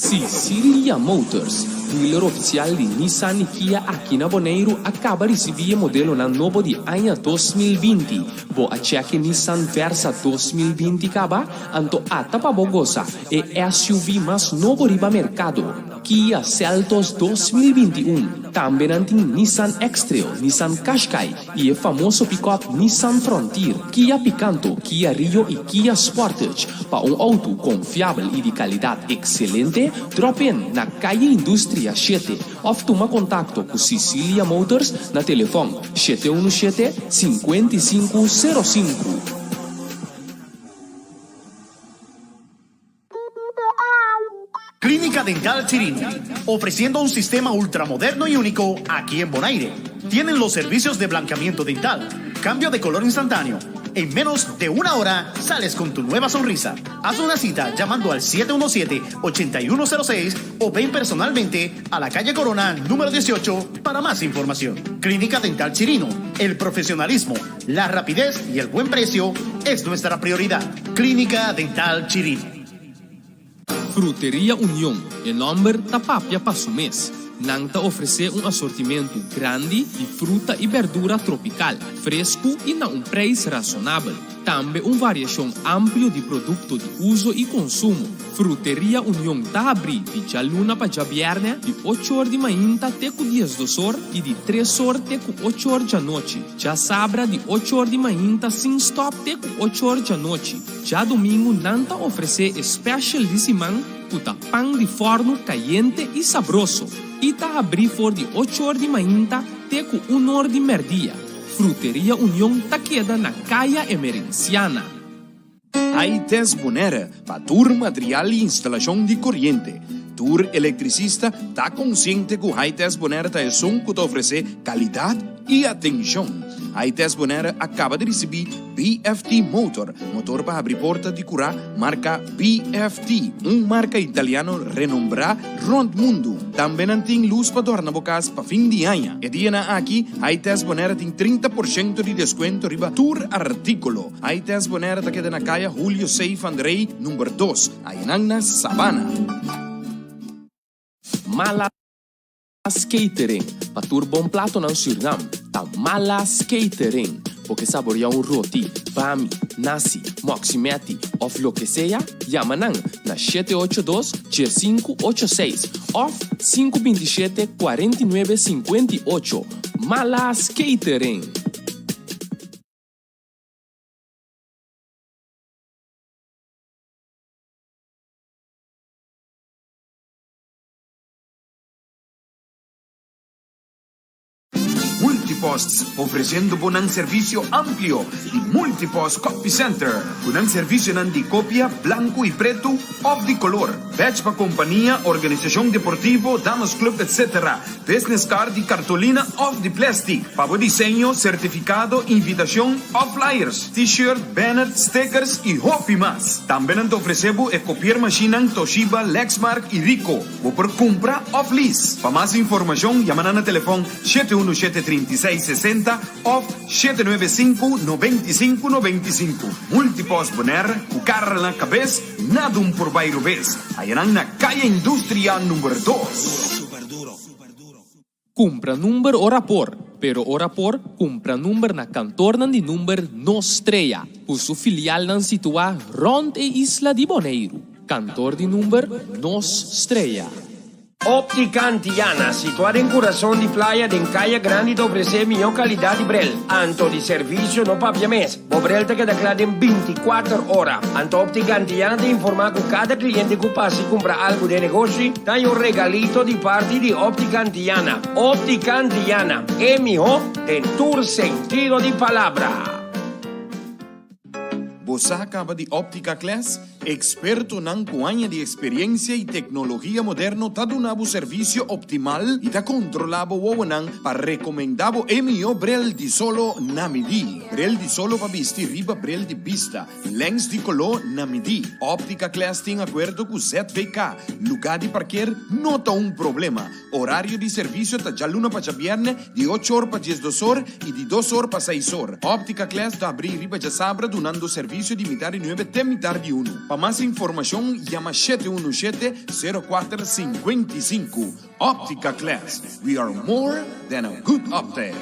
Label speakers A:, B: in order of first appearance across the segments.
A: Cicilia Motors, dealer ofisial di Nissan i Kia aki na Boneiru a kaba risibí e modelonan nobo di aña 2020. Bo a chèk e Nissan Versa 2020 kaba? Anto ata pa bo gosa e SUV mas nobo riba merkado. Kia Seltos 2021. Tambe nan tin Nissan X-Trail, Nissan Qashqai i e famoso pikòp Nissan Frontier, Kia Picanto, Kia Rio i Kia Sportage. Pa un outo konfiabel i di kalidat ekselente, dròp in na Kaya Industria shete òf tuma kontakto ku Cicilia Motors na telefòn 717 55 05.
B: Clínica Dental Chirino, ofreciendo un sistema ultramoderno y único aquí en Bonaire. Tienen los servicios de blanqueamiento dental, cambio de color instantáneo. En menos de una hora sales con tu nueva sonrisa. Haz una cita llamando al 717-8106 o ven personalmente a la calle Corona número 18 para más información. Clínica Dental Chirino, el profesionalismo, la rapidez y el buen precio es nuestra prioridad. Clínica Dental Chirino.
A: Fruteria Union, e nòmber ta papia pa su mes. Nan ta ofresé un asortimentu grandi di fruta i bèrdura tropikal, fresku i na un preis rasonabel. Tambe un variashon amplio di produkto di uso i konsumo. Fruteria Union ta habrí di djaluna pa djabièrnè di ocho or di mainta te ku 12 or i di tres or te ku ocho or djanochi. Djasabra di ocho or di mainta sin stòp te ku ocho or djanochi. Djadumingu nan ta ofresé e special di siman ku ta pan di fòrnu kayente i sabroso i ta habrí for di ocho or di mainta te ku un or di mèrdia. Fruteria Union ta keda na Kaya Emerenciana.
C: Hi-Test Bonaire pa tur material i instalashon di koriente. Tur elektrisista ta konsiente ku Hi-Test Bonaire ta esun ku ta ofresé kalidat i atenshon. Hi-Test Bonaire a kaba di risibí BFT Motor, motor pa habri porta di kurá marka BFT, un marka italiano renombrá rònt mundu. Tambe nan tin lus pa dòrna bo kas pa fin di aña. E dianan aki, Hi-Test Bonaire tin 30% di deskuento riba tur artíkulo. Hi-Test Bonaire ta keda na Kaya Julio C. van der Rey, number dos, ayanan na Sabana.
A: Malas Catering, pa tur bon platonan Sürnam, ta Malas Catering. Bo ke saboreá un roti, bami, nasi, mòksimèti òf loke sea? Yama nan na 782 1586 òf 527 49 58. Malas Catering!
C: Multipost, ofreciendo bo nan servicio amplio di Multipost Copy Center, cu nan servicionan di copia blanco y preto of di color, badge pa compania, organisacion deportivo, damas club etc. Business card di cartolina of di plastic, pa bo diseño, certificado, invitacion of flyers, t-shirt, banner, stickers y hopi mas. Tambe nan ta ofrece bo e kopiermachinan Toshiba, Lexmark y Ricoh. Bo por cumpra of lease. Pa mas informacion yama nan na telefon 717 36 60 of 795 95 95. Multipost Bonaire, cu cara na cabes, nada un por bay robes. Hayanan na Kaya Industria number dos.
A: Kumpra number ora por, pero ora por kumpra number na kantornan di number Nos Strea, ku su filialnan situá rònt e isla di Boneiru. Kantor di number Nos Strea.
D: Óptica Antillana, situá den kurason di Playa den Kaya Grandi ta ofresé mihó kalidat di brel. Anto di servisio no papia mes. Bo brel ta keda kla den 24 ora. Anto Óptica Antillana ta informá ku kada kliente ku pasa i kumpra algu den negoshi ta haña un regalito di parti di Óptica Antillana. Óptica Antillana, e mihó den tur sentido di palabra.
C: Bo sa kaba di Optica Class? Ekspertonan ku aña di eksperiencia i teknologia moderno ta duna bo servisio optimal i ta kontrolá bo wowonan pa rekomendá bo e mihó brel di solo na midí. Brel di solo pa bisti riba brel di bista, lens di koló na midí. Optica Class tin akuerdo ku ZVK. Lugá di parker no ta un problema. Orario di servisio ta djaluna pa djabièrnè di ocho or pa 12 or i di dos or pa seis or. Optica Class ta habrí riba djasabra dunando servisio di mitar di nuebe te mitar di unu. Pa mas informashon yama 717 04 55. Optica Class, we are more than a good optic.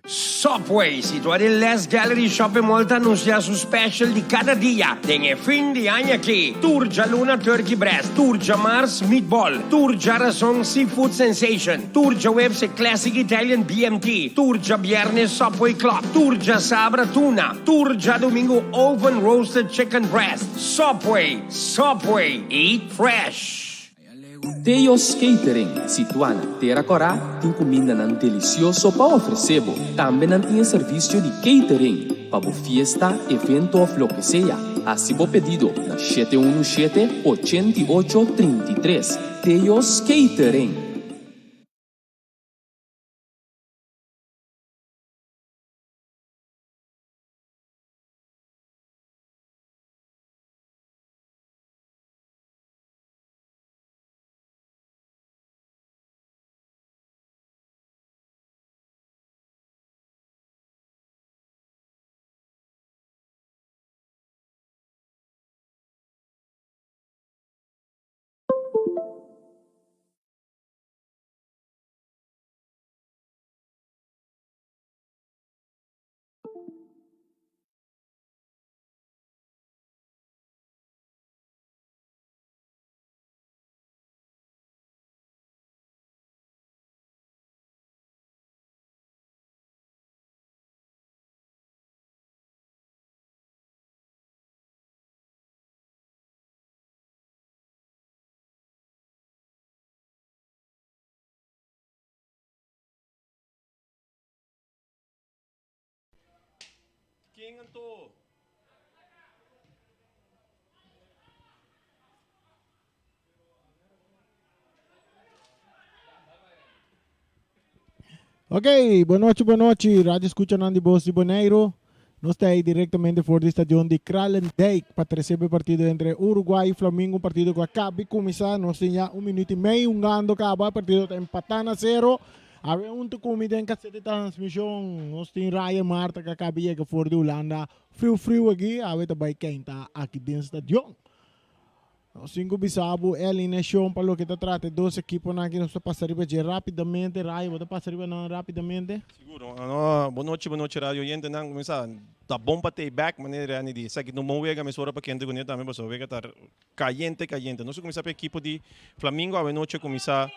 D: Subway, situá den Les Gallery Shopping Mall ta anunsiá su special di kada dia den e fin di aña aki, Tur djaluna Turkey Breast, tur djamars Meatball, tur djarason Seafood Sensation, tur djaweps e Classic Italian BMT, tur djabièrnè Subway Club, tur djasabra Tuna, tur djadumingu Oven Roasted Chicken Breast. Subway, Subway, eat fresh!
A: Teo's Catering, situá na Tera Kòrá, tin kumindanan delisioso pa ofresé bo. Tambe nan tin e servisio di catering pa bo fiesta, evento òf loke sea. Hasi bo pedido na shete unu shete, 88, 33. Teo's Catering.
E: Ken anto?
F: Ok, bon nochi, bon nochi, Radio Escuchanan di Bos di Boneiru. Nos ta ahí directamente for di stadion di Kralendijk pa trece e partido entre Uruguay y Flamingo, un partido cu a caba di cuminsa. Nos tin ya un minuut y mei hungando caba, e partido ta empata na cero. Awe hunto cu mi den cassette di transmision nos tin Ryan Marta cu a caba di yega for di Hulanda friu friu aki, awe ta bay keinta aki den stadion. Nos tin cu bisa bo e alineacion pa loke ta trata e dos ekiponan aki, nos ta pasa riba dje rapidamente. Ryan, bo ta pasa riba nan rapidamente?
E: Sigur. No, bon nochi, bon nochi radio oyentenan. Cuminsa ta bon pa tei back manera Randy di. Esaki ta un bon wega mesora pa kende cune tambe pasobra wega ta Cayente cayente. Nos a cuminsa pa ekipo di Flamingo awe nochi a cuminsa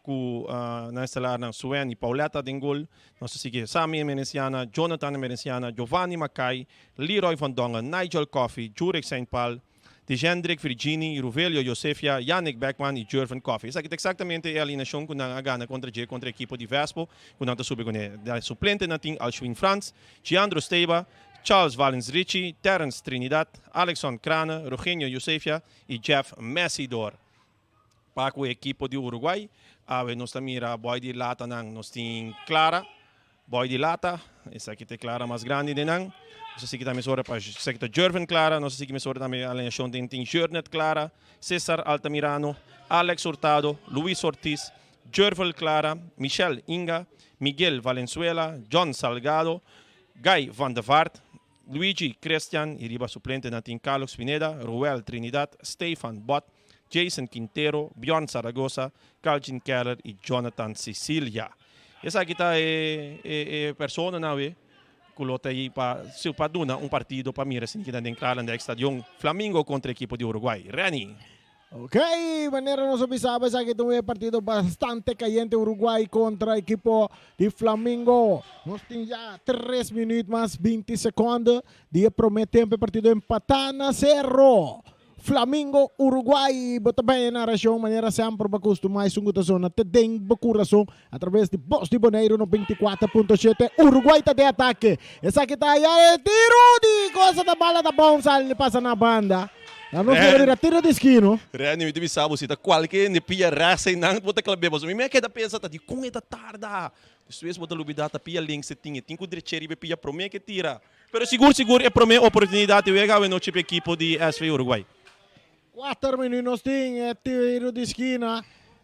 E: cu nan estelarnan Sueny Pauletta den gol. Nos a sigui Sammy Emerenciana, Jonathan Emerenciana, Giovanni Mackay, Leroy van Dongen, Nigel Coffey, Jurek Saint Paul, Dijendrick Virgini, Ruvelio Josefia, Yannick Beckman y Jurven Coffey. Esaki ta exactamente e alineacion cu nan a gana contra dje contra ekipo di Vespo cu nan ta subi cune. Suplentenan tin Alshwin Frans, Giandro Steba, Charles Valens Ritchie, Terrence Trinidad, Alexon Crane, Rogenio Josefia y Jeff Messidor. Pa cu e ekipo di Uruguay, awe nos ta mira boy di latanan, nos tin Clara, boy di lata, esaki ta e Clara mas grandi den nan. Nos a sigui tambe mesora pa esaki ta Jervin Clara, nos a sigui mesora tambe alineacion den tin Jurnet Clara, Cesar Altamirano, Alex Hurtado, Luis Ortiz, Jervel Clara, Michel Inga, Miguel Valenzuela, John Salgado, Guy van de Vaart, Luigi Christian y riba suplentenan tin Carlos Pineda, Ruel Trinidad, Stefan Bot, Jason Quintero, Bjorn Zaragoza, Calvin Keller y Jonathan Cecilia. Esaki ta e e personanan awe cu lo ta ayi pa pa duna un partido pa mira si kinan den Kralendijk Stadion Flamingo contra ekipo di Uruguay. Renny.
F: Ok, manera nos a bisaba esaki ta un e partido bastante cayente Uruguay contra equipo di Flamingo. Nos tin ya 3 minuut mas 20 seconde di e prome tempo e partido empata na cero. Flamingo Uruguay, bo ta bay e narracion manera semper bo acostuma esun cu ta zona te den bo curason a traves di Bos di Boneiru 94.7. Uruguay ta den atake. Esaki ta ya e tiro di cosa ta bala ta bounce al pasa na banda. Ya nos mira bira tiro di skino.
E: Renny, mi ta bisa bo si ta kualke hende pia res einan bo ta klab'é pasobra mi mi a keda pensa ta dikon e ta tarda. Despues bo ta lubida ta pia links e tin, e tin ku drech'é riba e pia promé ke tira. Pero sigur sigur e promé oportunidat di wega awenochi pa e ekipo di SV Uruguay.
F: Kuater minüt nos tin e tiro di skina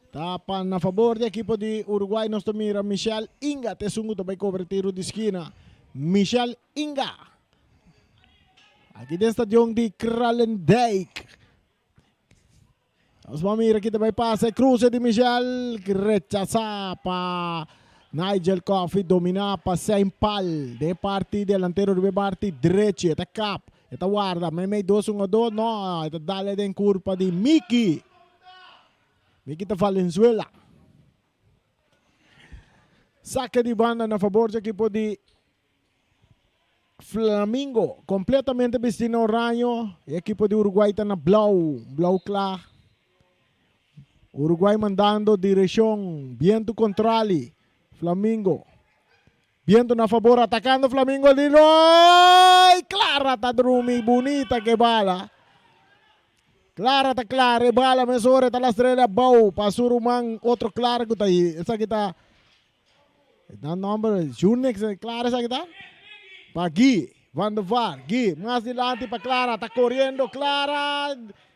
F: ta pa na fabor di ekipo di Uruguay. Nos ta mira Michel Inga ta esun ku ta bai kobra e tiro di skina. Michel Inga. Aki den stadion di Kralendijk. Nos ban mira ki ta bai pasa. E cruce di Michel rechasa pa Nigel Coffey domina pa Sein Pal. Den parti delantero riba e parti drechi. E ta kap. E ta warda. Meimei dos hungador. No, e ta dale den kurpa di Miki. Miki ta Valenzuela. Sake di banda na fabor di ekipo di Flamingo completamente bisti na oraño. E ekipo di Uruguay ta na blauw, blauw kla. Uruguay mandando direccion biento contrali. Flamingo. Biento na fabor atacando Flamingo di Roy. Clara ta drumi bunita ke bala. Clara ta clara e bala mesora ta lastrele abou pa su ruman otro Clara ku ta ahí. Esaki ta Nan nomber Junix Clara esaki ta? Pa Guy van der Vaart. Guy mas dilanti pa Clara. Ta coriendo Clara.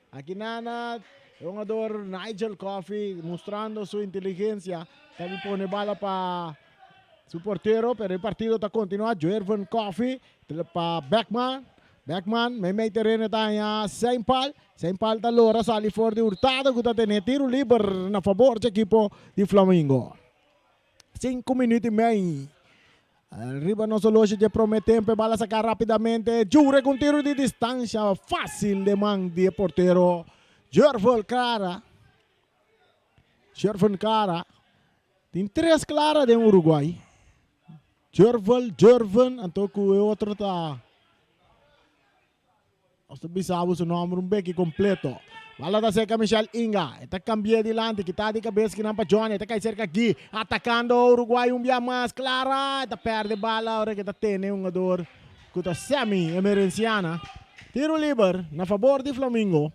F: Aki nana e hungador Nigel Coffey mostrando su inteligencia. Ta pone bala pa su portero pero e partido ta continua. Joerven Coffey pa Beckman. Beckman meimei tereno ta haña Seinpal. Seinpal ta lora sali for di Hurtado ku ta tene tiro liber na fabor dje ekipo di Flamingo. Sinku minuut i mei. Riba nos oloshi dje prome tempo e bala saka rapidamente. Jure ku un tiro di distansha fásil den man di e portero Jervel Clara. Jerven Clara. Tin tres Clara den Uruguay. Jervel, Jerven, anto ku e otro ta. Nos ta bisa bo su nomber un beki completo. Bala ta cerca Michel Inga. E ta cambia dilanti. Kita di cabeza kinan pa Johnny. E ta cay cerca Guy. Atacando Uruguay un bia mas. Clara. E ta perde bala ora que ta tene un hungador cu ta Sammy Emerenciana. Tiro liber na fabor di Flamingo.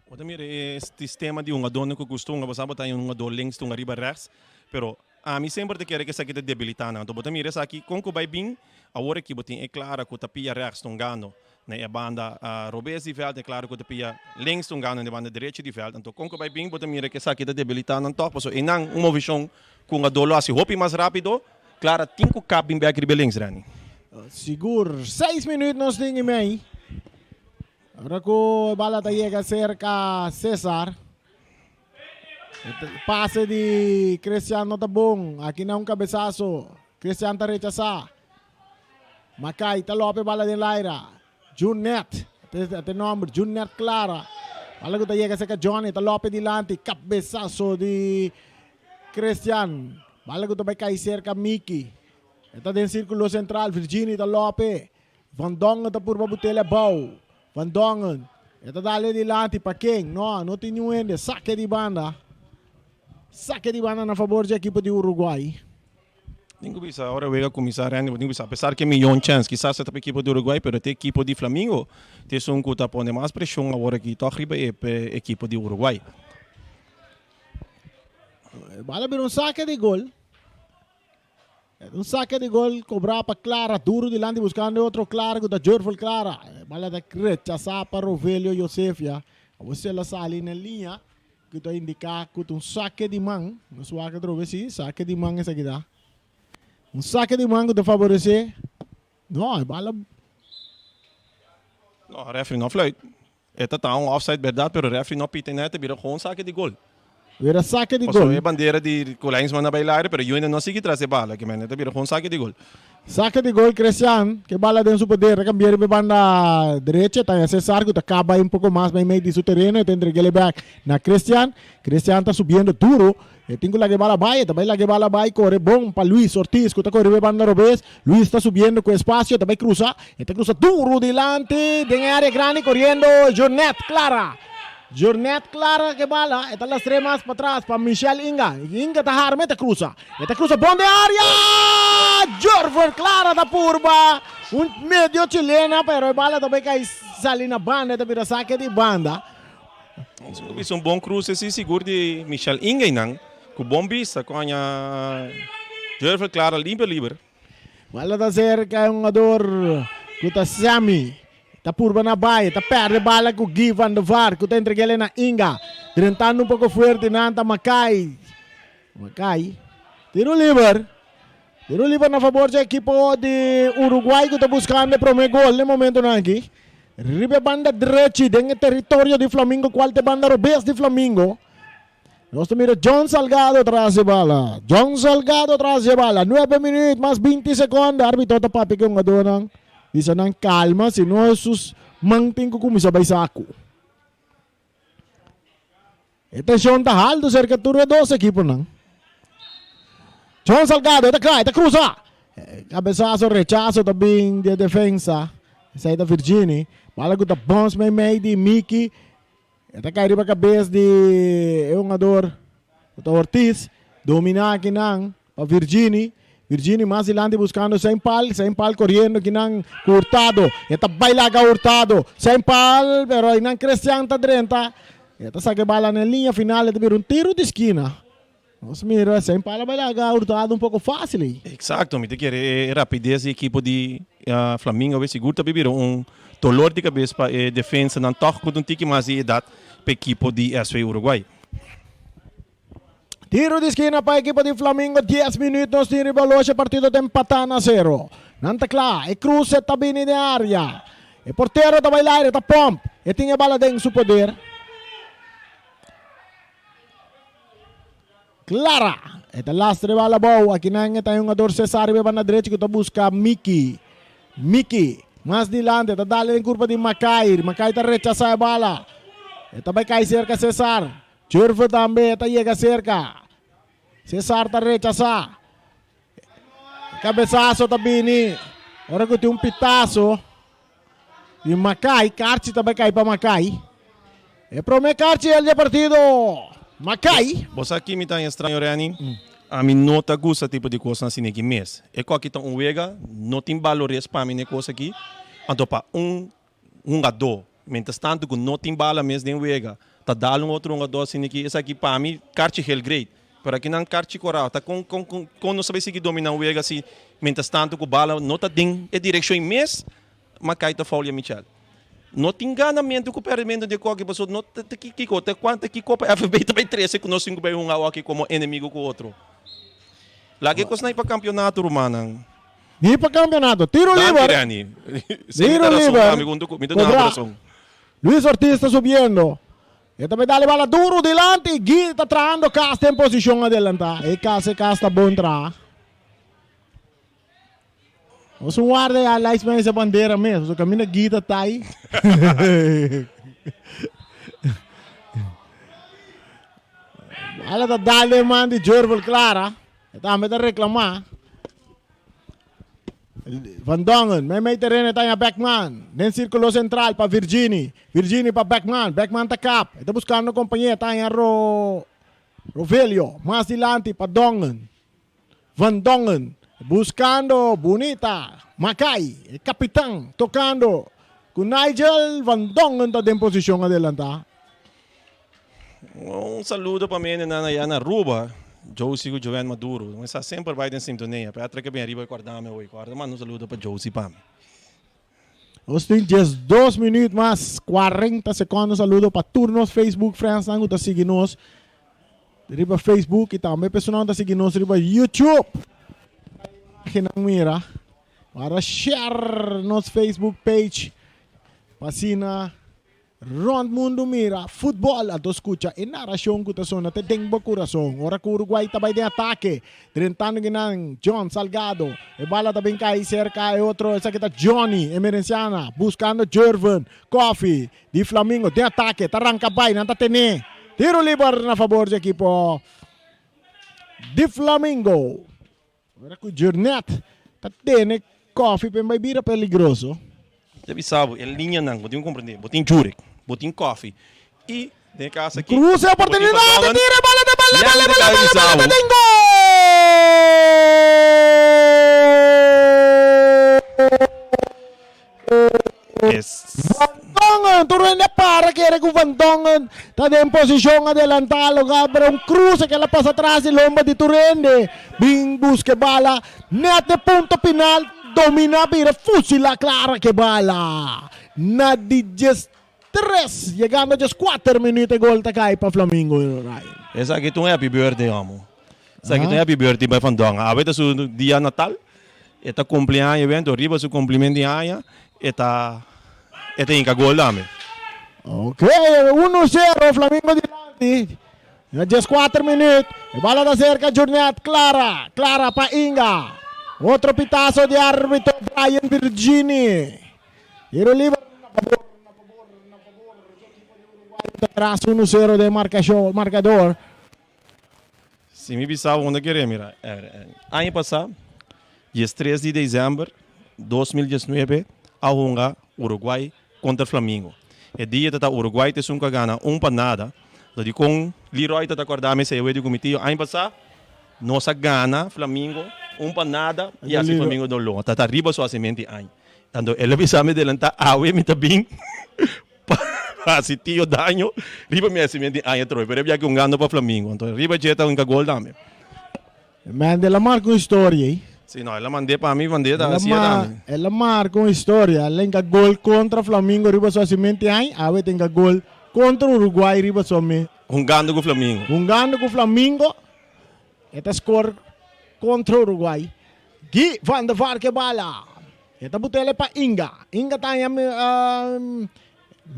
E: Bo ta mira e sistema di hungadornan cu gusta hunga, bo sa bo ta un hungador links ta hunga riba rechts, pero ami semper ta kere cu esaki ta debilita nan. Anto bo ta mira esaki con cu bay bin, awor aki bo tin e Clara cu ta pia rechts ta hungando na e banda robes di veld, e Clara cu ta pia links ta hungando na e banda derecho di veld. Anto con cu bay bin bo ta mira cu esaki ta debilita nan toch, pasobra eynan un movecion cu hungador lo haci hopi mas rapido, Clara tin cu kap bin bek riba e links, Renny.
F: Sigur, seis minuut nos tin y mei. Ora ku e bala ta yega serka Cesar. Pase di Christian no ta bon. Aki na un kabesaso. Christian ta rechasá. Makai ta lope bala den laira. Junet. Te nomber. Junet Clara. Bala ku ta yega serka Johnny. Ta lope dilanti. Kabesaso di Christian. Bala ku ta bai kai serka Miki. E ta den sirkulo sentral. Virginie ta lope. Van Dongen ta purba but'el abou. Van Dongen. E ta dal e dilanti. Pa ken? No, no tin niun hende. Sake di banda. Sake di banda na fabor dje ekipo di Uruguay.
E: Tin ku bisa ora wega kuminsá Randy, bo tin ku bisa apesar ke miyon chèns kisas e ta pa ekipo di Uruguay pero te ekipo di Flamingo ta esun ku ta pone mas preshon awor aki tòg riba e ekipo di Uruguay.
F: E bala bira un sake di gol. Un saque di gol cobrá pa Clara. Duro dilanti buscando e otro Clara cu ta Jurvel Clara. E bala ta rechasá pa Rovelio Josefia. Awor si el a sali na liña cu ta indica cu ta un saque di man. Nos wak atrobe si saque di man esaki ta. Un saque di man cu ta faborece. No, e bala.
E: No, referee no fluit. E ta ta un offside berdad pero referee no pita net e bira gewoon sake di gol.
F: Bira sake di gol.
E: Paso e bandera di cu linesman a bay laire pero Junior no sigui tras e bala ki men e ta bira gewoon sake di gol.
F: Sake di gol Christian ke bala den su poder ta cambia riba e banda derecho ta haña Cesar cu ta caba un poco mas meimei di su tereno e ta entreg'el bek na Christian. Christian ta subiendo duro. E tin ku laga e bala bai, e ta bai laga e bala bai, kore bon pa Luis Ortiz ku ta kore riba e banda robes. Luis ta subiendo ku espasio, e ta bai krusa, e ta krusa duru dilanti den e área grandi koriendo Jornet Clara. Jornet Clara ku e bala, e ta lastr'é mas patras pa Michel Inga. Inga ta harma, e ta krusa, e ta krusa bon den área! Jorver Clara ta purba un medio chilena pero e bala ta bai kai sali na banda, e ta bira sake di banda.
E: Nos bisa un bon cruce si sigur di Michel Ingeinan cu bon bista cu haña Jurvel Clara liber liber.
F: Bala ta cerca e hungador cu ta Sammy. Ta purba na bay, ta perde bala cu Guy van der Vaart cu ta entreg'el na Inga. Drentando un poco fuerte nan ta Makai. Makai. Tiro liber. Tiro liber na fabor dje ekipo di Uruguay cu ta buscando e prome gol n'e momentonan aki. Riba e banda drechi den e teritorio di Flamingo cual ta e banda robes di Flamingo. Nos ta mira John Salgado tras di bala. John Salgado tras di bala. Nuebe minuut mas binti seconde. Arbitro ta papia ku e hungadornan. Bisa nan calma si no sus man tin ku cuminsa bay saku. E tension ta halto cerca tur e dos ekiponan. John Salgado e ta cla, e ta cruza. Cabezazo, rechazo ta bin di e defensa. Esey ta Virgini. Bala cu ta bons mei mei di Miki. E ta kai riba kabes di e hungador ku ta Ortiz. Dominá akinan pa Virgini. Virgini mas dilanti buskando Saint Paul. Saint Paul koriendo akinan ku Hurtado. E ta bai laga Hurtado. Saint Paul, pero einan Christian ta drenta. E ta saka e bala na e liña final. E ta bira un tiru di skina. Nos mira Saint Paul a bai laga Hurtado un poko fásil ei.
E: Exacto, mi ta kere e rapidez di ekipo di Flamingo awe sigur ta bira un dolor di cabes pa e defensanan toch cu ta un tiki mas di edad pa ekipo di SV Uruguay.
F: Tiro di skina pa ekipo di Flamingo, dies minuut nos tin riba loshi, partido ta empata na sero. Nan ta kla, e cruce ta bini den area. E portero ta bai laire, ta pomp, e tin e bala den su poder. Clara, e ta lastra e bala abou. Akinan e ta e hungador Cesar riba e banda drechi ku ta buska Miki. Miki, mas dilanti, e ta dal den kurpa di Makai. Makai ta rechasá e bala. E ta bai kai serka Cesar. Jurve tambe e ta yega serka. Cesar ta rechasá. E kabesaso ta bini ora ku tin un pitaso di Makai. Karchi ta bai kai pa Makai. E promé karchi el di e partido. Makai.
E: Bo sa ki mi ta estraño Renny? Ami no ta gusta tipo di kosnan asina aki mes. E koki ta un wega, no tin balores pa mi na e kos aki. Anto pa un hungadó, mientras tanto ku no tin bala mes den wega, ta dal un otro hungadó asina aki, esaki pa mi karchi heel great. Pero aki nan karchi korao, ta kon kon kon nos ta bay sigui domina un wega si mientras tanto ku bala no ta den e direkshon mes, Makai ta foulia Michel. No tin ganamentu ku pèrdimento di e koki pasobra no ta ta kiko ta kuantu ta kiko pa FFB ta bai trese ku nos tin ku bai hunga awoki komo enemigo ku otro. Laga e kosnan pa kampionato rumannan.
F: Ni pa kampionato. Tiro
E: Danki
F: liber.
E: Renny. Si mi
F: Tiro
E: ta rason
F: liber.
E: ami huntu ku mi ta duna bo
F: Kobra.
E: rason.
F: Luis Ortiz ta subiendo. E ta bai dal e bala duro dilanti. Guy ta trahando kas den posishon adelantá. E kas e kas ta bon traha. Nos un warda ya lijst met esa bandera mes, pasobra caminda Guy ta tai. Bala ta dal den man di Jurvel Clara. E tambe ta reclama. Van Dongen, mei mei terreno e ta haña Beckman. Den circulo central pa Virgini. Virgini pa Beckman. Beckman ta kap. E ta buscando compañía. E ta haña Ro Rovelio. Mas dilanti pa Dongen. Van Dongen buscando bunita Makai, e capitan tocando cu Nigel Van Dongen ta den posicion adelanta.
E: Un saludo pa mi hendenan aya na Aruba, Josie cu Joanne Maduro. Mi sa semper bai den sintonia, pero a trece bien ariba y corda mi hoy. Corda manda un saludo pa Josie pa mi.
F: Nos tin 12 minuut mas 40 secondo. Saludo pa tur nos Facebook friends nan cu ta sigui nos riba Facebook y tambe personanan cu ta sigui nos riba YouTube. Imagennan mira. Para share nos Facebook page. Pa asina Rond mundu mira futbol anto skucha e narashon ku ta sona te den bo kurason. Ora ku Uruguay ta bai den atake, drentando kinan John Salgado. E bala ta bin kai serka e otro, esaki ta Johnny Emerenciana buskando Jervin Coffee di Flamingo den atake, ta ranka bai, nan ta tene tiro liber na fabor di ekipo di Flamingo. Ora ku Jurnet ta tene kofi pa e bai bira peligroso.
E: Ta bisa bo e liñanan, bo tin ku komprendé, bo tin Jurek, bo tin kofi i den e kas aki
F: Cruce
E: bo tin
F: oportunidad,
E: Van Dongen.
F: tira bala ta bala
E: Lèn
F: bala
E: ta
F: bala
E: kai
F: bala
E: bisa
F: bala
E: bo.
F: ta den gol!
E: Es.
F: Van Dongen, tur hende a para kere ku Van Dongen ta den posishon adelantá logra pero un cruce ke la pasa tras di lomba di tur hende bin buska e bala net n'e punto final domina bira fusila Clara ke bala na di 13 yegando 14 minuut e gol ta kai pa Flamingo Ryan.
E: Esaki ta un happy birthday amo. Esaki ta un happy birthday pa Van Dongen. Awe ta su dia natal. E ta cumpli aña evento riba su cumplimento di aña e ta. E ta hinka gol tambe.
F: Ok, 1-0, Flamingo dilanti. Na 14 minuut, e bala ta cerca Jurnet, Clara, Clara pa Inga. Otro pitazo di arbitro Brian Virgini. Tiro liber na fabor, na fabor, na fabor di ekipo di Uruguay ku ta tras 1-0 den markashon, markador.
E: Si mi bisa unda kere mira, aña pasá, 13 di dezèmber 2019 a hunga Uruguay kontra Flamingo. E dia ta ta Uruguay ta esun ku a gana un pa nada. Lo dikon Leroy ta ta kòrda mi esei awor di ku mi tio aña pasá nos a gana Flamingo un pa nada i hasi Flamingo doló. Ta ta riba su hasimentu di aña. Anto el a bisa mi delantá awe mi ta bin pa hasi tio daño riba mi hasimentu di aña atrobe. Pero e biaha hungando pa Flamingo. Anto riba dje ta hinka gol tambe.
F: Man, el a marca un historia ei.
E: Sí, no, el a mand'é pa mi, mand'é ta hasié tambe.
F: El a marca un historia. El a hinka gol contra Flamingo riba su hasimentu aña. Awe ta hinka gol contra Uruguay riba su me.
E: Hungando cu Flamingo.
F: Hungando cu Flamingo. E ta score contra Uruguay. Guy van der Vaart ke bala. E ta butele pa Inga. Inga ta haña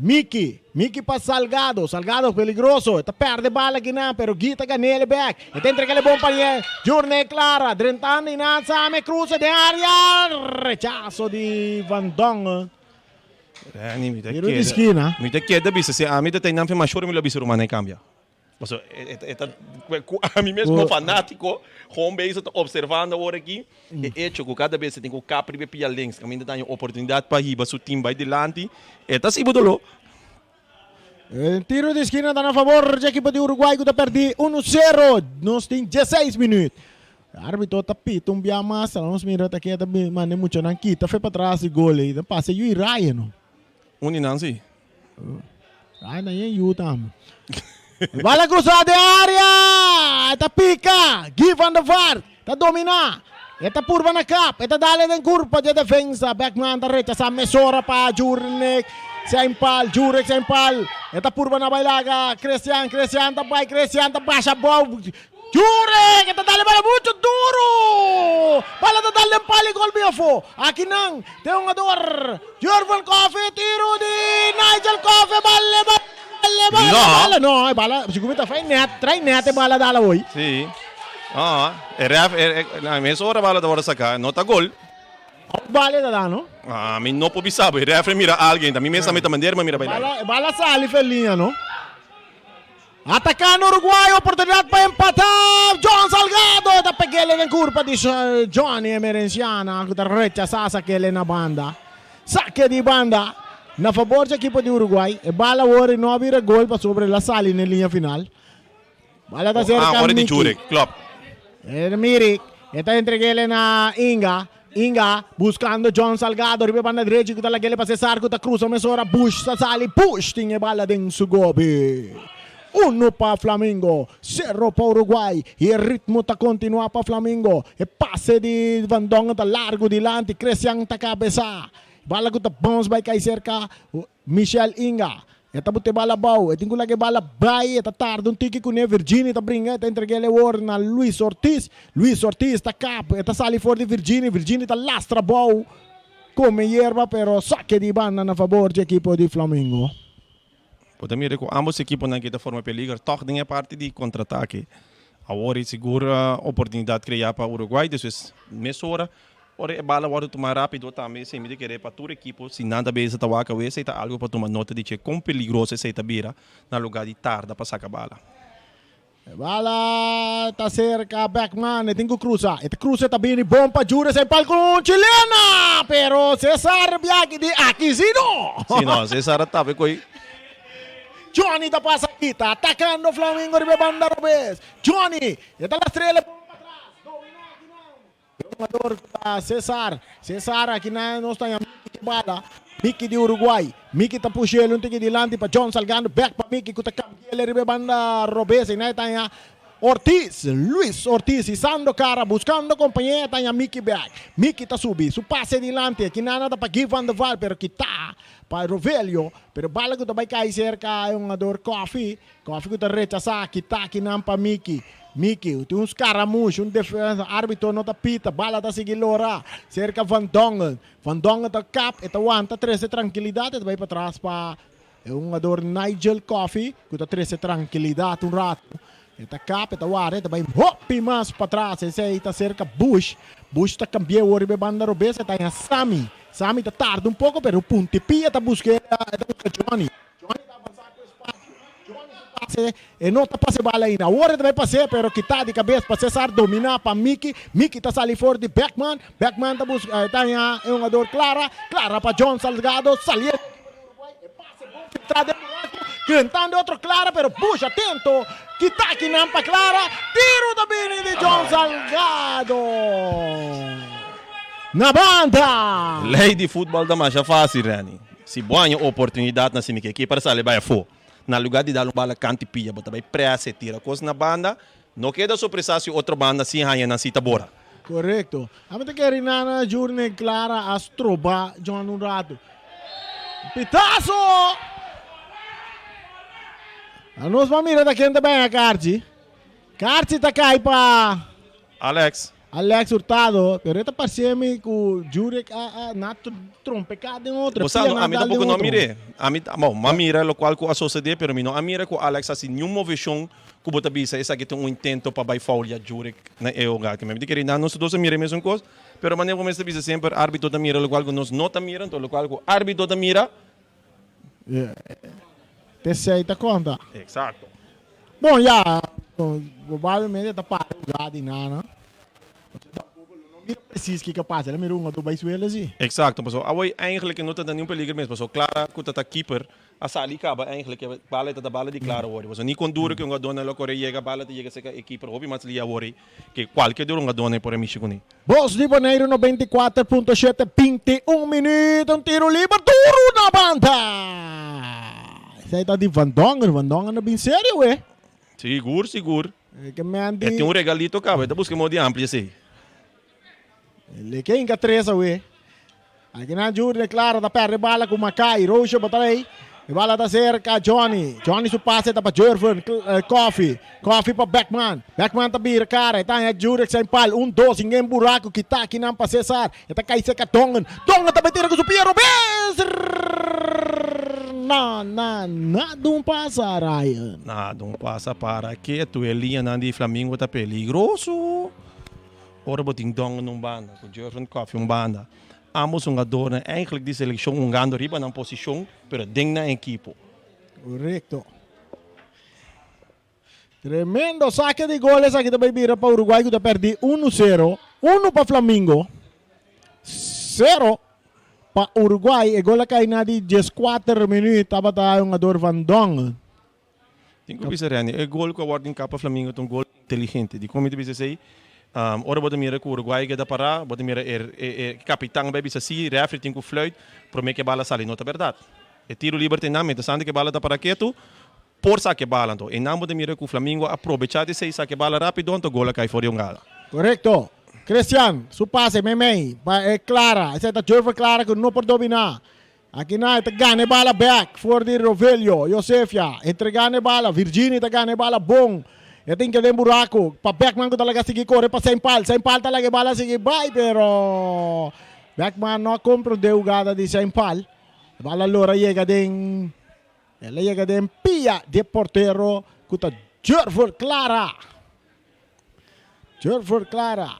F: Miki. Miki pa Salgado. Salgado peligroso. E ta perde bala akinan pero Guy ta ganele bek. E ta entregele bon pa Jurney Clara. Drentando einan Same cruza den area. Rechaso di Van Dongen.
E: Renny, mi ta
F: Tiro di
E: keda.
F: skina.
E: Mi ta keda bisa si ami ta teinan fe mashor mi lo bisa ruman e kambia. Paso e ta ku ami mes como fanátiko gewoon bezig ta observando awor aki e hecho ku kada bes e tin ku kap riba e pia links kaminda ta haña oportunidat pa hiba su team bai dilanti e ta siba doló.
F: E tiro di skina ta na fabor dje ekipo di Uruguay ku ta pèrdí unu sero. Nos tin dieseis minüt. Arbitro ta pita un bia mas, nos mira ta keda manda e muchanan kita fe patras di gol ei. Ta pasa yu i Ryan no.
E: Un di nan si.
F: Ryan ta yen yu tambe. E bala krusa den area! E ta pika! Guy van der Vaart ta domina. E ta purba na kap. E ta dale den kurpa dje defensa. Beckman ta rechasa mesora pa Jurek Sempal. Jurek Sempal. E ta purba na bai laga Christian. Christian ta bai. Christian ta basha bou. Jurek e ta dal e bala mucho duro. Bala ta dal den pal y gol bin afo. Aki nan den hungador Jurven Coffie tiro di Nigel Coffie bala bala bala
E: No.
F: bala no e bala sigur mi ta fai net trai net e bala dal awoy.
E: Sí. Ah, e ref e, e, na mes ora bala ta worde saca, no ta gol.
F: Bala e ta da no.
E: Ah, mi no por bisa bo, e refri mira alguien, ta mi mes tambe ta manera mi mira bai.
F: Bala bala sali fe liña no. Atacando Uruguay, oportunidad pa empata. John Salgado ta pegele den curpa di Johnny Emerenciana cu ta rechasa sakele na banda. Sake di banda na fabor dje ekipo di Uruguay. E bala awor no a bira gol pasobra el a sali na e liña final. Bala ta
E: Ah,
F: cerca
E: ora di
F: Miki.
E: Jurek, klopt.
F: E Mirik, e ta entregele na Inga. Inga buscando John Salgado riba e banda drechi cu ta lagele pa Cesar cu ta cruza mesora. Bush ta sali. Bush tin e bala den su gobi. Uno pa Flamingo, sero pa Uruguay y e ritmo ta continua pa Flamingo. E pase di Van Dongen ta largo dilanti. Christian ta cabeza. Bala cu ta bounce bay cay cerca Michel Inga, e ta bute bala abou, e tin ku laga e bala bai, e ta tarda un tiki kuné, Virgini ta bringa, e ta entreg'el e wor na Luis Ortiz, Luis Ortiz ta kap, e ta sali for di Virgini, Virgini ta lastra abou, kome yerba pero sake di banda na fabor dje ekipo di Flamingo.
E: Bo ta mira ku ambos ekiponan ke ta forma peliger tòg den e parti di kontratake. Awor e sigur oportunidat kreá pa Uruguay, despues mesora Ora e bala wòrdu tumá rápido tambe esei mi ta kere pa tur ekipo si nan ta beza ta wak awe esei ta algu pa tuma nota di che kon peligroso esei ta bira na lugá di tarda pa saka bala.
F: E bala ta serka Beckman, e tin ku krusa, e ta krusa e ta bini bon pa Jure Sempal ku un chilena, pero Cesar Biaki di aki si no.
E: Si no, Cesar a tapa e koi.
F: Johnny ta pasa kita, atakando Flamingo riba e banda robes. Johnny, e ta lastr'el e bon patras, domina akinan. E hungador ku ta Cesar. Cesar aki na nos ta haña Miki ke bala. Miki di Uruguay. Miki ta pusha el un tiki dilanti pa John Salgando. Bek pa Miki ku ta kambia el riba e banda robes. Einan e ta haña Ortiz. Luis Ortiz hisando kara buskando kompañe e ta haña Miki bek. Miki ta subi su pase dilanti. Aki nana ta pa Guy van der Vaart pero kita pa Rovelio. Pero bala ku ta bai kai serka e hungador Koffie. Koffie ku ta rechasá kita akinan pa Miki. Miki tin un scaramush, un defensa, arbitro no ta pita, bala ta sigui lora cerca Van Dongen. Van Dongen ta kap, e ta wanta trece trankilidad, e ta bay patras pa e hungador Nigel Coffey cu ta trece trankilidad un rato. E ta kap, e ta warda, e ta bay hopi mas patras, esey ta cerca Bush. Bush ta cambia awor riba e banda robes, e ta haña Sammy. Sammy ta tarda un poco pero puntipia ta busca, e ta busca Johnny. Johnny ta avansa ku espasio. Johnny su pase e no ta pase bala ainda. Awor e ta bai pase pero kita di kabes pa Cesar domina pa Mickey. Mickey ta sali for di Beckman. Beckman ta buska e ta haña e hungador Clara. Clara pa John Salgado saliendo ekipo di Uruguay. E pase bon filtra den buraco krentando e otro Clara pero Bush atento kita kinan pa Clara. Tiro ta bini di John Salgado na banda.
E: Ley di futbal ta masha facil Renny. Si bo haña oportunidat na simi ke keeper sali bai afó, na lugá di dal un bala kanti pia bo ta bai presa e tira kos na banda, no keda sorpresá si otro banda sin haña nan si ta bora.
F: Korekto. Ami ta kere nana Jurne Clara a stroba John un ratu. Pitazo! Anos ban mira ta ken ta baña karchi. Karchi ta kai pa.
E: Alex.
F: Alex Hurtado, pero e ta parse mi ku Jurek a a na trompeká den otro,
E: Bo sa,
F: pia
E: no,
F: na
E: ami
F: dal den
E: tampoco no a
F: otro.
E: mir'é. Ami, bon, m'a mira lokual ku a sosodé, pero mi no a mira ku Alex hasi niun moveshon ku bo ta bisa esaki ta un intento pa bai foulia Jurek na e hogar. Ke mi ta kere nan nos tur dos a mira e mesun kos, pero manera ku mester bisa semper arbitro ta mira lokual ku nos no ta mira, anto lokual ku arbitro ta mira,
F: T'esei ta konta.
E: Exacto.
F: Bon ya, probablemente ta para lugar di nana. Tampoco lo no mira precies kiko a pasa, el a mira un otro bay suelo si.
E: Exacto, pasobra awor eigenlijk no ta ningun peligro mes, pasobra Clara cu ta ta keeper a sali caba eigenlijk e bala ta ta bala di Clara awor, pasobra ni con duro cu e hungadornan lo core yega, bala ta yega cerca e keeper hopi mas lia awor ke cualkier di hungadornan por a mishi cune.
F: Bos di Boneiru 94.7, 21 minuut, un tiro liber duro na banda. Esei ta di Van Dongen, Van Dongen a bin serio we.
E: Sigur, sigur.
F: E ke men
E: E
F: di
E: tin un regalito caba, e ta busca modo di amplia esei.
F: Le ke inca tres awe. Aki nan Jurgen Clara ta perde bala ku Makai. Roosje bota ei. E bala ta serka Johnny. Johnny su pase ta pa Jurven Coffee. Coffee pa Beckman. Beckman ta bira kara. E ta haña Jurek zijn pal. Un dos. Ingen buraku. Kita akinan pa Cesar. E ta kai serka Dongen. Dongen ta bai tira ku su pia robes. Na na na dun pasa Ryan.
E: Na dun pasa para ketu. E liñanan di Flamingo ta peligroso. Ora bo tin Dongen un banda ku Jurven Coffee un banda. Ambos hungadornan eigenlijk di seleccion hungando riba nan posicion, pero den nan ekipo.
F: Correcto. Tremendo saque di gol esaki ta bay bira pa Uruguay cu ta perdi uno cero. Uno pa Flamingo, cero pa Uruguay. E gol a cay na di diescuater minuut tabata e hungador Van Dongen.
E: Tin ku bisa Renny, e gol ku a wòrdu hinká pa Flamingo ta un gol inteligente. Dikon mi ta bisa esei? Ora bo ta mira ku Uruguay keda pará, bo ta mira e e kapitan bai bisa si, rèfri tin ku flùit promé ku e bala sali. No ta bèrdat. E tiru liber ta einan, mientrastantu ku e bala ta pará ketu, por saka e bala. Anto einan bo ta mira ku Flamingo a probechá di esei, saka e bala rápido, anto gol a kai for di hungada.
F: Korekto. Christian, su pase meimei pa e Clara. Esei ta Jurven Clara ku no por dominá. Aki nan e ta gana e bala bek for di Rovelio. Josefia entrega na e bala. Virginie ta gana e bala bon. E tin keda den buraco pa Beckman cu ta laga sigui core pa Saint Paul. Saint Paul ta laga e bala sigui bay pero Beckman no a comprende e hugada di Saint Paul. E bala lora yega den el a yega den pia di e portero cu ta Jurford Clara. Jurford Clara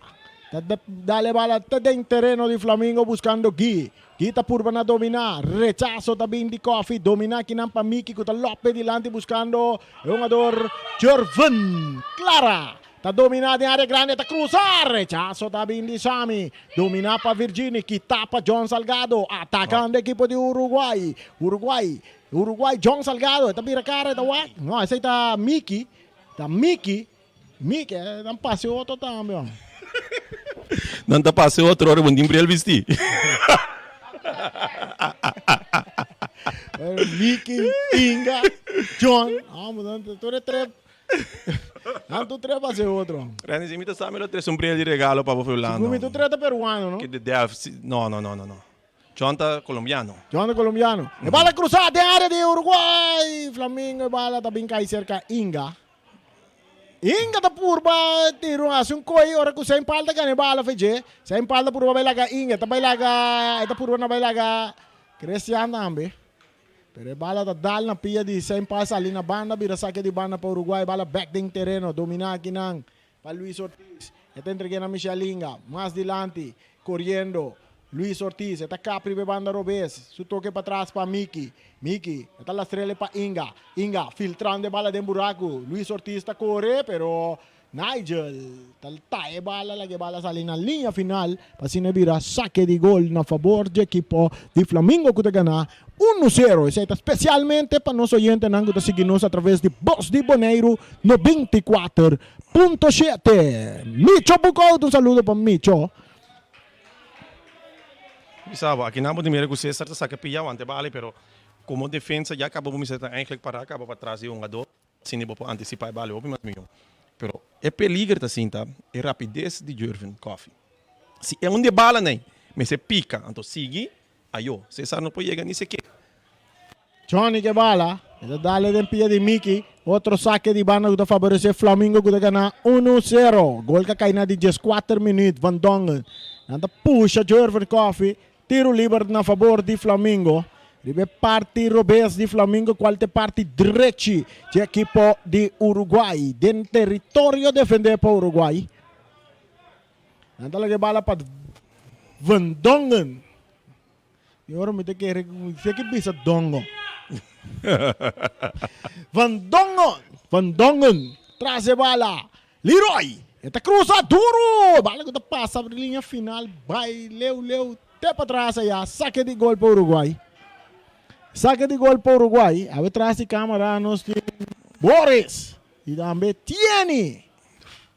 F: ta dale bala te den tereno di Flamingo buscando Guy. Guy ta purba na domina. Rechazo ta bin di Coffee. Domina kinan pa Miki cu ta lope dilanti buscando e hungador Jurven Clara. Ta domina den area grandi ta cruza. Rechazo ta bin di Sami. Domina pa Virgini. Kita pa John Salgado. Atacando equipo di Uruguay. Uruguay. Uruguay John Salgado. Ta bira cara ta wak. No, esey ta Miki. Ta Miki, Miki, eh, nan pase otro tambe, hom.
E: Nan ta pase otro ora bo tin bril bisti.
F: Miki, Inga, John, hom, nan tur e trep, nan tur trep pase otro.
E: Randy, si mi ta sa mi lo trese un bril di regalo pa bo fulano.
F: Sigur mi tur trep ta peruano, no?
E: Ke de Delft, si, no, no, no, no, no. John ta colombiano.
F: John ta colombiano. E bala cruza den area di Uruguay. Flamingo e bala ta bin cay cerca Inga. Inga ta purba tira un hasi un koi ora ku Saint Paul ta gana e bala fe dje. Saint Paul ta purba bai laga Inga, e ta bai laga, e ta purba na bai laga Christian tambe. Pero e bala ta dal na pia di Saint Paul sali na banda bira sake di banda pa Uruguay. Bala bek den tereno domina akinan pa Luis Ortiz. E ta entregue na Michel Inga. Mas dilanti coriendo Luis Ortiz. E ta kap riba e banda robes. Su toke patras pa Miki. Miki e ta lastrele pa Inga. Inga filtrando e bala den buraku. Luis Ortiz ta kore pero Nigel ta ta e bala laga e bala sali na liña final pa asina e bira sake di gol na fabor dje ekipo di Flamingo ku ta gana uno sero. Esei ta spesialmente pa nos oyentenan ku ta sigui nos atraves di Bos di Boneiru 94.7. Micho Bukout un saludo pa Micho.
E: Bisa bo, aki nan bo tin mira ku Cesar ta saka pia wante bali pero komo defensa ya kaba bo mester ta eigenlijk para kaba patras di hungador. Asina bo por anticipá e bali hopi mas mihó. Pero e peliger ta sinta e rapides di Jurvin Coffie. Si e un di e balanan ei mester pica, anto sigui, ayo, Cesar no por yega ni sikier.
F: Johnny ke bala, e ta dale den pia di Mickey. Otro sake di banda ku ta faboresé Flamingo ku ta gana uno sero. Gol ka kai na di dieskuater minuut. Van Dongen. Nan ta pusha Jurvin Coffie. Tiro liber na fabor di Flamingo. Riba e parti robes di Flamingo cual ta e parti drechi dje ekipo di Uruguay. Den teritorio defende pa Uruguay. Nan ta laga e bala pa Van Dongen. Y ora mi ta kere cu mi ke bisa Dongo. Van Dongen. Van Dongen. Tras e bala. Leroy! E ta cruza duro! Bala cu ta pasa liña final bay leu leu te patras aya. Saque di gol pa Uruguay. Saque di gol pa Uruguay. Awe tras di camara nos tin Boris y tambe Tieni.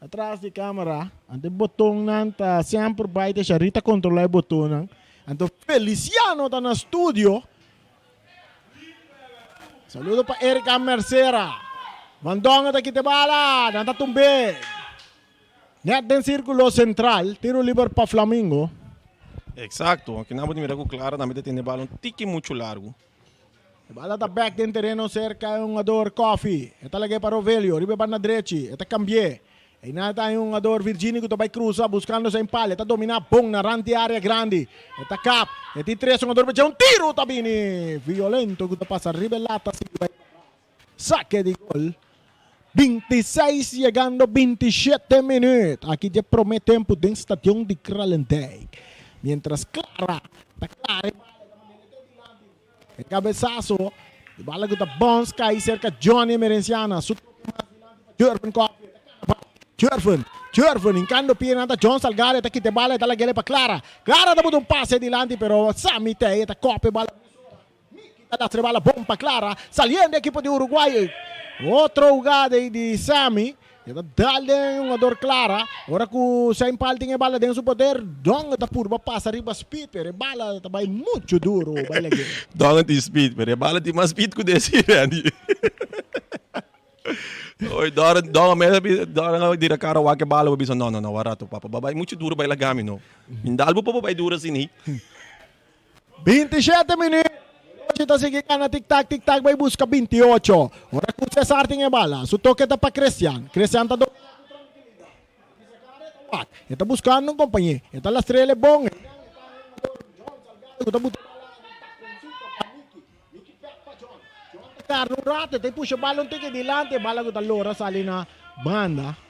F: Atras di camara. Anto e botonnan ta semper bay te Sharita controla e botonnan. Anto Feliciano ta na studio. Saludo pa Erika Mercera. Van Dongen ta kita e bala. Nan ta tumb'é. Net den sirkulo sentral. Tiro liber pa Flamingo.
E: Exacto. Aki nan bo ta mira ku Clara tambe ta tene e bala un tiki muchu largu.
F: E bala ta bek den tereno serka e hungador Koffie. E ta lag'é pa Rovelio riba e banda drechi. E ta kambi'é. Einan ta un hungador Virgini ku ta bai krusa buskando sa empale. E ta dominá bon na rant di área grandi. E ta kap. E tin tres hungador pa dje. Un tiru ta bini violento ku ta pasa riba e lata sigui bai patras. Sake di gol. 26 yegando 27 minüt. Aki dje promé tempu den stadion di Kralendijk. Mientras Clara ta klara e bala ta manera te dilanti. E cabesaso di bala cu ta bounce cay cerca Johnny Emerenciana. Su toque mas dilanti pa Jurven Coffie. Ta cana pa Jurven. Jurven hincando pie nan ta John Salgado. E ta kita e bala e ta lag'ele pa Clara. Clara ta buta un pase dilanti pero Sammy Tey e ta copia e bala mesora. Mickey ta lastra e bala bon pa Clara. Saliendo e equipo di Uruguay. Otro hugada ey di Sammy. E ta dal den un jugador Clara. Ora cu Saint Paul tin e bala den su poder, Dongen ta purba pasa riba Speed, pero e bala ta bay mucho duro bay lag'e.
E: Dongen tin speed, pero e bala tin mas speed cu desi, Randy. Oy, Dongen, Dongen mes a bisa, Dongen a dira cara wak e bala, bo bisa, no, no, no, wak rato, papa, bo a bay mucho duro bay laga mi, no. Mi dal bo pa bo bay duro asina.
F: 27 minuut. Rochi ta sigui gana tik tak tik tak bai buska 28. Ora ku Cesar tin e bala, su toke ta pa Christian. Christian ta domina ku trankilidat. Pisa kara e ta wak. E ta buskando un kompañé. E ta lastrel e bon. Einan e ta hungador John Salgado ku ta buta bala na takoncito pa Mickey. Mickey pek pa John. John ta karna un rato. E ta pusha bala un tiki dilanti. E bala ku ta lora sali na banda.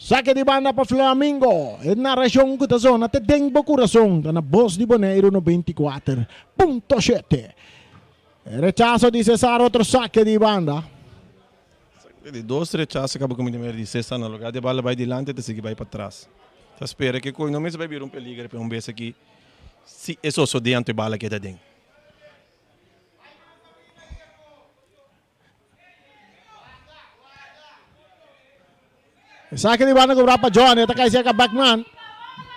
F: Sake di banda pa Flamingo. E narashon ku ta zona te den bo kurason ta na Bos di Boneiru 94.7. E rechaso di Cesar otro sake di banda.
E: Di dos rechaso kaba ku mi mira di Cesar na lugar di e bala bai dilanti ta sigui bai patras. Ta spera ke koi no mester bai bira un peliger pe un bes aki si e sosode anto e bala keda den.
F: Esaki di banda cobra pa Johnny, ta cay cerca Beckman.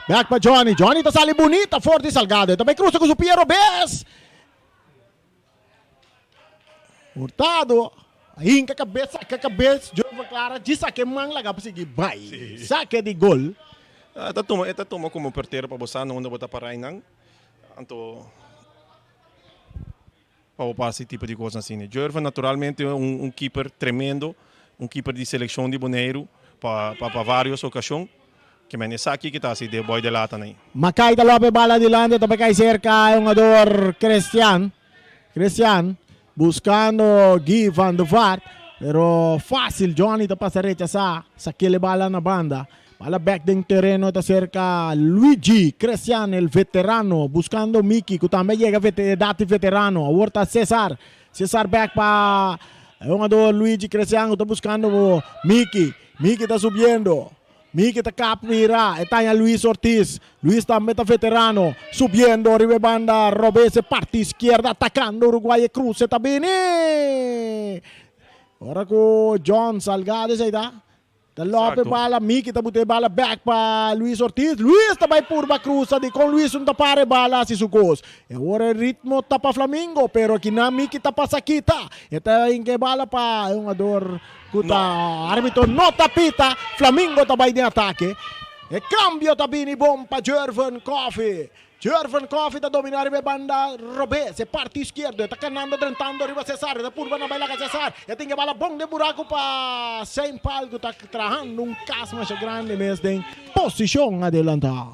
F: Back pa Johnny, Johnny ta sali bunita for di Salgado. E ta bay cruza cu su pie robes. Hurtado a hinca cabes, saca cabes. Joven Clara djis saca e man laga pa sigui bay. Saca di gol.
E: E ta tuma, e ta tuma como portero pa bo sa na unda bo ta para einan. Anto. Pa bo pasa e tipo di cosnan asina. Jurven naturalmente un un keeper tremendo. Un keeper di seleccion di Boneiru pa pa varios ocasion. Ke men esaki ki ta hasi de boy de lata nai.
F: Makai ta lope bala dilanti ta bai kai serka e hungador Christian. Christian buscando Guy van der Vaart pero facil Johnny ta pasa rechasa sakele bala na banda. Bala bek den tereno ta serka Luigi Christian el veterano buscando Mickey ku tambe a yega edad di veterano. Awor ta Cesar. Cesar bek pa e hungador Luigi Christian ku ta buscando Mickey. Mickey ta subiendo. Miki ta kap mira, e taña Luis Ortiz. Luis tambe ta veterano, subiendo riba e banda robes e parti izquierda atacando Uruguay e cruce ta bini. Ora cu John Salgado esey ta, ta lope e bala, Miki ta buta e bala back pa Luis Ortiz. Luis ta bay purba cruza dicon Luis no ta para e bala haci su cos. E ora e ritmo ta pa Flamingo, pero akinan Miki ta pasa kita. E ta hinca e bala pa e hungador. Ku ta arbitro no ta pita, Flamingo ta bai den atake. E kambio ta bini bon pa Jerven Coffee. Jerven Coffee ta domina riba e banda robes, e parti iskierdo. E ta kanando drentando riba Cesar. E ta purba na bai laga Cesar. E tin e bala bon den buraku pa Saint Paul ku ta trahando un kas masha grandi mes den posishon adelantá.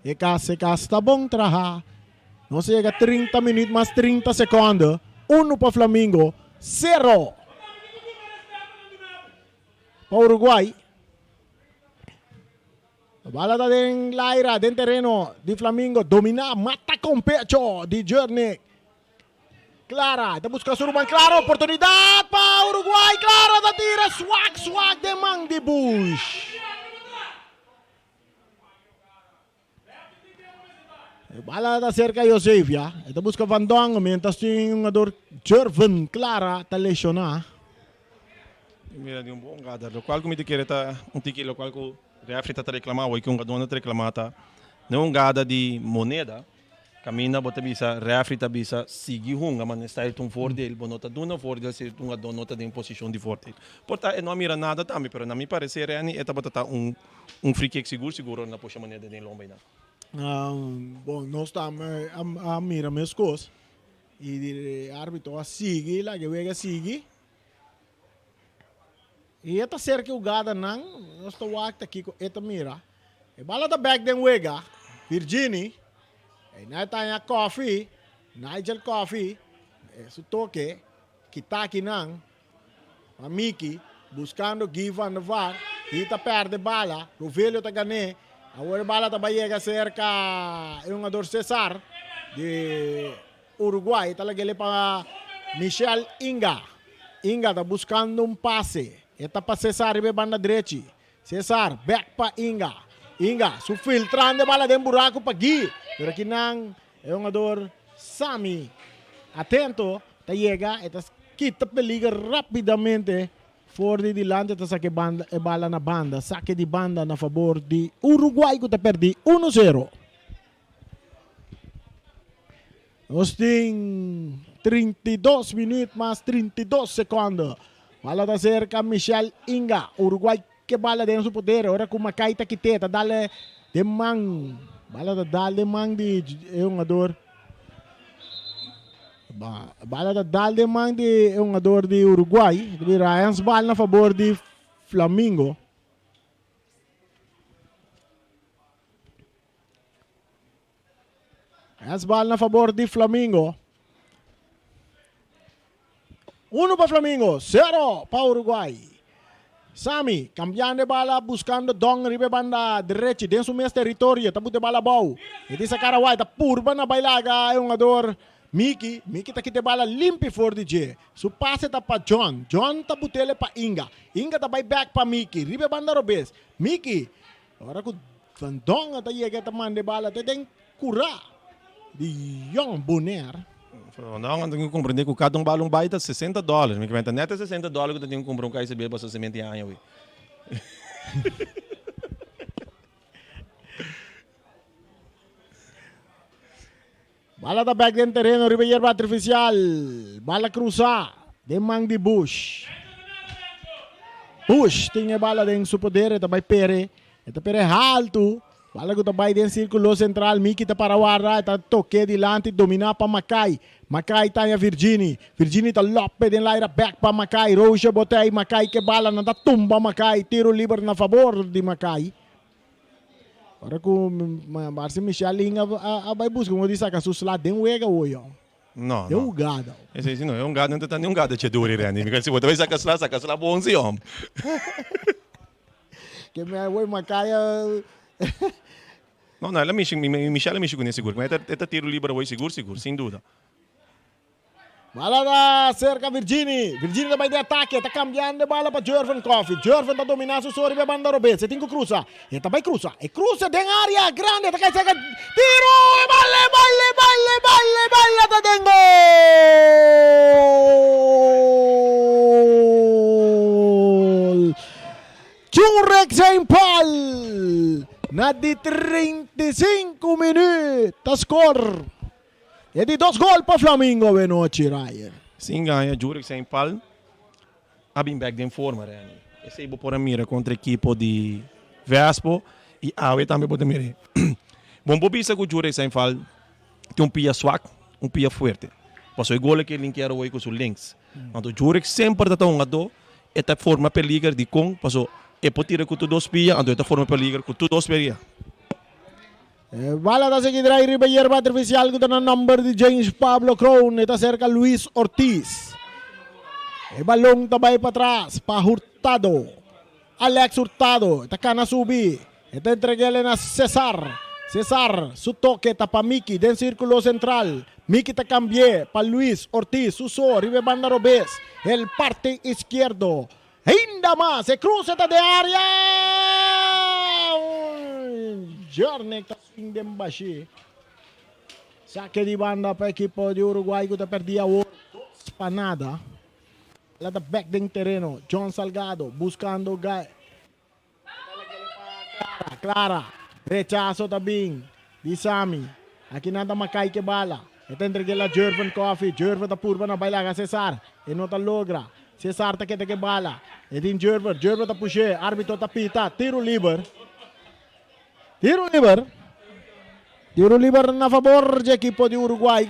F: E kas, e kas ta bon traha. Nos a yega 30 minuut mas 30 sekonde. Unu pa Flamingo, sero pa Uruguay. Bala ta den laira, den tereno di Flamingo. Domina, mata con pecho di Jurnick. Clara ta busca su ruman Clara oportunidad pa Uruguay Clara ta tira swak swak den man di Bush. E bala ta cerca Josef ya. E ta busca Van Dong mientras tin un jugador Jervin Clara ta lesiona.
E: Mira di un bon gada locual cu mi ta kere ta un tiki locual cu referee ta ta reclama hoy cu un jugador ta reclama ta no un gada di moneda. Caminda bo ta bisa, refri ta bisa, sigui hunga, ma nesta el ta un voordeel, bo no ta duna voordeel si e hungador no ta den posicion di voordeel. Por ta e no a mira nada tambe, pero na mi parecer Renny e tabata ta un un free kick sigur sigur ora na pusha moneda den lomba einan.
F: Bon, nos tambe a mira mescos y di arbitro a sigui, laga e wega sigui. Y e ta cerca e hugadanan, nos ta wak ta kico e ta mira. E bala ta bek den wega, Virgini, eynan e ta haña Coffee, Nigel Coffee, e su toke, kita akinan, pa Mickey, buscando Guy van der Vaart, Guy ta perde bala, Rovelio ta gané, awor e bala ta bai yega cerca e hungador Cesar di Uruguay ta lag'el pa Michel Inga. Inga ta buscando un pase. E ta pa Cesar riba e banda drechi. Cesar bek pa Inga. Inga su filtrando e bala den buraco pa Guy. Pero akinan e hungador Sami atento ta yega. E ta kita peliger rapidamente for di dilanti. Ta saka e bala na banda. Sake di banda na fabor di Uruguay cu ta perdi uno zero. Nos tin 32 minuut mas 32 secondo. Bala ta cerca Michel Inga. Uruguay ke bala den su poder. Ora cu Mackay ta kite, ta dale den man. Bala ta dal den man di e hungador. Bala ta dal den man di e hungador di Uruguay. Bira handsbal na fabor di Flamingo. Handsbal na fabor di Flamingo. Uno pa Flamingo, zero pa Uruguay. Sami cambiando e bala buscando Don riba e banda derechi den su mes territorio ta buta e bala abou. E di sacar away ta purba na bailaga e hungador Miki. Miki ta kita e bala limpi for di dje. Su pase ta pa John. John ta butele pa Inga. Inga ta bay back pa Miki riba e banda robes. Miki Ora ku Van Dongen ta yega e ta manda e bala te den kurá di Jong Bonaire.
E: Van Dongen tin ku komprendé ku kada un bala un bai ta sesenta dòler. Mi ta nèt e sesenta dòler ku ta tin ku kumpra un kai sebé pa su semente aña wi.
F: Bala ta bek den tereno riba yerba artifisial. Bala krusa den man di Bush. Bush tin e bala den su poder, e ta bai pere. E ta pere haltu. Bala ku ta bai den sirkulo sentral, Miki ta para warda, e ta tok'é dilanti, dominá pa Makai. Makai ta haña Virgini. Virgini ta lòp'e den laira bèk pa Makai. Roosje bot'ei, Makai ke bala, nan ta tumba Makai. Tiru liber na fabor di Makai. Ora ku parse Michel Ling a bai buska un di saka su sla den wega awo yòn.
E: No,
F: Den
E: no.
F: hugada.
E: Esei si no, e hungada no ta ni hungada che duri, Randy. Mi si bo ta bai saka sla, saka sla bon si yòn.
F: Ke mi a woi Makai a.
E: No, no, el a mishi, Michel a mishi kuné sigur. E ta tiru liber awoi sigur, sigur, sin duda.
F: Bala ta serka Virgini. Virgini ta bai den atake. Ta kambiando e bala pa Jervin Coffie. Jervin ta dominá su so riba e banda robes. E tin ku krusa. E ta bai krusa. E krusa den área grandi. E ta kai serka. Tiru! E bala, e bala, e bala, e bala, e bala ta den gol! Jurek Saint Paul na di 35 minüt ta skor. E di dos gol pa Flamingo awenochi, Ryan.
E: Sin gaña, Jurek Saint Paul a bin bek den forma, Renny. Esei bo por a mira kontra ekipo di Vespo i awe tambe bo ta mir'é. Bon por bisa ku Jurek Saint Paul tin un pia swak, un pia fuerte. Pasobra e gol aki e linkier awor ku su links. Anto Jurek semper ta ta hungadó, e ta forma peliger dikon? Pasobra e por tira ku tur dos pia, anto e ta forma peliger ku tur dos pia.
F: E bala ta sigui drai riba yerba artifisial ku ta na nòmber di James Pablo Kroon. E ta serka Luis Ortiz. E balon ta bai patras pa Hurtado. Alex Hurtado ta kana subi. E ta entreg'el na Cesar. Cesar su toke ta pa Miki den sirkulo sentral. Miki ta kambi'é pa Luis Ortiz su so riba e banda robes. El parti iskierdo. Ainda mas, e kruse ta den área! Jornek ta swing den bashí. Sake di banda pa ekipo di Uruguay ku ta pèrdí awor 2-0. Bala ta bèk den tereno. John Salgado buskando Gael. Clara, Clara. Rechaso ta bin di Sami. Aki nan ta Makai ke bala. E ta entreg'é la Jervin Coffee. Jervin ta purba na bai laga Cesar. E no ta logra. Cesar ta keda ke bala. E tin Jervin. Jervin ta push'é. Arbitro ta pita. Tiro liber. Tiro liber. Tiro liber na fabor dje ekipo di Uruguay.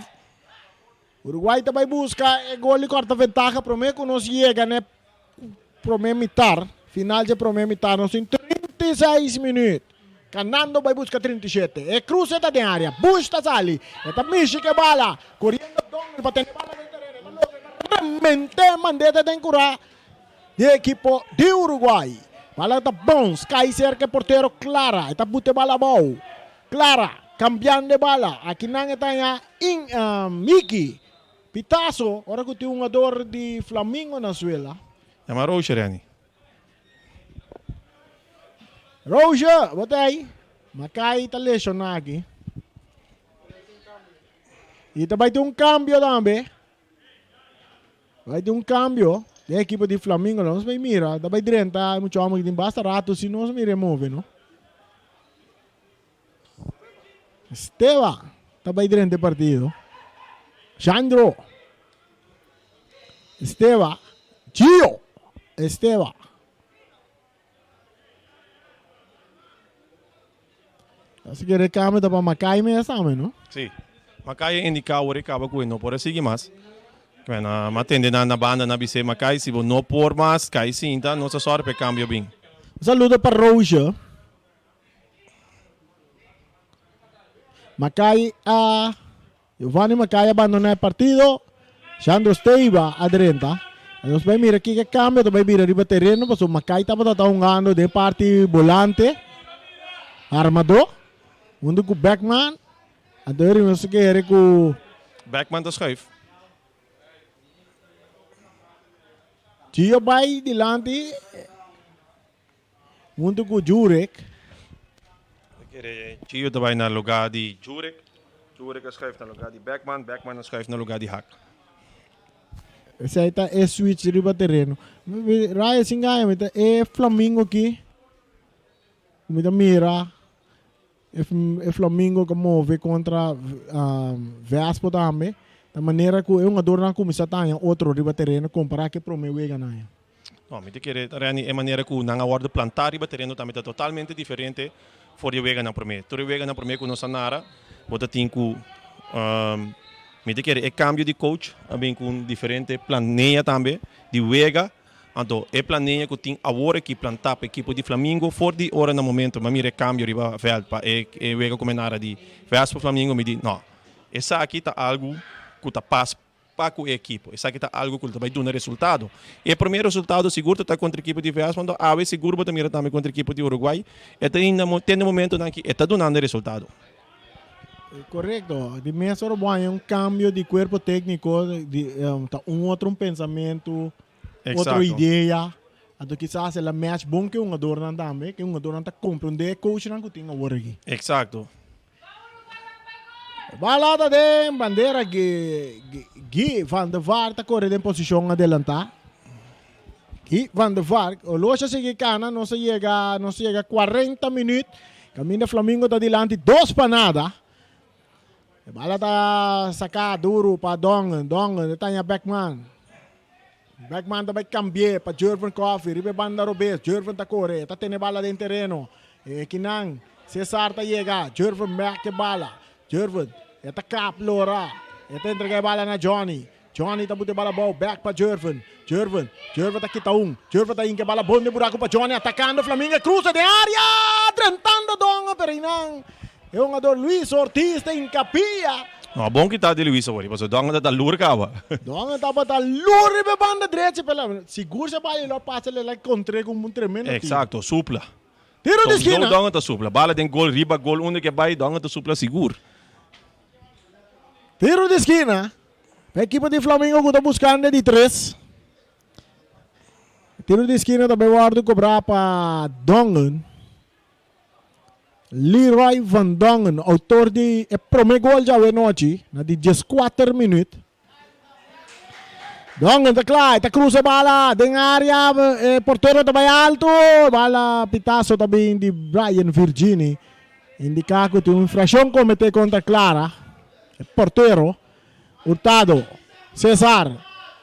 F: Uruguay ta bai buska e gol di korta ventaha prome ku nos yega na e prome mitar, final dje prome mitar. Nos tin 36 minuut. Kanando bai buska 37. E kruse ta den area. Bush ta sali. E ta mishi ku e bala. Koriendo Donald pa tene e bala den tereno. E ta logra. E ta remente mand'e den kura di e ekipo di Uruguay. Bala ta bounce kai serka e portero Clara. E ta buta e bala abou. Clara cambiando e bala. Aki nan e ta haña in Miki. Pitazo ora cu tin un hungador di Flamingo na suela.
E: Yama Roger Renny.
F: Roger, bo ta ei? Makai ta lesiona aki. Y ta bai tin un cambio tambe. Bai tin un cambio den ekipo di Flamingo. Nos bai mira, ta bai drenta mucho homber ki tin basta rato si nos mira e move, no? Esteba ta bai drenta e partido. Shandro. Esteba. Gio. Esteba. Así que recambio ta pa Makai mes tambe, no?
E: Sí. Makai a indica awor e caba cu e no por a sigui mas. Bueno, m'a tende nan na banda nan a bis'é, Makai, si bo no por mas, cai sinta, nos a sòru pa e cambio bin.
F: Un saludo pa Roosje. Makai a Giovanni Makai a bandona e partido. Shandro Steiba a drenta. Nos bai mira kiko cambio ta bai bira riba tereno pasobra Makai tabata ta hungando den parti bolante armadó hunto ku Beckman. Anto eri nos ta kere ku.
E: Beckman ta schuif.
F: Gio bai dilanti Huntu ku Jurek.
E: Ta kere Gio ta bai na luga di Jurek. Jurek a schuif na luga di Beckman. Beckman a schuif na luga di Hak.
F: Esei ta e switch riba tereno. Raya sin gaña mi ta e flamingo aki ku mi ta mira e flamingo ku move kontra Vespo tambe ta manera ku e hungadornan a kuminsá ta haña otro riba tereno kompará ku e promé weganan.
E: No, mi ta kere ta Renny e manera ku nan a wòrdu plantá riba tereno tambe ta totalmente diferente. For di e weganan promé. Tur e weganan promé ku nos a nara, bo ta tin ku mi ta kere e kambio di coach a bin ku un diferente planea tambe di wega. Anto e planea ku tin awor aki plantá pa ekipo di Flamingo for di ora na momento mi a mira e kambio riba vèlt pa e wega ku mi a nara di Vespa Flamingo mi di no, esaki ta algu ku ta pas pa ku e ekipo. Esaki ta algu ku lo ta bai duna resultado. E promé resultado sigur ta ta kontra ekipo di VS, anto awe sigur bo ta mira tambe kontra ekipo di Uruguay. E ta ainda te na momentonan aki e ta dunando e resultado.
F: Korekto. Di mes ora bo haña un kambio di kuerpo tékniko di ta un otro un pensamentu, otro idea. Anto kisas el a match bon ku e hungadornan tambe, ku e hungadornan ta komprondé e coachnan ku tin awor aki.
E: Eksakto.
F: Bala ta den bandera Guy van der Vaart ta kore den posishon adelantá. Guy van der Vaart, oloshi a sigui kana, nos a yega, nos a yega 40 minüt. Kaminda Flamingo ta dilanti dos pa nada. E bala ta saká duru pa Dongen, Dongen ta taña Beckman. Beckman ta bai kambi'é pa Jurven Coffie riba e banda robes. Jurven ta kore, e ta tene bala den tereno. E kinan, Cesar ta yega, Jurven bek e bala. Jurven, e ta kap lora, e ta entrega e bala na Johnny. Johnny ta buta e bala abou, bek pa Jurven. Jurven, Jurven ta kita un. Jurven ta hinka e bala bon den buraku pa Johnny, atakando Flamingo, e krusa den area! Drentando Dongen, pero einan e hungador Luis Ortiz ta hinka pia.
E: No, bon kita di Luis awor, pasobra Dongen ta ta lur kaba.
F: Dongen tabata lur riba e banda drechi, pero sigur si e bala lo a pasa el a kontr'é ku un tremendo tiro.
E: Exacto, supla.
F: Tiro di skina.
E: Dongen ta supla. Bala den gol, riba gol, unda ke bai, Dongen ta supla sigur.
F: Tiro di skina. Pa ekipo di Flamingo ku ta buskando e di tres. Tiro di skina ta bai wòrdu kobrá pa Dongen. Leroy van Dongen, outor di e promé gol djawe nochi, na di dieskuater minüt. Dongen ta kla, e ta krusa e bala den área, e portero ta bai altu, bala pitaso ta bin di Brian Virgini, indiká ku tin un infrakshon kometé kontra Clara, e portero. Hurtado, Cesar,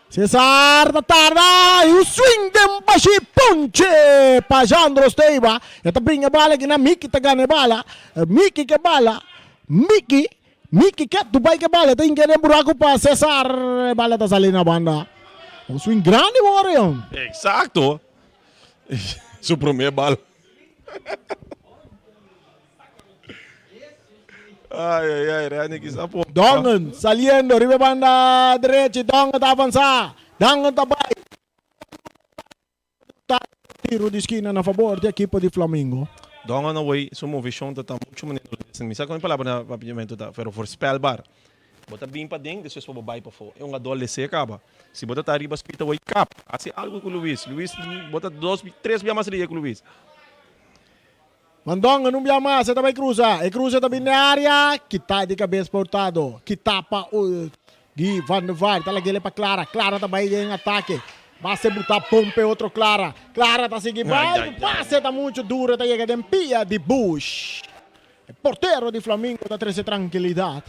F: Cesar ta tarda y un swing den bashi ponche pa Jandro Steiva. E ta bringa e bala aki na Miki ta gana e bala. Miki ke bala, Miki, Miki ke Dubai ke bala. E ta hinka den buraku pa Cesar. E bala ta sali na banda. Un swing grandi Orion.
E: Exacto. Su prome bala. Ai, ai, ai, Randy kisa po.
F: Dongen saliendo riba e banda drechi. Dongen ta avansa. Dongen ta bai. Tiro di skina na fabor di ekipo di Flamingo.
E: Dongen awey su movishon ta ta mucho manera mi sa con e palabra na papiamento ta pero voorspelbaar. Bo ta bin paden despues pa bo bai pafó. E hungador les'é kaba. Si bo ta ta riba spita awey kap. Hasi algo ku Luis. Luis bo ta dos tres bia mas ria ku Luis.
F: Van Dongen un bia mas e ta bai cruza. E cruza ta bin den area. Kita di cabes pa Hurtado. Kita pa Guy van der Vaart. Ta lag'ele pa Clara. Clara ta bai den atake. Base buta bon p'e otro Clara. Clara ta sigui bai. Pase ta mucho duro. Ta yega den pia di Bush. E portero di Flamingo ta trece trankilidad.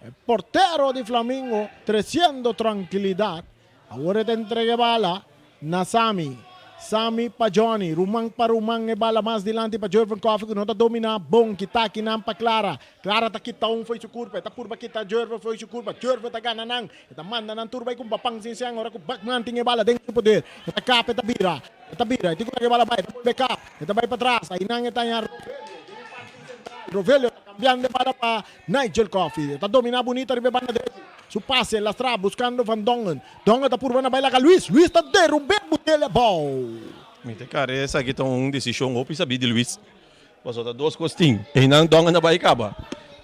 F: E portero di Flamingo treciendo trankilidad. Awor e ta entrega e bala na Sami. Sami pa Johnny. Ruman pa ruman e bala mas dilanti pa Jervin Coffey ku no ta dominá bon. Kita akinan pa Clara. Clara ta kita un fo'i su kurpa. E ta purba kita Jervin fo'i su kurpa. Jervin ta gana nan. E ta manda nan tur bai ku Bapang sin sen ora ku Bachmann tin e bala den su poder. E ta kap e ta bira. E ta bira. E tin ku laga e bala bai. E ta bolbe kap. E ta bai patras. Ainan e ta haña Rovelio den e parti sentral. Rovelio ta kambiando e bala pa Nigel Coffey ta domina bunita riba e banda drechi. Su pase lastra buscando Van Dongen. Dongen ta purba na bai laga Luis. Luis ta derumbe butele abou.
E: Mi ta kere esaki ta un desishon hopi sabí di Luis. Pasobra ta dos kos tin. Einan Dongen a bai kaba.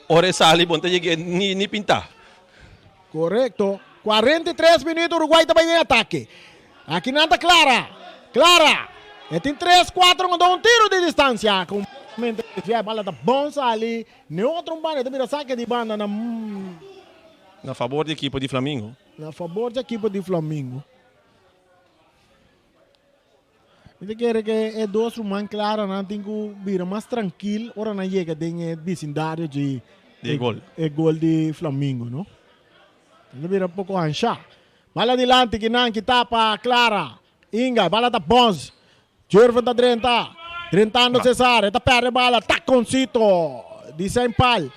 E: Ora e sali bo no ta yeg'é ni pintá.
F: Korekto. 43 minuut Uruguay ta bai den atake. Aki nan ta Clara. Clara. E tin tres, kuatro kontra un tiro di distansia. Completamente desviá. E bala ta bon sali. Ne otro un banda. E ta bira sake di banda na.
E: Na fabor di ekipo di Flamingo.
F: Na fabor di ekipo di Flamingo. Mi ta kere ke e dos ruman Claranan tin ku bira mas trankil ora nan yega den e bisindario di
E: Di e gol.
F: e gol di Flamingo, no? Nan ta bira poko anshá. Bala dilanti kinan kita pa Clara. Inga, bala ta Bons. Jurven ta drenta. Drentando Cesar, e ta perde bala, taconcito di Saint Paul.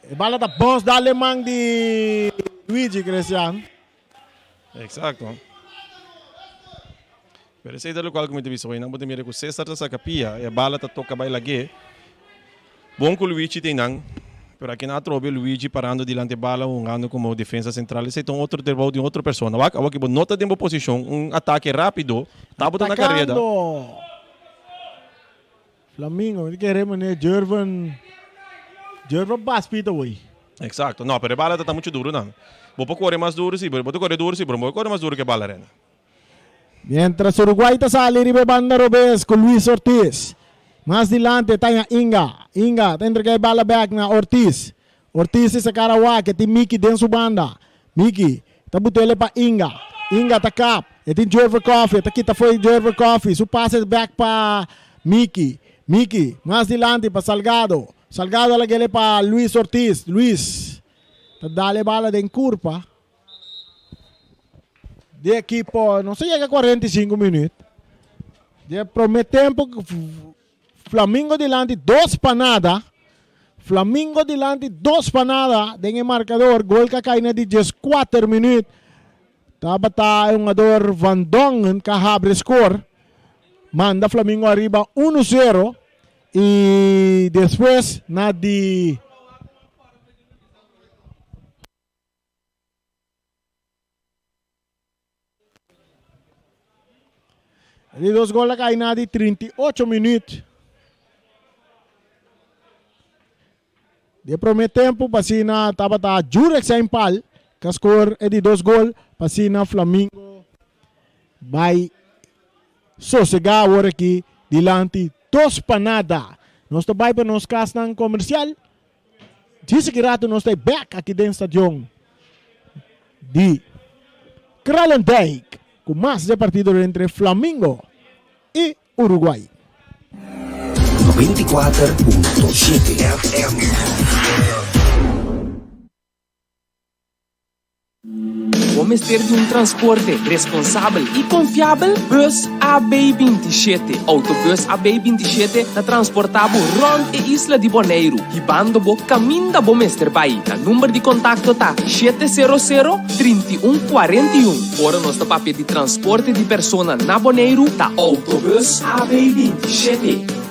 F: E bala ta bons dal man di Luigi Christian.
E: Exacto. Pero esey ta locual cu mi ta bisa hoy. Nan bo ta mira cu Cesar ta saca pia, e bala ta toca bay lag'é. Bon cu Luigi ta einan, pero aki nan atrobe Luigi parando dilanti e bala hungando como defensa central. Esey ta un otro trabou di un otro persona. Wak, awor ki bo no ta den bo posicion, un atake rapido, ta bo ta na careda.
F: Atacando Flamingo, mi ta kere mane Jervin, Jervin Baspita hoy.
E: Exacto. No, pero e bala ta ta mucho duro nan. Bo por core mas duro si, pero bo ta core duro si, pero bo por core mas duro ke bala rena.
F: Mientras Uruguay ta sali riba e banda robes ku Luis Ortiz. Mas dilanti ta haña Inga. Inga ta entrega e bala bek na Ortiz. Ortiz ta saca Arawak, e tin Miki den su banda. Miki ta but'el pa Inga. Inga ta kap. E tin Jerver Coffie, e ta kita fo'i Jerver Coffie. Su pase bek pa Miki. Miki mas dilanti pa Salgado. Salgado a lag'el pa Luis Ortiz. Luis ta dal e bala den kurpa. Di ekipo no sa yega 45 minuut. Di e prome tempo Flamingo dilanti dos pa nada. Flamingo dilanti dos pa nada den e marcador. Gol ka kai na di 14 minuut. Tabata e hungador Van Dongen ka habre score. Manda Flamingo ariba 1-0. Y despues na di Di dos gol a kai na di 38 minuut. Di prome tempo pasina tabata Jurek Sainpal ka score e di dos gol pasina Flamingo bai sosega awor aki dilanti dos pa nada. Nos ta bai pa nos kasnan komersial. Djis aki rato nos ta e bek aki den stadion di Kralendijk ku mas di e partido entre Flamingo i Uruguay.
G: 94.7 FM.
A: Bo mester di un transporte responsabel i konfiabel? Bus AB 27. Autobus AB 27 ta transportá bo rònt e isla di Boneiru, hibando bo kaminda bo mester bai. Nan number di kontakto ta 700 31 41. Ora nos ta papia di transporte di persona na Boneiru, ta Autobus AB 27.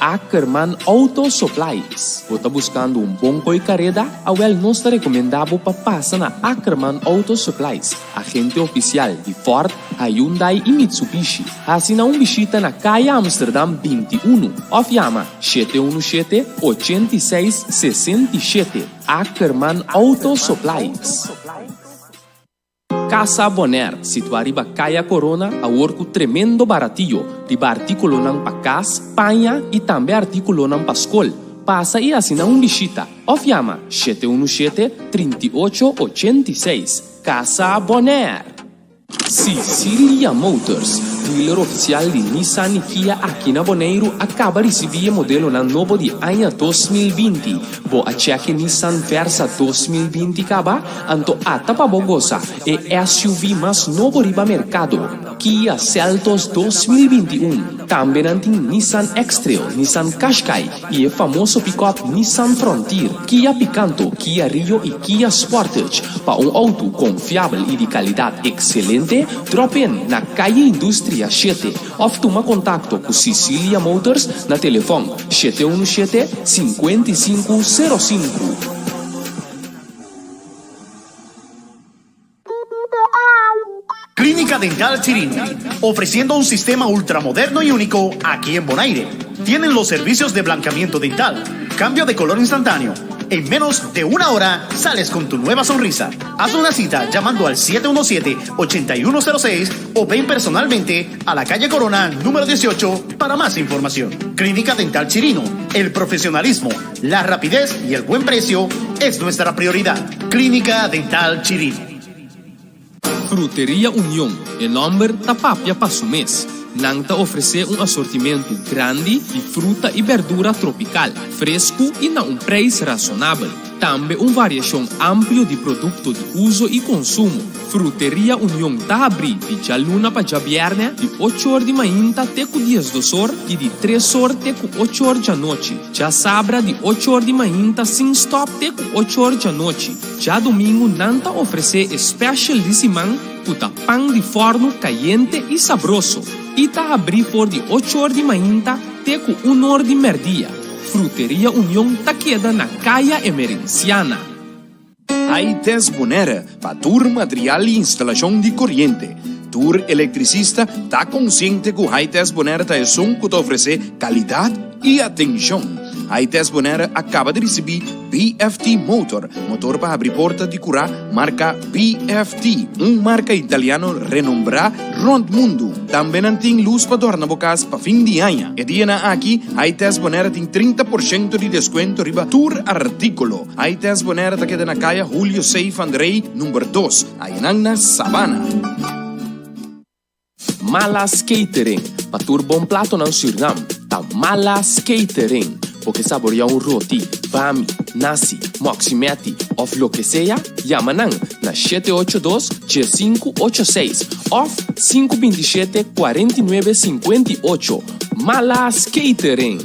A: Ackerman Auto Supplies. Bo ta buskando un bon koi kareda? Awel nos ta rekomendá bo pa pasa na Ackerman Auto Supplies, agente ofisial di Ford, Hyundai i Mitsubishi. Hasi na un bishita na Kaya Amsterdam 21 òf yama 717 86 67. Ackerman Auto Supplies. Casa Bonaire, situá riba Kaya Corona, awor ku tremendo baratio riba artíkulonan pa kas, paña i tambe artíkulonan pa skol. Pasa i hasi nan un bishita òf yama 717 38 86. Casa Bonaire! Sicilia Motors, dealer ofisial di Nissan i Kia aki na Boneiru a kaba risibí e modelonan nobo di aña 2020. Bo a chèk e Nissan Versa 2020 kaba? Anto ata pa bo gosa e SUV mas nobo riba merkado, Kia Seltos 2021. Tambe nan tin Nissan X-Trail, Nissan Qashqai i e famoso pikòp Nissan Frontier, Kia Picanto, Kia Rio i Kia Sportage. Pa un outo konfiabel i di kalidat ekselente, drop in na Calle Industria shete òf tuma kontakto ku Sicilia Motors na telefòn shete unu shete, 55 05.
B: Clínica Dental Chirino, ofreciendo un sistema ultramoderno y único aquí en Bonaire. Tienen los servicios de blanqueamiento dental, cambio de color instantáneo. En menos de una hora sales con tu nueva sonrisa. Haz una cita llamando al 717-8106 o ven personalmente a la calle Corona número 18 para más información. Clínica Dental Chirino, el profesionalismo, la rapidez y el buen precio es nuestra prioridad. Clínica Dental Chirino.
A: Fruteria Union, e nòmber ta papia pa su mes. Nan ta ofresé un asortimentu grandi di fruta i berdura tropikal, fresku i na un preis rasonabel. Tambe un variashon amplio di produkto di uso i konsumo. Fruteria Union ta habrí di djaluna pa djabièrnè di ocho or di mainta te ku diesdos or i di tres or te ku ocho or djanochi. Djasabra di ocho or di mainta sin stòp te ku ocho or djanochi. Djadumingu nan ta ofresé e special di siman ku ta pan di fòrnu kayente i sabroso i ta habrí for di ocho or di mainta te ku un or di mèrdia. Fruteria Union ta keda na Kaya Emerenciana.
C: Hi-Test Bonaire pa tur material i instalashon di koriente. Tur elektrisista ta konsiente ku Hi-Test Bonaire ta esun ku ta ofresé kalidat i atenshon. Hi-Test Bonaire a kaba di risibí BFT Motor, motor pa habri porta di kurá marka BFT, un marka italiano renombrá rònt mundu. Tambe nan tin lus pa dòrna bo kas pa fin di aña. E dianan aki, Hi-Test Bonaire tin 30% di deskuento riba tur artíkulo. Hi-Test Bonaire ta keda na Kaya Julio C. van der Rey number dos, ayanan na Sabana.
A: Malas Catering, pa tur bon platonan Surnam, ta Malas Catering. Bo ke saborea un roti, bami, nasi, mòksimèti òf loke sea? Yama nan na 782 1586 òf 527 49 58. Malas Catering!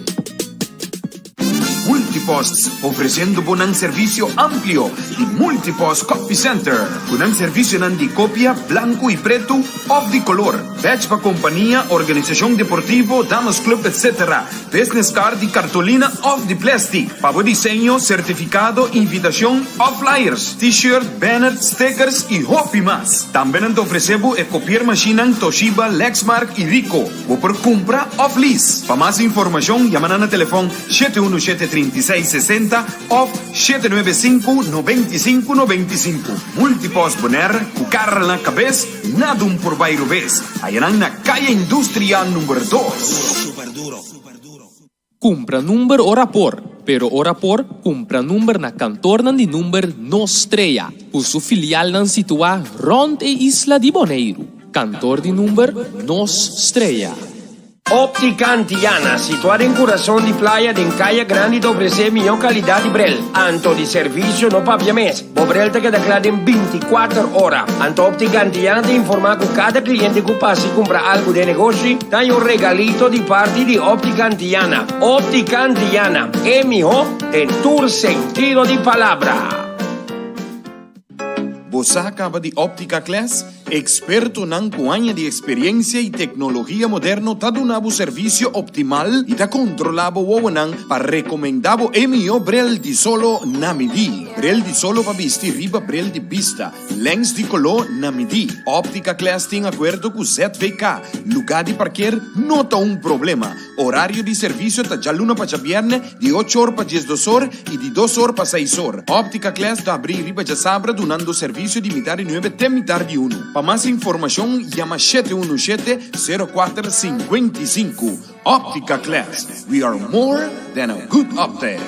C: Multipost, ofreciendo bo nan servicio amplio di Multipost Copy Center, cu nan servicionan di copia blanco y preto of di color, badge pa compania, organisacion deportivo, damas club etc. Business card di cartolina of di plastic, pa bo diseño, certificado, invitacion of flyers, t-shirt, banner, stickers y hopi mas. Tambe nan ta ofrece bo e copiermachinenan Toshiba, Lexmark y Ricoh. Bo por kumpra òf lease. Pa mas informashon yama nan na telefòn 717 36 60 òf 795 95 95. Multipost Bonaire ku kara na kabes, nada un por bai robes. Haya nan na Kaya Industria number dos.
A: Kumpra number ora por, pero ora por kumpra number na kantornan di number Nos Strea, ku su filialnan situá rònt e isla di Boneiru. Kantor di number Nos Strea.
D: Optica Antillana, situá den kurason di playa den Kaya Grandi ta ofresé mihó kalidat di brel. Anto di servisio no papia mes. Bo brel ta keda kla den bintikuater ora. Anto Optica Antillana ta informá ku kada kliente ku pasa i kumpra algu den negoshi ta haña un regalito di parti di Optica Antillana. Optica Antillana, e mihó den tur sentido di palabra.
C: Bo sa kaba di Optica Class? Ekspertonan ku aña di eksperiencia i teknologia moderno ta duna bo servisio optimal i ta kontrolá bo wowonan pa rekomendá bo e mihó brel di solo na midí. Brel di solo pa bisti riba brel di bista, lens di koló na midí. Optica Class tin akuerdo ku ZVK. Lugá di parker no ta un problema. Orario di servisio ta djaluna pa djabièrnè di ocho or pa diesdos or i di dos or pa seis or. Optica Class ta abrí riba djasabra dunando servisio di mitar di nuebe te mitar di unu. Pa mas informashon yama shete unu shete, sero kuater, sinkuenta i sinku. Optica Class, we are more than a good optic.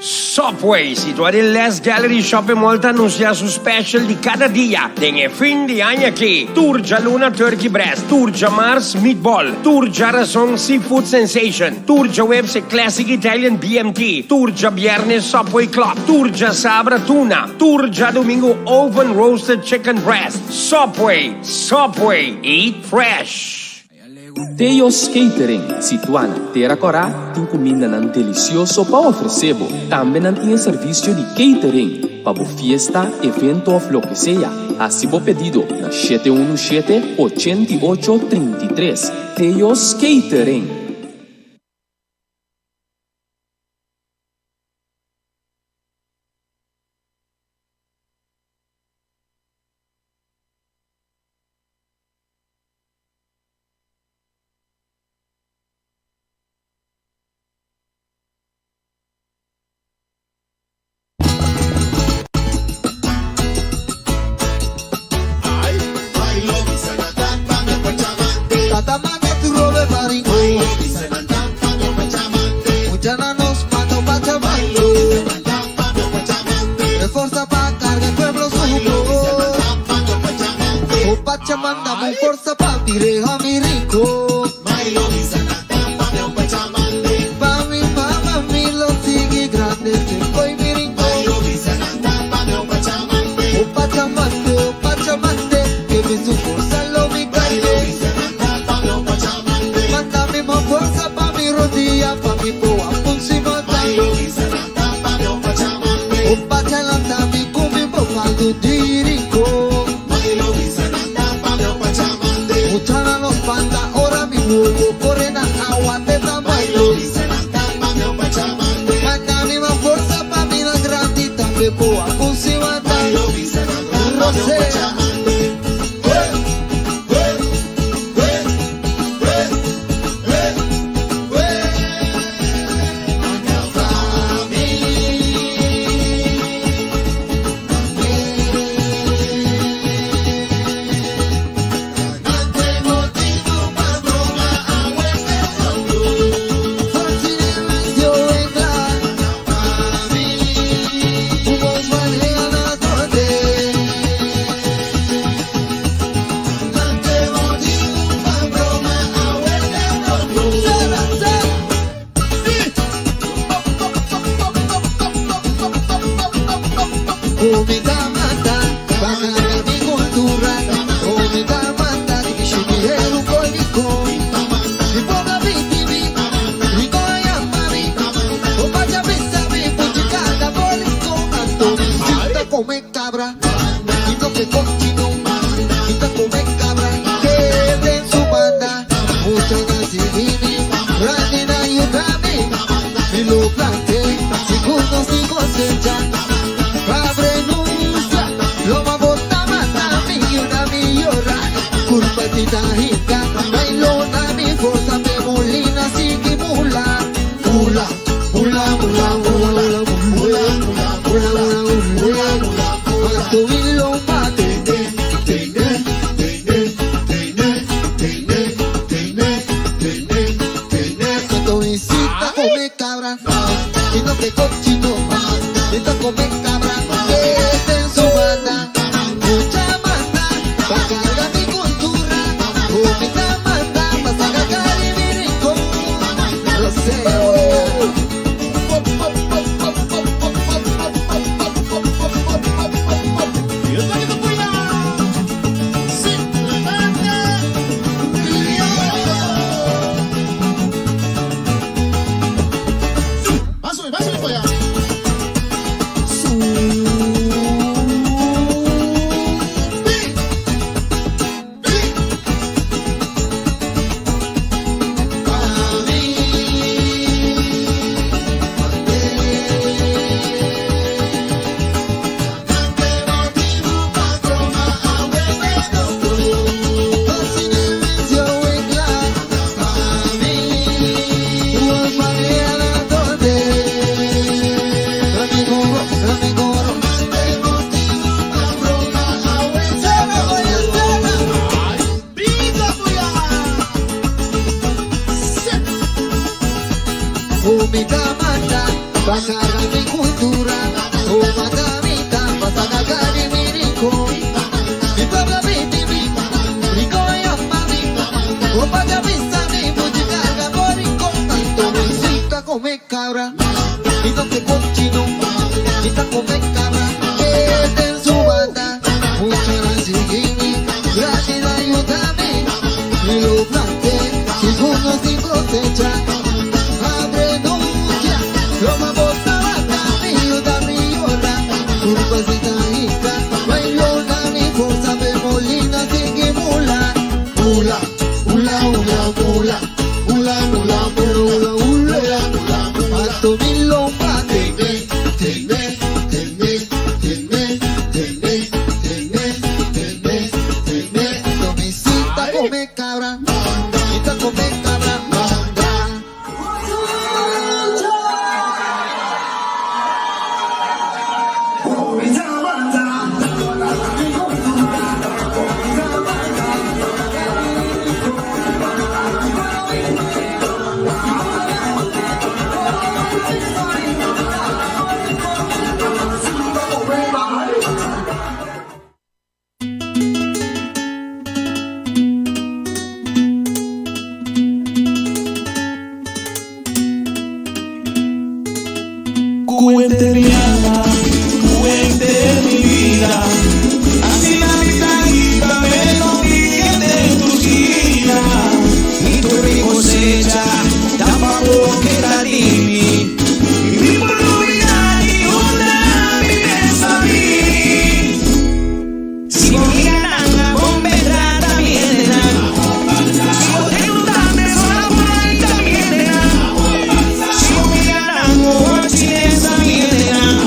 D: Subway, situá den Les Gallery Shopping Mall ta anunsiá su special di kada dia den e fin di aña aki. Tur djaluna Turkey Breast, tur djamars Meatball, tur djarason Seafood Sensation, tur djaweps e Classic Italian BMT, tur djabièrnè Subway Club, tur djasabra Tuna, tur djadumingu Oven Roasted Chicken Breast. Subway, Subway, eat fresh!
A: Teo's Catering, situá na Tera Kòrá, tin kumindanan delisioso pa ofresé bo. Tambe nan tin e servisio di catering pa bo fiesta, evento òf loke sea. Hasi bo pedido na 717 88 33. Teo's Catering!
H: Cuente mi alma, cuente mi vida. Asina mi ta hiba melodia den tur skina. Mi tur mi kosecha, ta pa bo keda di mi. Mi por lubidá di unda mi mes a bini. Si bo amiganan a bon trata mi hendenan. Si bo ta sola por ei ta mi hendenan. Si bo amiganan o chines ta mi hendenan.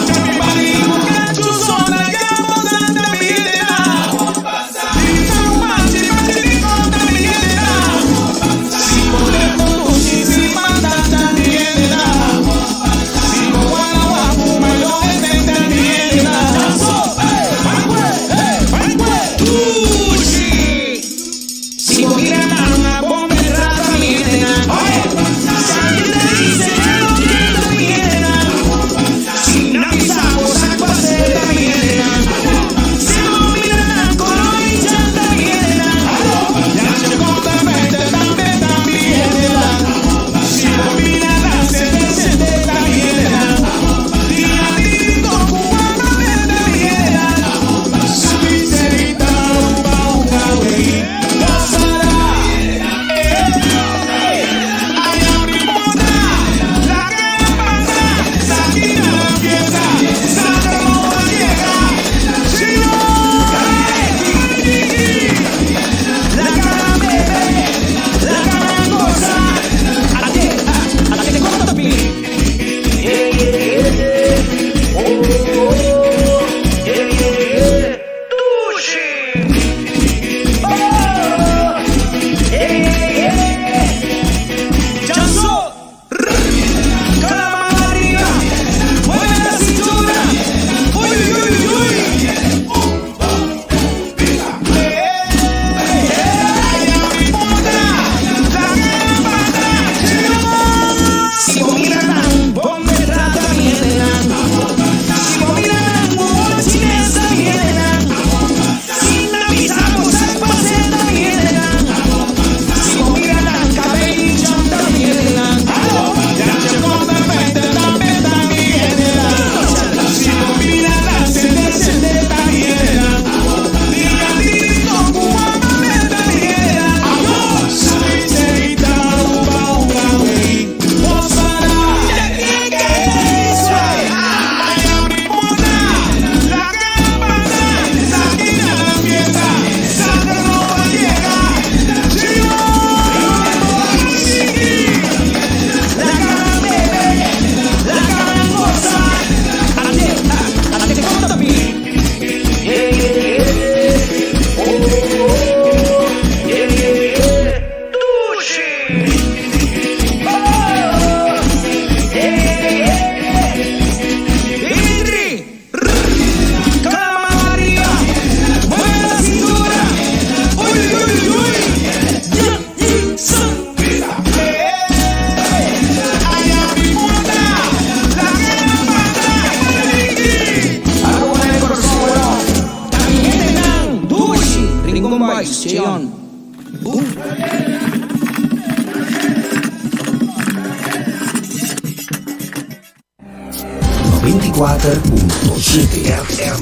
G: 94.7 FM.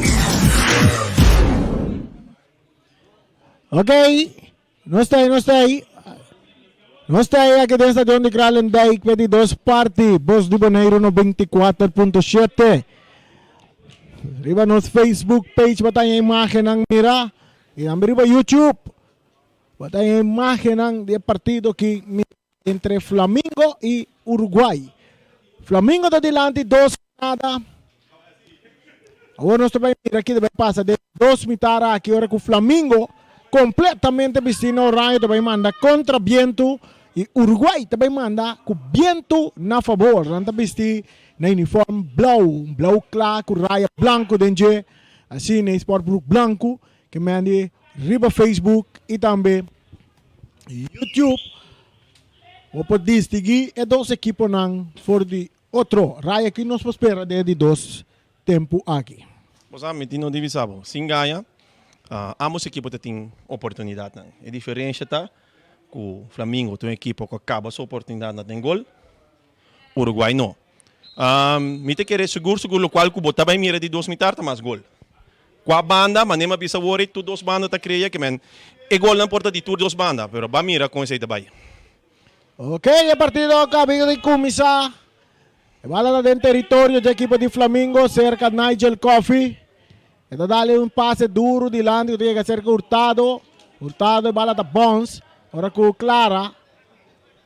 F: Ok, nos ta ahí, nos ta ahí. Nos ta ahí aki den stadion di Kralendijk pe di dos parti. Bos di Boneiru 94.7. Riba nos Facebook page bo ta haña imagennan mira. I tambe riba YouTube bo ta haña imagennan di e partido ki entre Flamingo i Uruguay. Flamingo ta dilanti dos nada. Awor nos ta bai mira ki ta bai pasa den dos mitar aki ora ku Flamingo kompletamente bisti na oranje ta bai manda kontra bientu i Uruguay ta bai manda ku bientu na fabor. Nan ta bisti na uniform blou, un blou kla ku raya blanku den dje, asina e sportbroek blanku ke mendi riba Facebook i tambe YouTube. Bo por distinguí e dos ekiponan for di otro. Raya ki nos por spera den e di dos tempu aki?
E: Bo sa, mi tin no di bisa bo, sin gaña, ambos ekipo ta tin oportunidatnan. E diferensha ta ku Flamingo ta un ekipo ku a kaba su oportunidatnan den gol, Uruguay no. Mi ta kere sigur sigur lokual ku bo ta bai mira di dos mitar ta mas gol. Kua banda, manera mi a bisa awor ei, tur dos banda ta krea ke men e golnan por ta di tur dos banda, pero ba mira kon esei ta bai.
F: Ok, e partido a kaba di kuminsá. E bala ta den teritorio dje ekipo di Flamingo serka Nigel Coffie. E ta dale un pase duru dilanti ku ta yega serka Hurtado. Hurtado e bala ta bounce ora ku Clara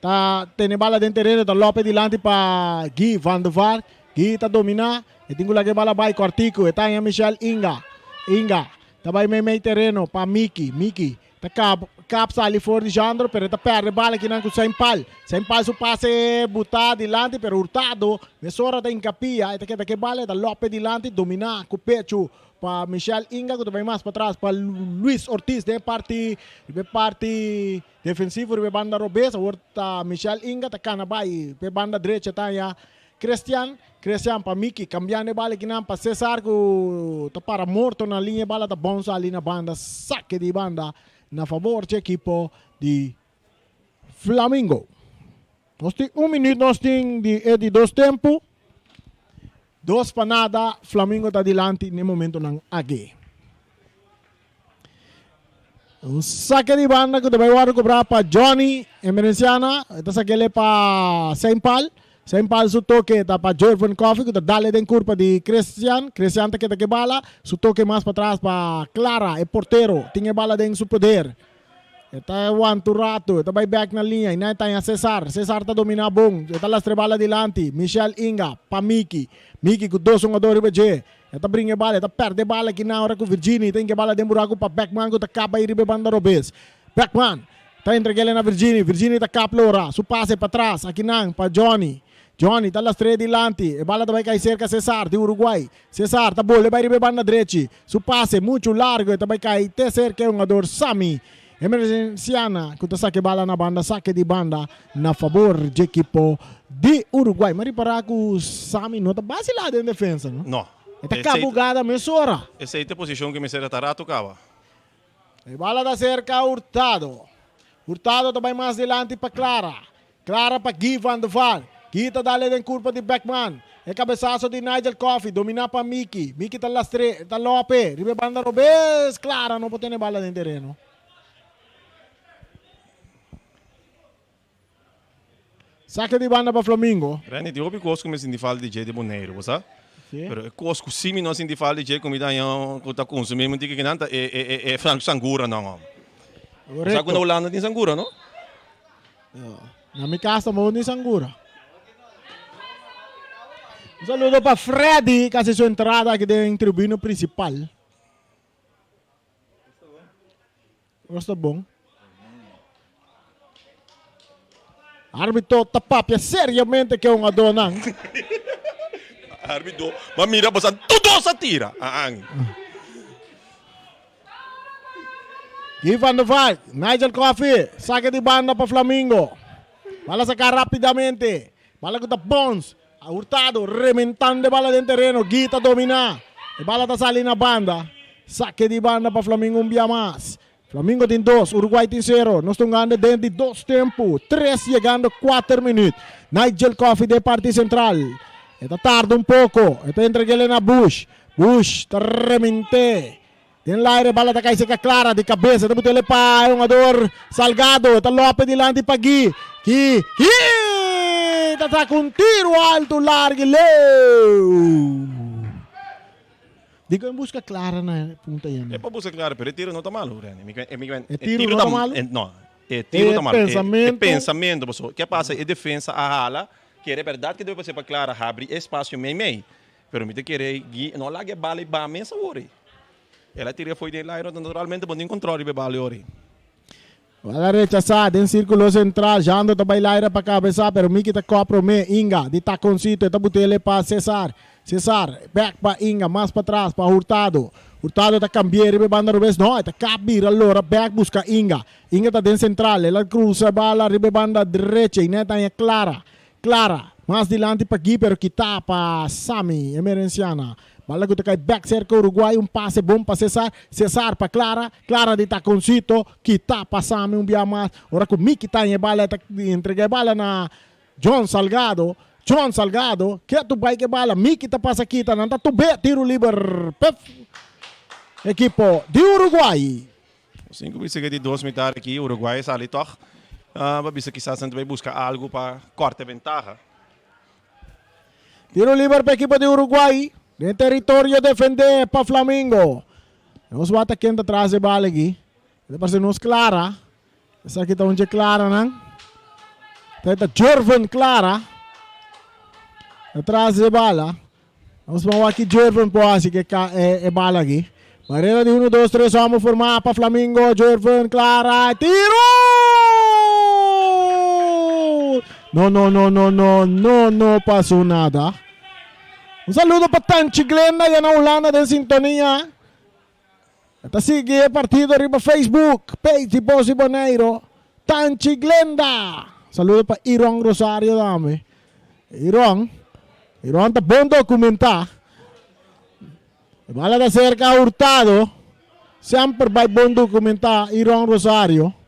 F: Ta tene bala den tereno, ta lope dilanti pa Guy van der Vaart. Guy ta domina, e tin ku laga e bala bai kòrtiku. E ta haña Michel Inga. Inga ta bai meimei tereno pa Miki. Miki ta kap kap sali for di Jandro, pero e ta pèrdè bala kinan ku Sainpal. Sainpal su pase butá dilanti, pero Hurtado mesora ta inkapia. E ta keda ku e bala, e ta lope dilanti, dominá ku pechu Pa Michel Inga ku ta bai mas patras pa Luis Ortiz den e parti riba e parti defensivo riba e banda robes. Awor ta Michel Inga ta kana bai pa e banda drecha ta haña Christian. Christian pa Miki kambiando e bala kinan pa Cesar ku ta para morto na liña e bala ta bounce ali na banda sake di banda na fabor dje ekipo di Flamingo. Nos tin un minuut nos tin di e di dos tempu. Dos pa nada, Flamingo ta dilanti n'e momentonan aki. Un sake di banda ku ta bai wòrdu kobrá pa Johnny Emerenciana. E ta sak'el pa Saint Paul. Saint Paul su toke ta pa Jorvan Coffey ku ta dale den kurpa di Christian. Christian ta keda ku e bala. Su toke mas patras pa Clara, e portero. Tin e bala den su poder. E ta wanta un rato, e ta bai bek na liña i nan e taña Cesar. Cesar ta dominá bon, e ta lastra e bala dilanti. Michel Inga pa Miki. Miki ku dos hungadó riba dje. E ta bringa e bala, e ta pèrdè e bala kinan ora ku Virgini ta hinka e bala den buraku pa Beckman ku ta kaba ei riba e banda robes. Beckman ta entreg'el na Virgini. Virgini ta kap lora. Su pase patras akinan pa Johnny. Johnny ta lastr'é dilanti. E bala ta bai kai serka Cesar di Uruguay. Cesar ta bolbe bai riba e banda drechi. Su pase muchu largo e ta bai kai te serka e hungador Sami. Emergenciana ku ta saka e bala na banda sake di banda na fabor dje ekipo di Uruguay. Mi a ripara ku Sami no ta basila den defensa no.
E: No.
F: E ta kaba hugada mesora.
E: Esei ta e posishon ku mester a ta rato kaba.
F: E bala ta serka Hurtado. Hurtado ta bai mas dilanti pa Clara. Clara pa Guy van der Vaart. Guy ta dale den curpa di Beckman. E cabesazo di Nigel Coffey, domina pa Mickey. Mickey ta lastre, ta lope riba e banda robes. Clara no por tene bala den tereno. Sake di banda pa Flamingo.
E: Randy, tin hopi cos cu mi sinti falta di dje di Boneiru, bo sa?
F: Si.
E: Pero e cos cu si mi no sinti falta di dje cu mi ta haña cu ta consumi un tiki kinan ta e e e sangura nan, hom. Bo sa cu na Hulanda tin sangura, no?
F: Na mi cas tampoco tin sangura. Un saludo pa Freddy que hace su entrada aquí den tribuna principal. Nos ta bon. Arbitro ta papia seriamente ke un adonan.
E: Arbitro, ma mira bosa tudo sa tira. Aan.
F: Guy van der Vaart, Nigel Coffey, sake di banda pa Flamingo. Bala saka rapidamente. Bala ku ta bons. Hurtado rementando e bala den tereno. Guy ta domina. E bala ta sali na banda. Sake di banda pa Flamingo un bia mas. Flamingo tin dos, Uruguay tin sero. Nos ta hungando den di dos tempu. Tres yegando kuater minuut. Nigel Coffey den parti sentral. E ta tarda un poko. E ta entreg'é na Bush. Bush ta rement'é. Den laire bala ta kai serka Clara di kabesa. E ta but'é pa e hungador Salgado. E ta lope dilanti pa Gui. Gui, Gui ta saka un tiru altu largu i leu. Dikon e buska Clara na e punta yenda?
E: E por buska Clara, pero e tiro no ta malu, Rene. Mi e mi
F: E tiro no ta malu?
E: No, e tiro ta malu.
F: E pensamento.
E: E pensamento, pasobra ke pasa e defensa a hala, kere berdad ke debe pasa pa Clara habri e espacio mei mei, pero mi ta kere Gui no laga e bala i ba mes awor ei. El a tira fo'i den lairo, naturalmente bo no tin control riba e bala awor ei.
F: Bala rechasá den sírkulo sentral. Jando ta bai laira pa kabesá, pero Miki ta kòp promé. Inga di takonsito, e ta but'el pa Cesar. Cesar bèk pa Inga, mas patras pa Hurtado. Hurtado ta kambi'é riba e banda robes. No, e ta kap bira lora bèk buska Inga. Inga ta den sentral, el a krusa e bala riba e banda drecha i nèt haña Clara. Clara, mas dilanti pa Gui pero kitá pa Sami Emerenciana. Bala ku ta kai bèk serka Uruguay, un pase bon pa Cesar, Cesar pa Clara, Clara di takoncito, kitá pa Sami un bia mas. Ora ku Miki ta haña e bala e ta entrega e bala na John Salgado, John Salgado ketu bai ku e bala, Miki ta pasa kita, nan ta tub'é tiru liber p'e ekipo di Uruguay.
E: Sinku bisa ke di dos mitar aki Uruguay a sali tòg pa bisa kisas nan ta bai buska algu pa kòrta e bentaha.
F: Tiro liber pa ekipo di Uruguay den teritorio defendé pa Flamingo. Nos wak ta ken ta tras e bal aki. E ta parse nos Clara. Esaki ta un dje Claranan. Ta ta Jervin Clara. Ta tras e bala. Nos ban wak ki Jervin por hasi ku e bala aki. Barrera di uno, dos, tres hòmber formá pa Flamingo. Jervin Clara. Tiro! No, no, no, no, no, no, no pasó nada. Un saludo pa Tanchi Glenda ya na Hulanda den sintonia. E ta sigui e partido riba Facebook, page di Bos di Boneiro. Tanchi Glenda. Saludo pa Iron Rosario tambe. Iron, Iron ta bon documentá. E bala ta cerca Hurtado. Semper bai bon documentá Iron Rosario.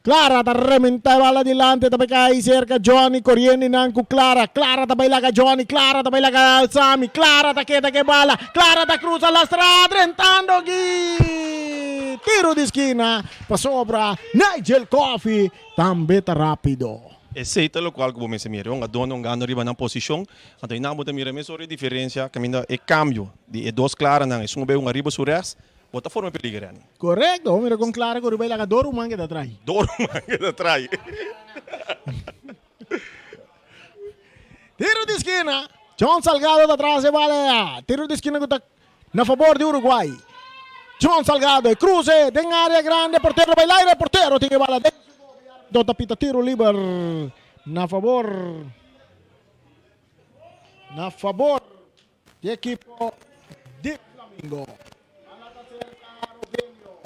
F: Clara ta rementa e bala dilanti ta bai kai cerca Johnny coriendo nan cu Clara. Clara ta bai laga Johnny, Clara ta bai laga Sammy, Clara ta keda ke bala, Clara ta cruza lastra drentando Gui. Tiro di skina pasobra Nigel Coffey tambe ta rapido.
E: Esey ta locual cu bo mester mira. E hungadornan ta hungando riba nan posicion. Anto einan bo ta mira mesora e diferencia caminda e cambio di e dos Claranan. Esun a bay hunga riba su rechts, bo ta forma e peliger Anny.
F: Correcto, bo mira con Clara cu riba e laga dos ruman keda trai.
E: Dos ruman keda trai.
F: Tiro di skina, John Salgado ta tras e bala. Tiro di skina cu ta Na fabor di Uruguay. John Salgado e cruze den area grande portero bay laire portero tin e bala den su boca y arbitro ta pita tiro liber na fabor na fabor di ekipo di Flamingo. Bala ta cerca Rogelio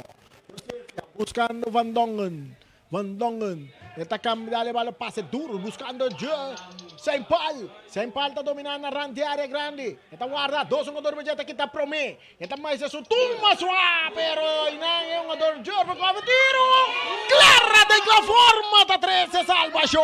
F: Josefia buscando Van Dongen Van Dongen e ta cambia dale bala pase duro buscando Dje Saint Paul. Saint Paul ta domina na rand di area grandi. E ta warda dos hungador riba dje ta kita prome. E ta maisa su tumba swa pero einan e hungador Jervin Cove tiro. Clara den cla forma ta trece salvacion.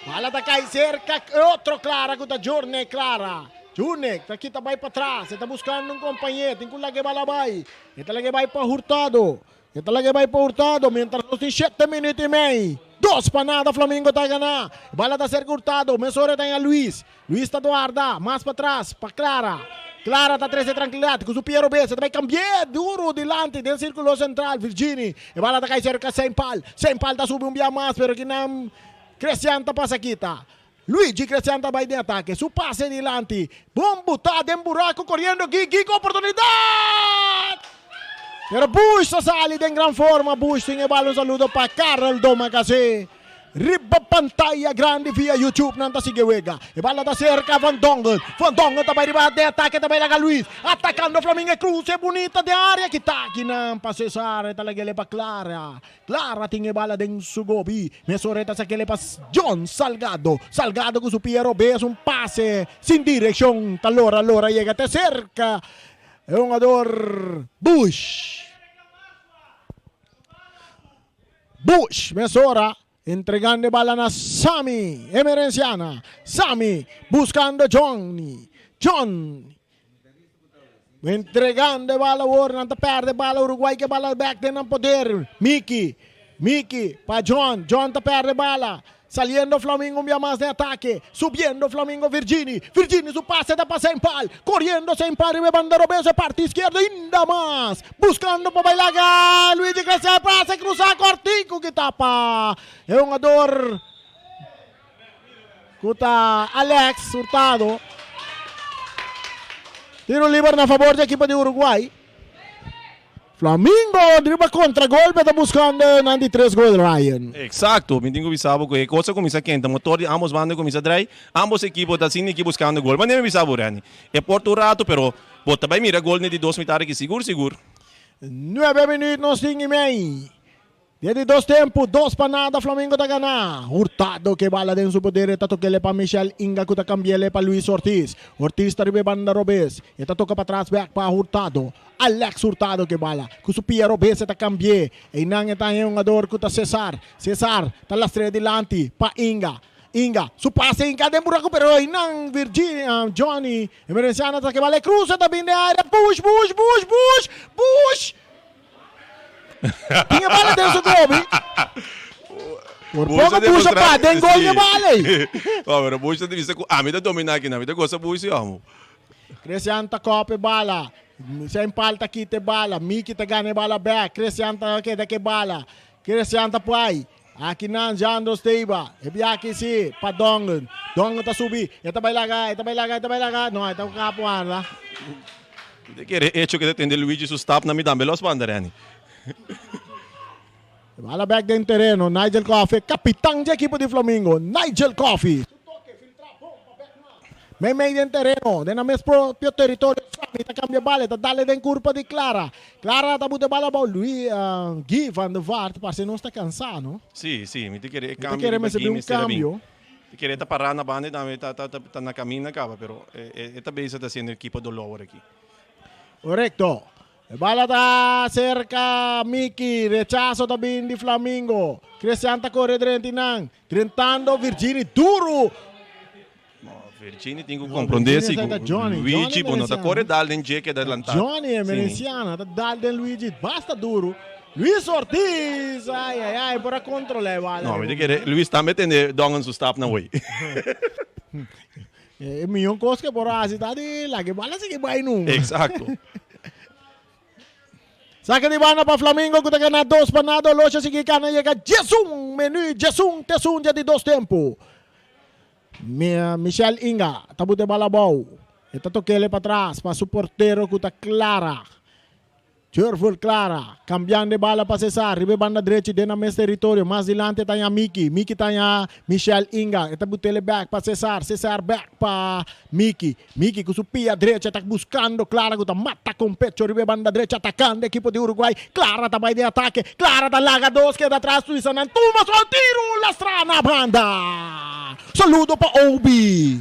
F: Bala ta cay cerca e otro Clara cu ta Journey Clara. Journey ta kita bay patras e ta buscando un compañero tin cu laga e bala bay. E ta laga e bai pa Hurtado. E ta laga e bai pa Hurtado mientras nos tin shete minuut i mei. Dos pa nada Flamingo ta gana. E bala ta serka Hurtado. Mesora e ta haña Luis. Luis ta duarda mas patras pa Clara. Clara ta trese trankilidat ku su pie robes. E ta bai kambi'é duru dilanti den sirkulo sentral. Virgini. E bala ta kai serka Seinpal. Seinpal ta subi un bia mas pero kinan Crestian ta pasa kita. Luigi Crestian ta bai den atake, su pase dilanti, bon butá den buraku koriendo Gigi ku oportunidat! Pero Bush ta sali den gran forma, Bush tin e bal un saludo pa Karel Domacassé. Riba pantaya grandi via YouTube nan ta sigui e wega. E bala ta serka Van Dongen, Van Dongen ta bai riba den atake ta bai laga Luis, atakando Flamingo e kruse bunita den area kita kinan pa Cesar e ta lag'e pa Clara. Clara tin e bala den su gobi. Mesora e ta sak'el pa John Salgado. Salgado ku su pia robes un pase sin direkshon ta lora lora yega te serka e hungador Bush. Bush mesora. Entregando e bala na Sami Emerenciana. Sami buscando Johnny. John. Entregando e bala awor. Nan ta perde bala. Uruguay ke bala back den nan poder. Miki. Miki pa John. John ta perde bala. Saliendo Flamingo un bia mas den atake. Subiendo Flamingo Virgini. Virgini su pase ta pa Sempal. Coriendo Sempal riba e banda robes e parti izquierdo inda mas. Buscando pa bai laga Luigi Crecial pase cruza cortico ki tapa e hungador cu ta Alex Hurtado. Tiro liber na favor di ekipo di Uruguay. Flamingo riba contragolpe ta buscando nan di tres gol Ryan.
E: Exacto, mi tin cu bisa bo cu e cos a cuminsa kenta, motor di ambos banda a cuminsa drai, ambos ekipo ta asina aki buscando gol. Manera mi bisa bo Renny, e por ta un rato pero bo ta bay mira gol den di dos mitad aki sigur sigur.
F: Nuebe minuut nos tin y mei. Den di dos tempu, dos pa nada Flamingo ta gana. Hurtado ke bala den su poder e ta tok'ele pa Michel Inga ku ta kambi'ele pa Luis Ortiz. Ortiz ta riba e banda robes. E ta toka patras bek pa Hurtado. Alex Hurtado ke bala. Ku su pia robes e ta kambi'e. Einan e ta haña un hungador ku ta Cesar. Cesar ta lastr'e dilanti pa Inga. Inga su pase hinka den buraku pero einan Virgin, Johnny Emerenciano ta ke bala e krusa ta bin den area. Bush, Bush, Bush, Bush, Bush! Tin e bala den su gobi. Por poco Bush a pa den gol e bala ei.
E: Oh, pero Bush ta bisa cu ami ta domina aki, ami ta goza Bush si amo.
F: Christian ta cop e bala. Zijn pal ta kita e bala. Miki ta gana e bala back. Christian ta keda ke bala. Christian ta puai. Aki nan Jandro Steiba. E biaki si pa Dongen. Dongen ta subi. E ta bai laga, e ta bai laga, e ta bai laga. No, e ta kapu anda.
E: Mi ta kere hecho ke ta tende Luigi su stap na mi tambe los banda Renny.
F: E bala bek den tereno. Nigel Coffee, kapitan dje ekipo di Flamingo. Nigel Coffee. Meimei den tereno, den nan mes propio teritorio, Sammy ta cambia bala, e ta dale den curpa di Clara. Clara ta buta e bala abou, Lui, Guy van der Vaart, parce nos ta cansa, no?
E: Si, si, mi ta kere e
F: Mi ta
E: cambio
F: kere
E: riba
F: mester
E: Guy
F: bin un
E: mester a bin.
F: cambio.
E: Mi ta kere e ta para na banda y tambe ta, ta, ta na caminda caba, pero e, e ta bezig ta haciendo ekipo dolor awor aki.
F: Correcto. E bala ta cerca Miki, rechazo ta bin di Flamingo. Christian ta core drenti nan, drentando Virgini duro.
E: Virgini tin ku komprondé si ku Luigi bo no ta kore dal den dje keda lantá.
F: Johnny Emerenciana ta dal den Luigi basta duru. Luis Ortiz ai ai ai por a kontrolá e bala.
E: No mi ta kere Luis tambe tende Dongen su stapnan hoy.
F: E mihó kos ke por a hasi ta di laga e bala sigui bai numa.
E: Eksakto.
F: Saka di banda pa Flamingo ku ta gana 2-0. Oloshi a sigui kana yega 11 minüt, 11 te esun dje di dos tempu. Michel Inga ta buta e bala abou. E ta tok'ele patras pa su portero ku ta Clara. Jurvul Clara kambiando e bala pa Cesar riba e banda drechi den nan mes teritorio. Mas dilanti e ta haña Miki. Miki ta haña Michel Inga. E ta but'ele bèk pa Cesar. Cesar bèk pa Miki. Miki ku su pia drecha ta buskando Clara ku ta mata kon pecho riba e banda drecha atakando ekipo di Uruguay. Clara ta bai den atake. Clara ta laga dos keda atras Suiza nan tuma su tiru lastra na banda. Saludo pa Obi.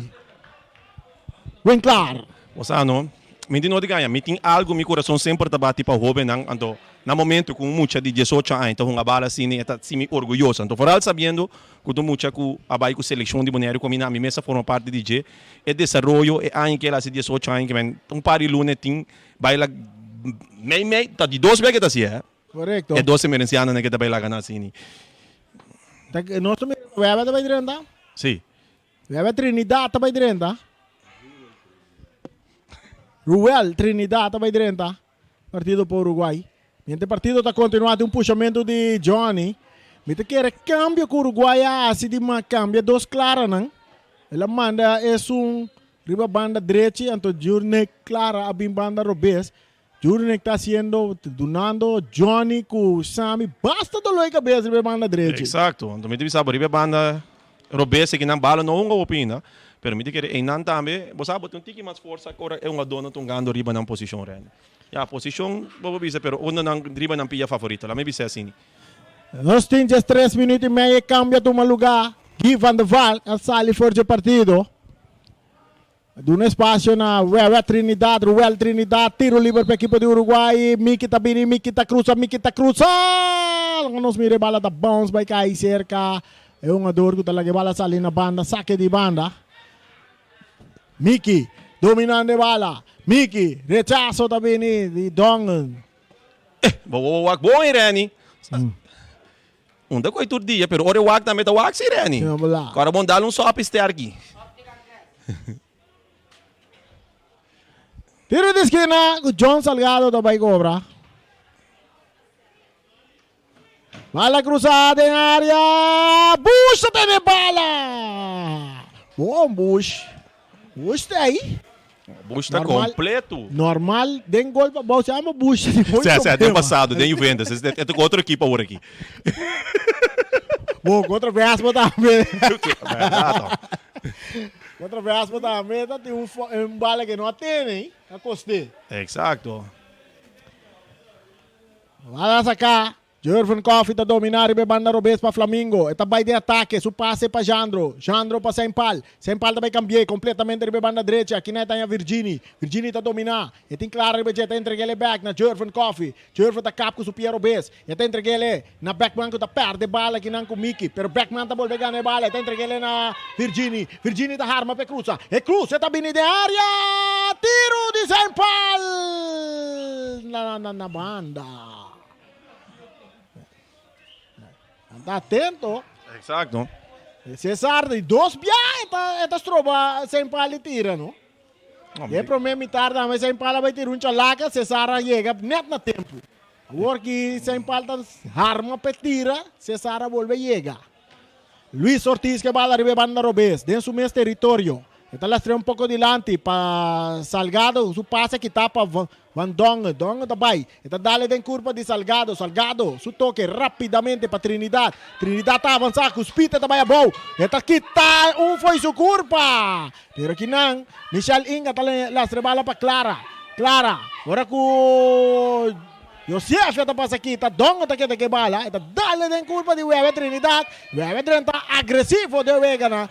F: Winklaar.
E: Bo sa no, mi tin no di gaña, mi tin algu mi kurason semper ta bati pa hobennan, anto na momento ku un mucha di diesocho aña ta hunga bala asina e ta sinti orguyoso, anto foral sabiendo ku ta un mucha ku a bai ku selekshon di Boneiru ku mi na mi mes a forma parti di dje, e desaroyo e aña ku el hasi diesocho aña kimen un par di luna e tin bai la mei mei ta di dos bes ke ta hasi eh.
F: Korekto.
E: E dos emerensianonan ke ta bai laga na asina.
F: Ta nos ta mira Weber ta bai drenta?
E: Si.
F: Weber Trinidad ta bai drenta? Ruel Trinidad ta bai drenta partido pa Uruguay. Mientras e partido ta continua tin un pushamento di Johnny. Mi ta kere cambio cu Uruguay a haci di cambia dos claranan. El a manda esun riba banda drechi anto Jurnek Clara a bin banda robes. Jurnek ta haciendo, dunando Johnny cu Sammy basta dolor di cabeza riba e banda drechi.
E: Exacto. Anto mi ta bisa bo riba e banda robes aki nan bala no hunga hopi ainda. Pero mi ta kere einan tambe bo sa bo tin un tiki mas forsa ora e hungadornan ta hungando riba nan posicion Randy. Ya, posicion bo por bisa, pero unda nan riba nan pia favorito, laat mi bisa asini.
F: Nos tin djes tres minuut y medio e cambio a tuma lugar. Guy van der Valk a sali for dje partido. A duna espacio na Wewe Trinidad, Ruel Trinidad, tiro liber pa ekipo di Uruguay. Miki ta bini, Miki ta cruza, Miki ta cruza! Laga nos mira e bala ta bounce bai kai serka e hungador ku ta laga e bala sali na banda, sake di banda. Miki dominando e bala. Miki, rechaso ta bini di Dongen.
E: Eh, bo bo wak bon e Renny. Unda ku ei tur dia, pero ora e wak tambe ta wak si Renny. Kora bon dal un sopi sterki.
F: Tiro di skina ku John Salgado ta bai kobra. Bala krusa den área. Bush ta tene bala. Bon Bush. Bush ta ei.
E: Bush ta kompleto.
F: Normal den gol pa bou se llama Bush.
E: Sí, sí, den pasado, den Juventus. E ta ku otro ekipo awor aki.
F: Bo, ku otro vez bo tambe. Ku otro vez bo tambe ta tin un bala ke no a tene, a kosté.
E: Exacto.
F: Bala saká, Jurven Coffie ta dominá riba e banda robes pa Flamingo. E ta bai den atake, su pase pa Jandro. Jandro pa Seinpal. Seinpal ta bai kambi'é kompletamente riba e banda drechi. Akina e ta haña Virgini. Virgini ta dominá. E tin klara riba dje, ta entreg'é bèk na Jurven Coffie. Jurven ta kap ku su pia robes. E ta entreg'é na Beckman ku ta pèrdè bala akinan ku Mickey. Pero Beckman ta bolbe gana e bala. E ta entreg'é na Virgini. Virgini ta harma pa e krusa. E krusa ta bini den área! Tiru di Seinpal! Na banda. Anda atento.
E: Exacto.
F: Cesar di dos bia e ta, e ta stroba Saint Paul di tira, no? E prome mitar dame Saint Paul a bai tira un chalaka, Cesar a yega net na tempo. Awor ki Saint Paul ta harma pe tira, Cesar a bolbe yega. Luis Ortiz ke bala riba e banda robes, den su mes teritorio. E ta lastra un poko dilanti pa Salgado, su pase a kita pa Van Dongen. Dongen ta bai, e ta dale den kurpa di Salgado. Salgado su toke rapidamente pa Trinidad. Trinidad ta avansa ku speed e ta bai abou. E ta kita un fo'i su kurpa. Pero kinan Michel Inga ta lastra e bala pa Clara. Clara ora ku Josias ta pasa kita, Dongo ta keda ke bala, e ta dale den kurpa di Wewe Trinidad. Wewe drenta agresivo den wega na.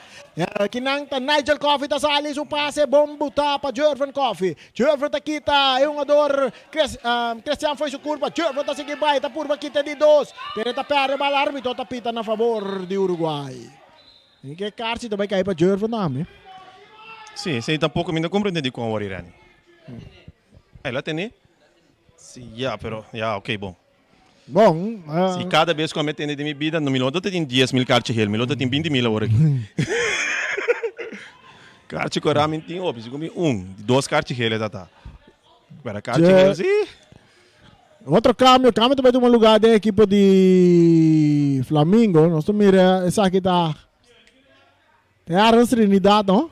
F: Kinan ta Nigel Coffey ta sali su pase bon buta pa Jurven Coffey. Jurven ta kita e hungador Christian fo'i su kurpa. Jurven ta sigui bai, ta purba kita di dos, pero e ta perde bala, arbitro ta pita na favor di Uruguay. I ke karchi ta bai kai pa Jurven tambe.
E: Si, esei tampoco mi no comprende dikon awor Irene. El a tene? Si, ya, pero, ya, ok, bon.
F: Bon.
E: Si cada bes cu a mi tende den mi bida, no, mi lo no ta tin 10,000 karchi gel, mi lo ta tin 20,000 awor aki. Karchi cu mi tin hopi, si cu mi un, dos karchi gel e ta ta. Pero karchi gel si.
F: Otro cambio, cambio ta bay tuma lugar den equipo di Flamingo. Nos ta mira esaki ta Terrence Trinidad, no?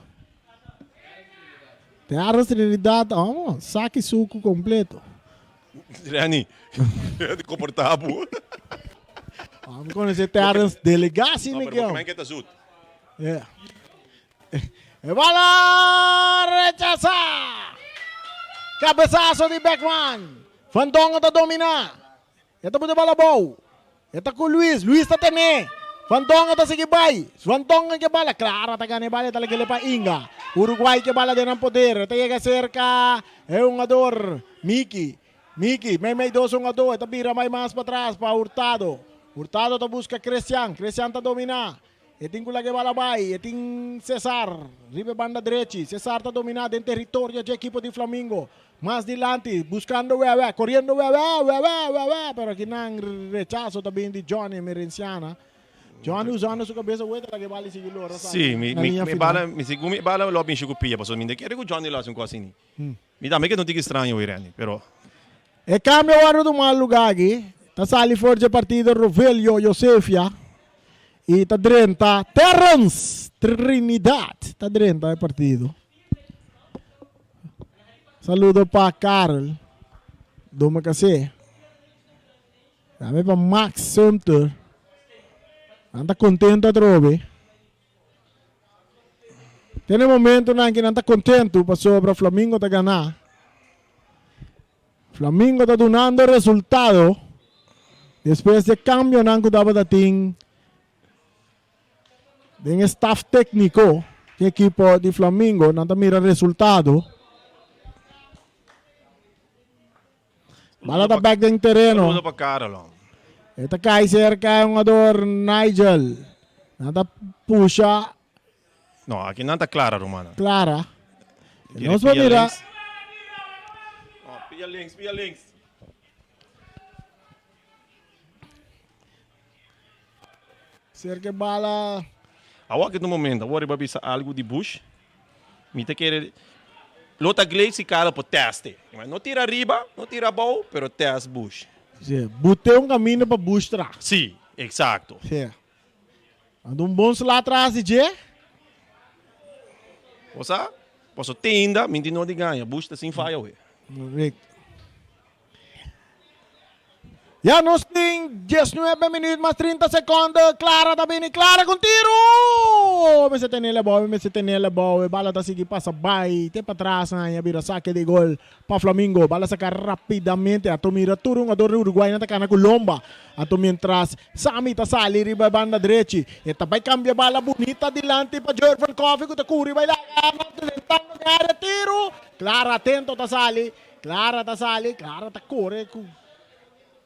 F: Terrence Trinidad, oh, saki suku completo.
E: Renny, comporta bo.
F: Vamos conocer Terrence delegasi,
E: No, pero
F: Miguel.
E: porque men que ta zoet.
F: Yeah. E bala rechasa. Cabezazo di Beckman. Van Dongen ta domina. E ta pone bala abou. E ta ku Luis. Luis ta tene. Van Dongen ta sigui bai. Van Dongen ke bala. Clara ta gana e bala. E ta lag'e pa Inga. Uruguay ke bala den nan poder. E ta yega serka e hungador Miki. Miki meimei dos hungador. E ta bira bai mas patras pa Hurtado. Hurtado ta buska Christian. Christian ta domina. E tin ku laga e bala bai. E tin Cesar riba e banda drechi. Cesar ta dominá den teritorio dje ekipo di Flamingo. Mas dilanti, buskando Wewe, koriendo Wewe, Wewe, Wewe, pero akinan rechaso ta bin di Johnny Emerenciana. Johnny usando su kabesa wet a laga e bala i sigui lora sa
E: Sí, mi,
F: na
E: mi,
F: liña
E: mi
F: final.
E: bala, mi segun mi bala lo a bin shi ku pia, pasobra mi no kere ku Johnny lo hasi un kos asini. Mi tambe ke no tiki straño hoy Randy, pero.
F: E kambio a wòrdu tuma lugá aki, ta sali for dje partido Rovelio Josefia i ta drenta Terrence Trinidad ta drenta e partido. Saludo pa Karel Domakasé. Tambe pa Max Sumter. Nan ta kontento atrobe. Ten e momentonan ki nan ta kontentu pasobra Flamingo ta ganá. Flamingo ta dunando resultado despues di e kambionan ku tabata tin den e staf tékniko di ekipo di Flamingo. Nan ta mira resultado. Bala ta bek den tereno.
E: Saludo pa Carolon.
F: E ta kai serka e hungador Nigel. Nan ta pusha.
E: No, aki nan ta Clara, rumannan.
F: Clara. Nos por mira.
E: No, pia links, pia links.
F: Serka e bala.
E: Awor aki ta un momento, awor riba bisa algu di Bush. Mi ta kere lo ta glei si Carla por test e. No tira riba, no tira abou, pero test Bush.
F: Si, bute un camino pa Bush tra.
E: Si, exacto.
F: Si. Anda un bon sla tras di dje.
E: Bo sa? Paso te ainda mi tin no di gaña, Bush ta sin faya awe.
F: Correcto. Ya nos tin diesnuebe minuut mas trinta seconde. Clara ta bini, Clara con tiro! Mester tenel e bou, mester tenel e bou. E bala ta sigui pasa bai te patras nan a bira sake di gol pa Flamingo. Bala saka rapidamente. Ato mira tur hungador di Uruguay nan ta kana cu lomba. Anto mientras Sammy ta sali riba e banda drechi, e ta bai cambia bala bunita dilanti pa Jervin Coffie cu ta curi bai laga nan drentando den area tiro. Clara atento ta sali. Clara ta sali, Clara ta kore ku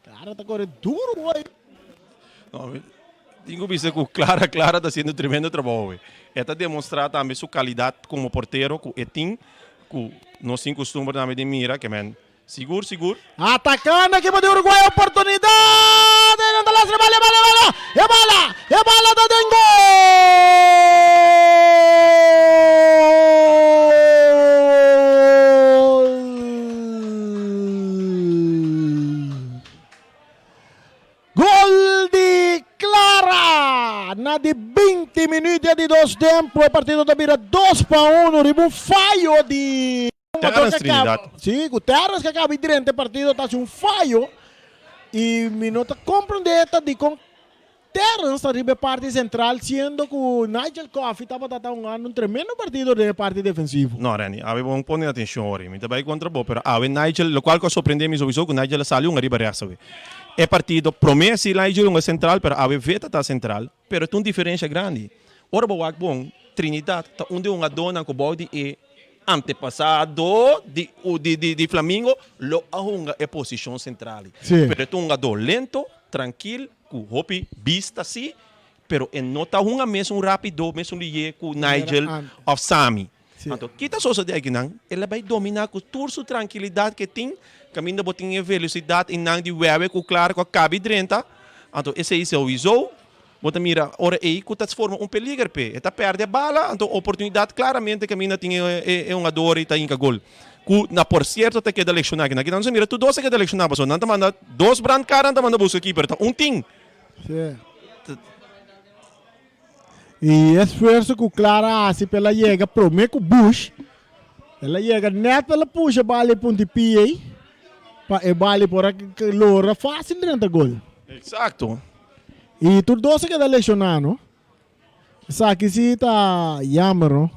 F: Clara ta kore duru hoy.
E: No, tin ku bisa ku Clara Clara ta haciendo tremendo trabou hoy. E ta demostra tambe su calidad como portero ku e tin ku nos tin costumber tambe di mira ke men sigur sigur.
F: Atacando ekipo di Uruguay oportunidad e nan ta lastra bala e bala e bala e bala e bala ta den gol. Gol di Clara! Na di 20 minuut di dos tempo e partido ta bira 2-1 riba un fayo di
E: Terrence Trinidad.
F: Sí, ku Terrence que acaba drenta e partido ta haci un fayo y mi no ta comprende ta dikon Terrence ta riba e parti central siendo cu Nigel Coffey tabata ta hungando un tremendo partido den e parti defensivo.
E: No, Randy, awe bon pone atencion ori. Mi ta bay contra bo, pero awe Nigel, locual cu a sorprende mi sowieso cu Nigel a sali hunga riba rechts awe. E partido prome si Nigel hunga central, pero awe Veta ta central, pero ta un diferencia grandi. Ora bo wak bon, Trinidad ta un di hungadornan cu bou di e antepasado di di di Flamingo lo a hunga e posicion central. Pero e ta un hungador lento, trankil, Ku hopi bista si, pero e no ta hunga mesun rapido, mesun liye ku Nigel of Sammy. Anto kita sosode akinan? El a bai domina ku tur su trankilidat ke tin, kaminda bo tin e velosidat i nan di wewe ku klar ku a kabi drenta. Anto esei souiso bo ta mira ora ei ku ta forma un peliger p'e. E ta pèrdè bala, anto oportunidat klaramente kaminda tin e hungador i ta hinka gol. Ku na por sierto ta keda lekshoná aki. Nan sa mira tur dos ta keda lekshoná pasobra nan ta manda dos brandkar nan ta manda buska kiper ta un tin.
F: Sí. I esfuerso ku Clara a hasi pa el a yega promé ku Bush, el a yega nèt pa el a pusha bal e punti pia ei pa e bal por a lora fásil drenta gol.
E: Eksakto.
F: I tur dos a keda lekshoná no. Esaki si ta yammer no.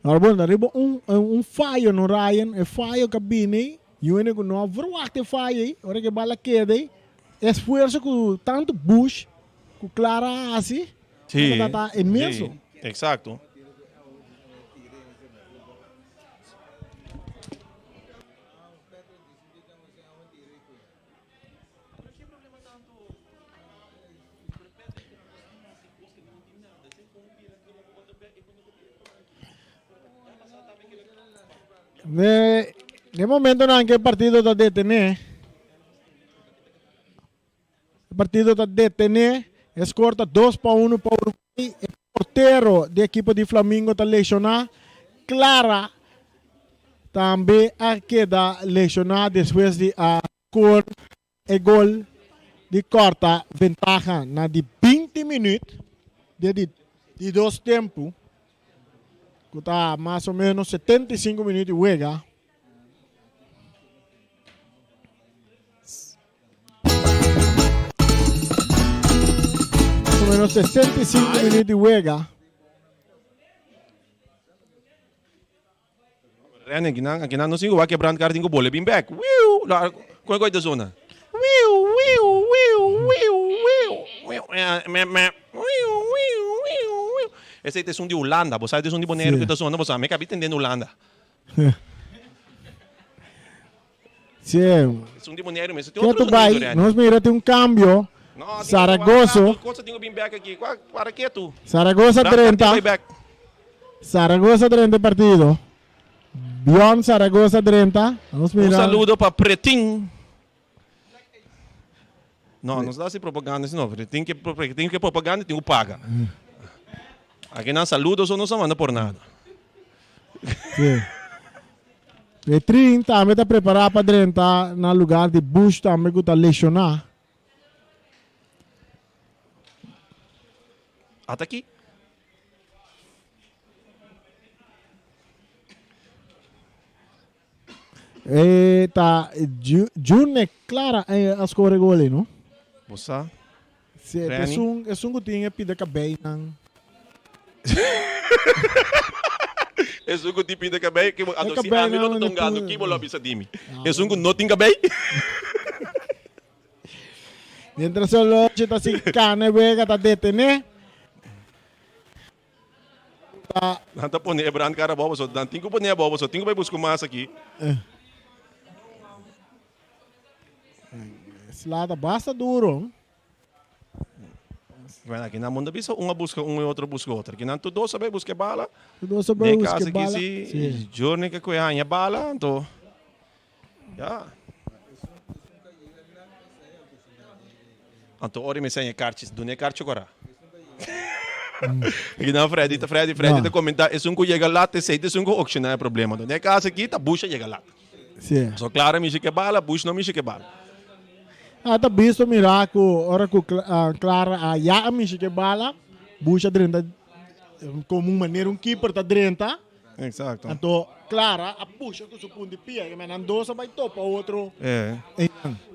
F: Ahora bon, riba un, un fallo no Ryan, e fallo que bini, y un que no a verwacht e fallo ahí, ora que bala queda ahí, esfuerzo ku tanto Bush, ku Clara hace,
E: Sí,
F: ta inmenso.
E: sí, exacto.
F: Den momentonan ku e partido ta detené, e partido ta detené, e skor ta dos pa uno pa Uruguay, e portero di ekipo di Flamingo ta leshoná, Clara tambe a keda leshoná despues di a skor E gol di kòrta ventaha na di 20 minüt di e di dos tempu, ku ta mas o ménos 75 minüt di wega. Mas o ménos 65 minüt di wega.
E: René, akinan, akinan nos tin ku wak e brandkar tin ku bole bin bek. Wiu! La, kon e koi ta zona? Wiu, wiu, wiu, wiu, wiu, wiu, me, me, wiu, wiu, wiu, wiu. Esei ta esun di Hulanda. Bo sa esun di Boneiru ku ta zona? Bo sa, mi kabi tende na Hulanda.
F: Sí.
E: Esun di Boneiru mes. Tin
F: Ke
E: otro
F: tu bai,
E: sonido, Randy.
F: nos mira tin un cambio.
E: No, tin
F: Zaragoza.
E: Cosa tin ku bin back aki. Kwa, para ke tu?
F: Zaragoza
E: Brand
F: drenta.
E: bai back.
F: Zaragoza drenta e partido. Bjorn Zaragoza drenta. Nos
E: Un
F: mira.
E: saludo pa Pretin. No, nos da si propaganda si no. Tin ke tin ke propaganda tin ku paga. Aki nan saludo so no sa manda por nada.
F: Sí. Petrin tambe ta prepará pa drenta na lugar di Bush tambe ku ta lesioná.
E: Ata aki.
F: E ta June Clara a score gol ei, no?
E: Bo sa?
F: Si, esun, esun ku tin e pida kabeinan.
E: Esun ku tin pida kabei, ki bo, anto si ami lo ta tongando, ki bo lo a bisa di mi? Esun ku no tin kabei?
F: Mientras Soloche ta sigui kana e wega ta detene.
E: Nan ta pone e brandkar abou pasobra nan tin ku pone abou pasobra tin ku bai buska mas aki.
F: Sla ta basta duro.
E: Bueno, aki nan munda bisa un a buska un y otro a buska otro. Aki nan tur dos a bai buska e bala.
F: Tur dos a bai buska e bala.
E: Den e kas aki si Journey ke koe haña bala anto ya. Anto ora mi seña e karchi, duna e karchi kora. Aki nan Freddy ta Freddy, Freddy ta comenta esun ku yega lat esei ta esun ku okshoná e problema. Den e kas aki ta Bush a yega lat.
F: Sí.
E: So Clara mishi ke bala, Bush no mishi ke bala.
F: A ta bisto mira ku ora ku Clara a ya a mishi ke bala, Bush a drenta komo un manera un keeper ta drenta.
E: Exacto.
F: Anto Clara a pusha cu su punti pia, y nan dos a bay topa otro.
E: E.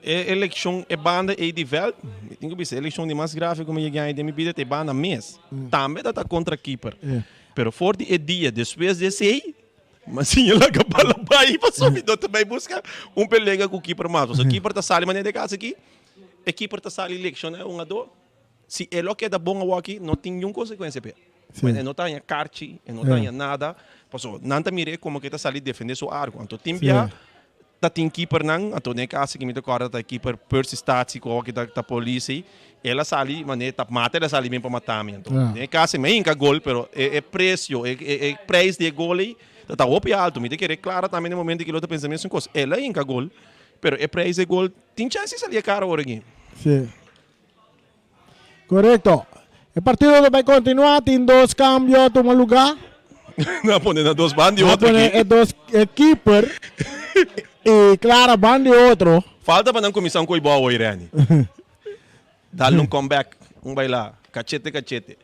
E: E eleccion, e banda ey di veld, mi tin cu bisa, e eleccion di mas grave cu mi yega haña den mi bida ta e banda mes. Tambe ta ta contra keeper. Pero for di e dia despues di esey, mi a siña laga bala bay pasobra mi no ta bay busca un pelega cu keeper mas. Pasobra keeper ta sali manera di casa aki, e keeper ta sali lecciona e hungador. Si e lo keda bon awoki, no tin niun konsekuensia p'e.
F: Sí.
E: E no ta haña karchi, e no ta haña nada. Pasobra nan ta mir'é komo ku e ta sali defendé su arko. Anto tin bia ta tin kipernan, anto den e kas aki mi ta kòrda ta e kiper Percy Statie ku awoki ta ta polis ei, el a sali manera ta mata el a sali bin pa mata mi. Anto den e kas ei mi a hinka gol, pero e e presio, e e e preis di e gol ei ta ta hopi alto. Mi ta kere Clara tambe den e momento aki lo ta pensa mesun kos. El a hinka gol, pero e preis di e gol tin chèns di sali e kara ora aki.
F: Sí. Correcto. E partido lo bay continua, tin dos cambio a tuma lugar.
E: Na pone na dos banda y otro
F: pone
E: aquí.
F: e dos e keeper y Clara banda y otro.
E: Falta pa nan cuminsa un coy boa hoy Renny. Dale un comeback, un baila, cachete cachete.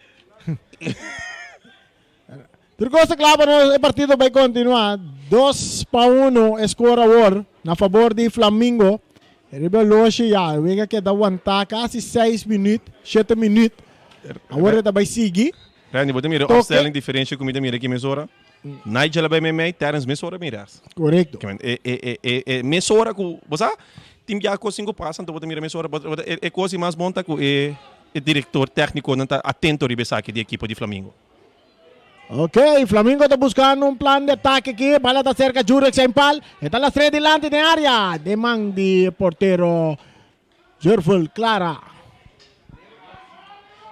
F: Tur cos ta cla pa nos, e partido bay continua. 2-1 e score awor na favor di Flamingo. Riba loshi ya, e wega keda wanta casi 6 minuut, 7 minuut. Awor e ta bay sigui.
E: Randy, bo ta mira e
F: Toke.
E: opstelling diferencia cu mi ta mira aki mesora? Nigel a bay meimei, Terrence mesora mi rechts.
F: Correcto.
E: E, e, e, e, e mesora cu, bo sa, tin bia cos sin cu pasa, anto bo ta mira mesora, bo, bo ta, e, e cos di mas bon ta cu e, e director tecniconan ta atento riba esaki di ekipo di Flamingo.
F: Ok, Flamingo ta buscando un plan di ataque aki. Bala ta cerca Jurek Sempal. E ta lastre dilanti den area. Den man di portero Jurvel Clara.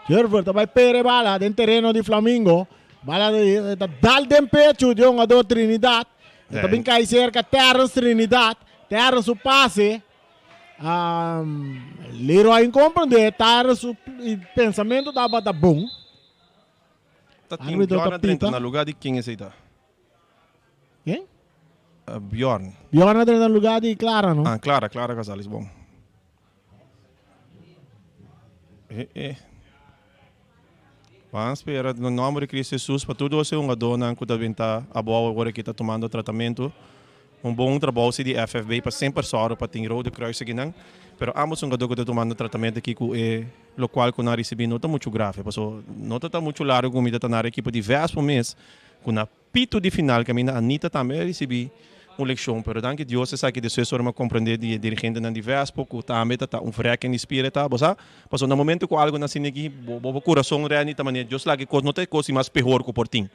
F: Jurvel ta bai pere bala den tereno di Flamingo. Bala ta dal den pecho di hungador Trinidad. E ta bin kai cerca Terrence Trinidad. Terrence su pase. Leroy incomprende. Terrence su pensamento tabata bon.
E: Ta tin Bjorn a drenta na lugar di ken esei ta?
F: Ken?
E: Bjorn.
F: Bjorn a drenta na lugar di Clara, no?
E: Ah, Clara, Clara Casales, bon. Eh, eh. Ban spera na nomber di Cristo Jesus pa tur dos e hungadornan ku ta benta abou awor aki ta tumando tratamento. Un bon trabou si di FFB pa semper sòru pa tin Rode Kruis akinan, pero ambos hungador ku ta tumando tratamento aki ku e lokual ku nan a risibí no ta muchu grave, paso no ta ta muchu largu ku mi ta ta nara ekipo di Vespo mes ku na pitu di final kaminda Anita tambe a risibí un lekshon, pero danki Dios esaki despues ora mi a komprendé di e dirigentenan di Vespo ku tambe ta ta un vrèking di spirit ta, bo sa? Pasobra na momento ku algu na asina aki bo bo kurason rèni ta manera Dios laga e kos no ta e kos di mas pehor ku por tin.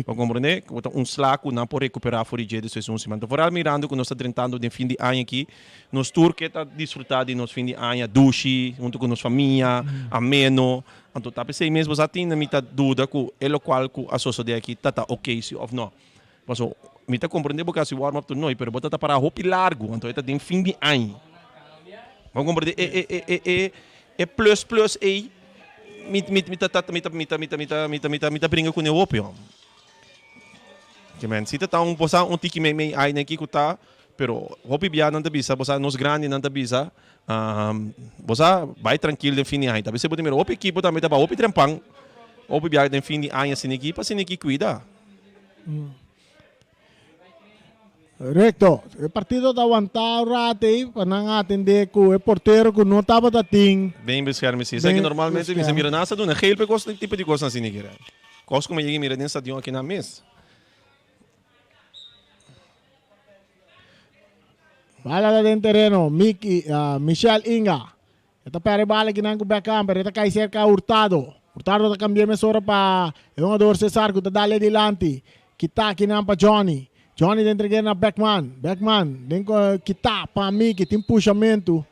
E: Bo komprendé? Ku ta un sla ku nan por rekuperá for di dje despues di un siman. Vooral mirando ku nos ta drentando den fin di aña aki, nos tur ke ta disfrutá di nos fin di aña dushi huntu ku nos famia, ameno. Anto ta p'esei mes bo sa tin na mi ta duda ku e lokual ku a sosodé aki ta ta oké si òf no. Paso, mi ta comprende bo casi warm up tur noi, pero bo ta ta para hopi largo, anto e ta den fin di aña. Bo comprende e e e e e e plus plus ey mi mi mi ta ta mi ta mi ta mi ta mi ta mi ta mi ta mi ta bringa cune hopi hom. Ke men si ta ta un bo sa un tiki mei mei aina aki cu ta, pero hopi bia nan ta bisa, bo sa nos grandinan ta bisa, bo sa bay trankil den fin di aña. Ta bisa bo ta mira hopi ekipo tambe ta bay hopi trempan, hopi bia den fin di aña asina aki pa asina aki cuida.
F: Recto. E partido ta wantá un rato ei pa nan atendé ku e portero ku no tabata tin.
E: Ben bescherming si. Esaki normalmente mi sa mira nan sa duna geel pa e kos tipo di kosnan asina kere. Kos ku mi yega mira den stadion aki nan mes.
F: Bala ta den tereno. Miki, Michel Inga. E ta perde bala kinan ku Beckham, pero e ta kai serka Hurtado. Hurtado ta kambia mesora pa e hungador Cesar ku ta dale dilanti. Kita kinan pa Johnny. Johnny ta entreg'é na Beckman. Beckman den kita pa Miki. Tin pushamentu.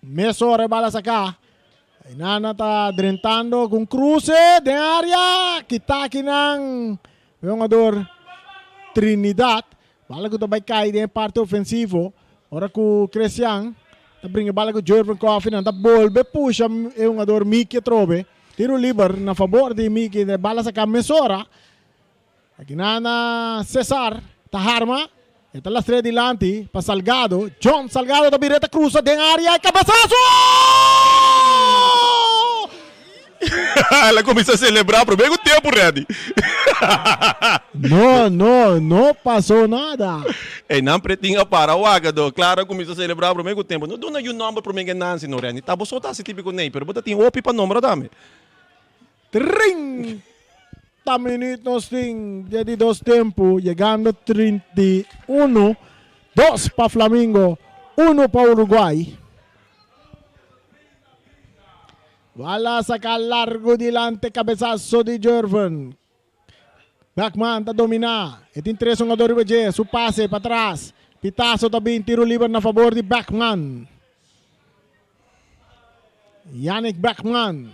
F: Mesora e bala saka. Nana ta drentando ku un kruse den área. Kita kinan e hungador Trinidad. Bala ku ta bai kai den e parti ofensivo ora ku Cresian ta bringa bala ku Jervin Coffey nan ta bolbe pusha e hungador Miki atrobe. Tiro liber na fabor di Miki e bala saka mesora. Aki nan na Cesar ta harma e ta lastre dilanti pa Salgado. John Salgado ta bira e ta krusa den area e kabesaso!
E: El a cuminsa celebra prome cu tempo ready.
F: No, no, no pasó nada.
E: Ey, nan pretin a para wak do. Clara a cuminsa celebra prome cu tempo. No duna yu nomber prome cu Nancy no Renny. Ta bo so ta haci tipico ney, pero bo ta tin hopi pa nombra tambe.
F: 30 minuut nos tin di e di dos tempo, yegando 31, dos pa Flamingo, uno pa Uruguay. Bala saca largo dilante cabezazo di Jerven. Beckman ta domina. E tin tres hungador riba dje. Su pase patras. Pitazo ta bin tiro liber na fabor di Beckman. Yannick Beckman.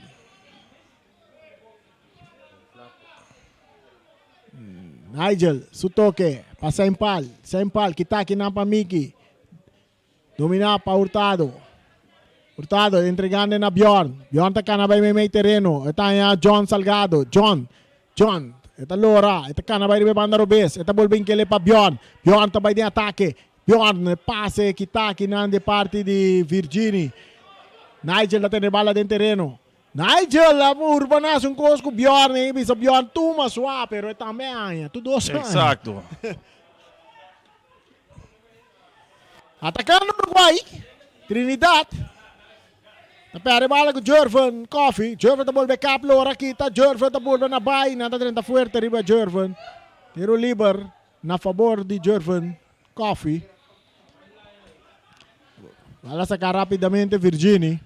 F: Nigel, su toque pa Sempal. Sempal, kita kinan pa Miki. Dominá pa Hurtado. Hurtado entregando na Bjorn. Bjorn ta kana bai meimei tereno. E ta haña John Salgado. John. John. E ta lora. E ta kana bai riba e banda robes. E ta bolbe inkele pa Bjorn. Bjorn ta bai den atake. Bjorn e pase kita akinan di parti di Virgini. Nigel ta tene bala den tereno. Nigel a purba na haci un cos cu Bjorn y bisa Bjorn tuma swa pero e tambe haña. Tur dos haña.
E: Exacto.
F: Atacando Uruguay, Trinidad ta perde bala cu Jerven Coffee. Jerven ta bolbe kap lora kita. Jerven ta bolbe na bay. Nan ta drenta fuerte riba Jerven. Tiro liber na fabor di Jerven Coffee. Bala saca rapidamente Virgini.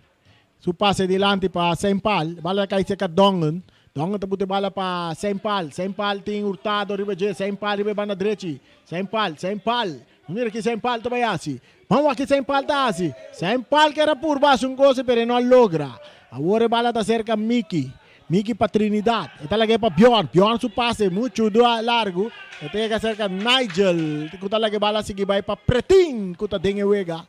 F: Su pase dilanti pa Sempal. Bala ta kai serka Dongen. Dongen ta buta e bala pa Sempal. Sempal tin Hurtado riba dje. Sempal riba e banda drechi. Sempal, Sempal. No mira ki Sempal ta bai hasi. Ban wak ki Sempal ta hasi. Sempal ker a purba hasi un kosa pero e no a logra. Awor e bala ta serka Miki. Miki pa Trinidad. E ta lag'é pa Bjorn. Bjorn su pase muchu largu. E ta yega serka Nigel ku ta laga e bala sigui bai pa Pretin ku ta den e wega.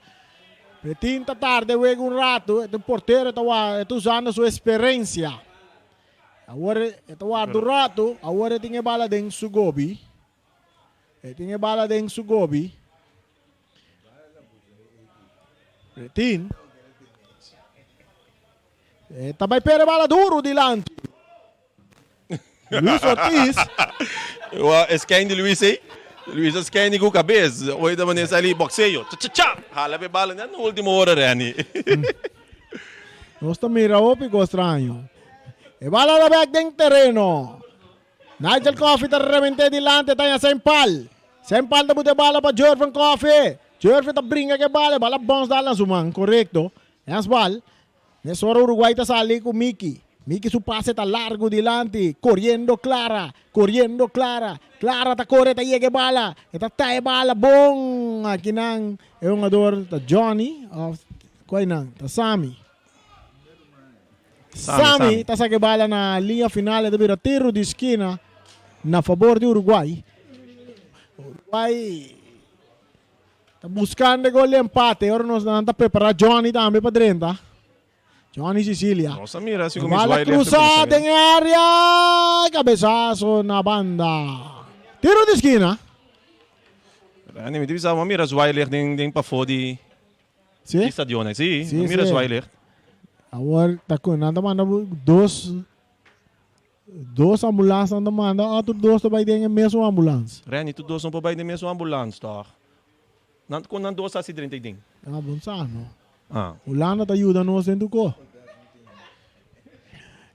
F: Pretin ta tarda e wega un ratu, e ta un portero, e ta e ta usando su esperencia. Awor e ta warda un ratu, awor e tin e bala den su gobi. E tin e bala den su gobi. Pretin. E ta bai pere bala duro dilanti. Luis Ortiz.
E: Wa eskein di Luis ei. Luis a skein di ku kabes. Oi ta manera sali boxeo. Cha cha cha. Hala pe bala net na ultimo ora Renny.
F: Nos ta mira hopi kos straño. E bala ta bek den tereno. Nigel Coffey ta remente dilanti ta haña Saint Paul. Sem palta buta e bala pa Jervin Coffee. Jervin ta bringa ku e bala, e bala bons dal na su man, korekto. Handsbal. Mesora Uruguay ta sali ku Miki. Miki su pase ta largu dilanti, koriendo Clara, koriendo Clara. Clara ta kore ta yega e bala, e ta ta e bala bon. Akinan e hungador ta Johnny of kua einan? Ta Sami. Sami ta saka e bala na liña final, e ta bira tiro di skina na fabor di Uruguay. Uruguay ta buskando e gol di empate, ora nos nan ta prepara Johnny tambe pa drenta. Johnny Sicilia.
E: Nos a mira si
F: E bala krusa den e area, kabesaso na banda. Tiro di skina.
E: Randy, mi ta bisa, bo a mira zwaailicht den den pafó di
F: Sí?
E: Di stadion ei, sí.
F: Sí,
E: Mira
F: sí.
E: zwaailicht.
F: Awor ta ku nan ta manda dos dos ambulans nan ta manda otro dos ta bai den e mesun ambulans.
E: Renny, tur dos no por bai den mesun ambulans tòg? Nan kon nan dos hasi drenta ei den?
F: Ah, bon sa no.
E: Ah.
F: Hulanda ta yuda nos den tur ko.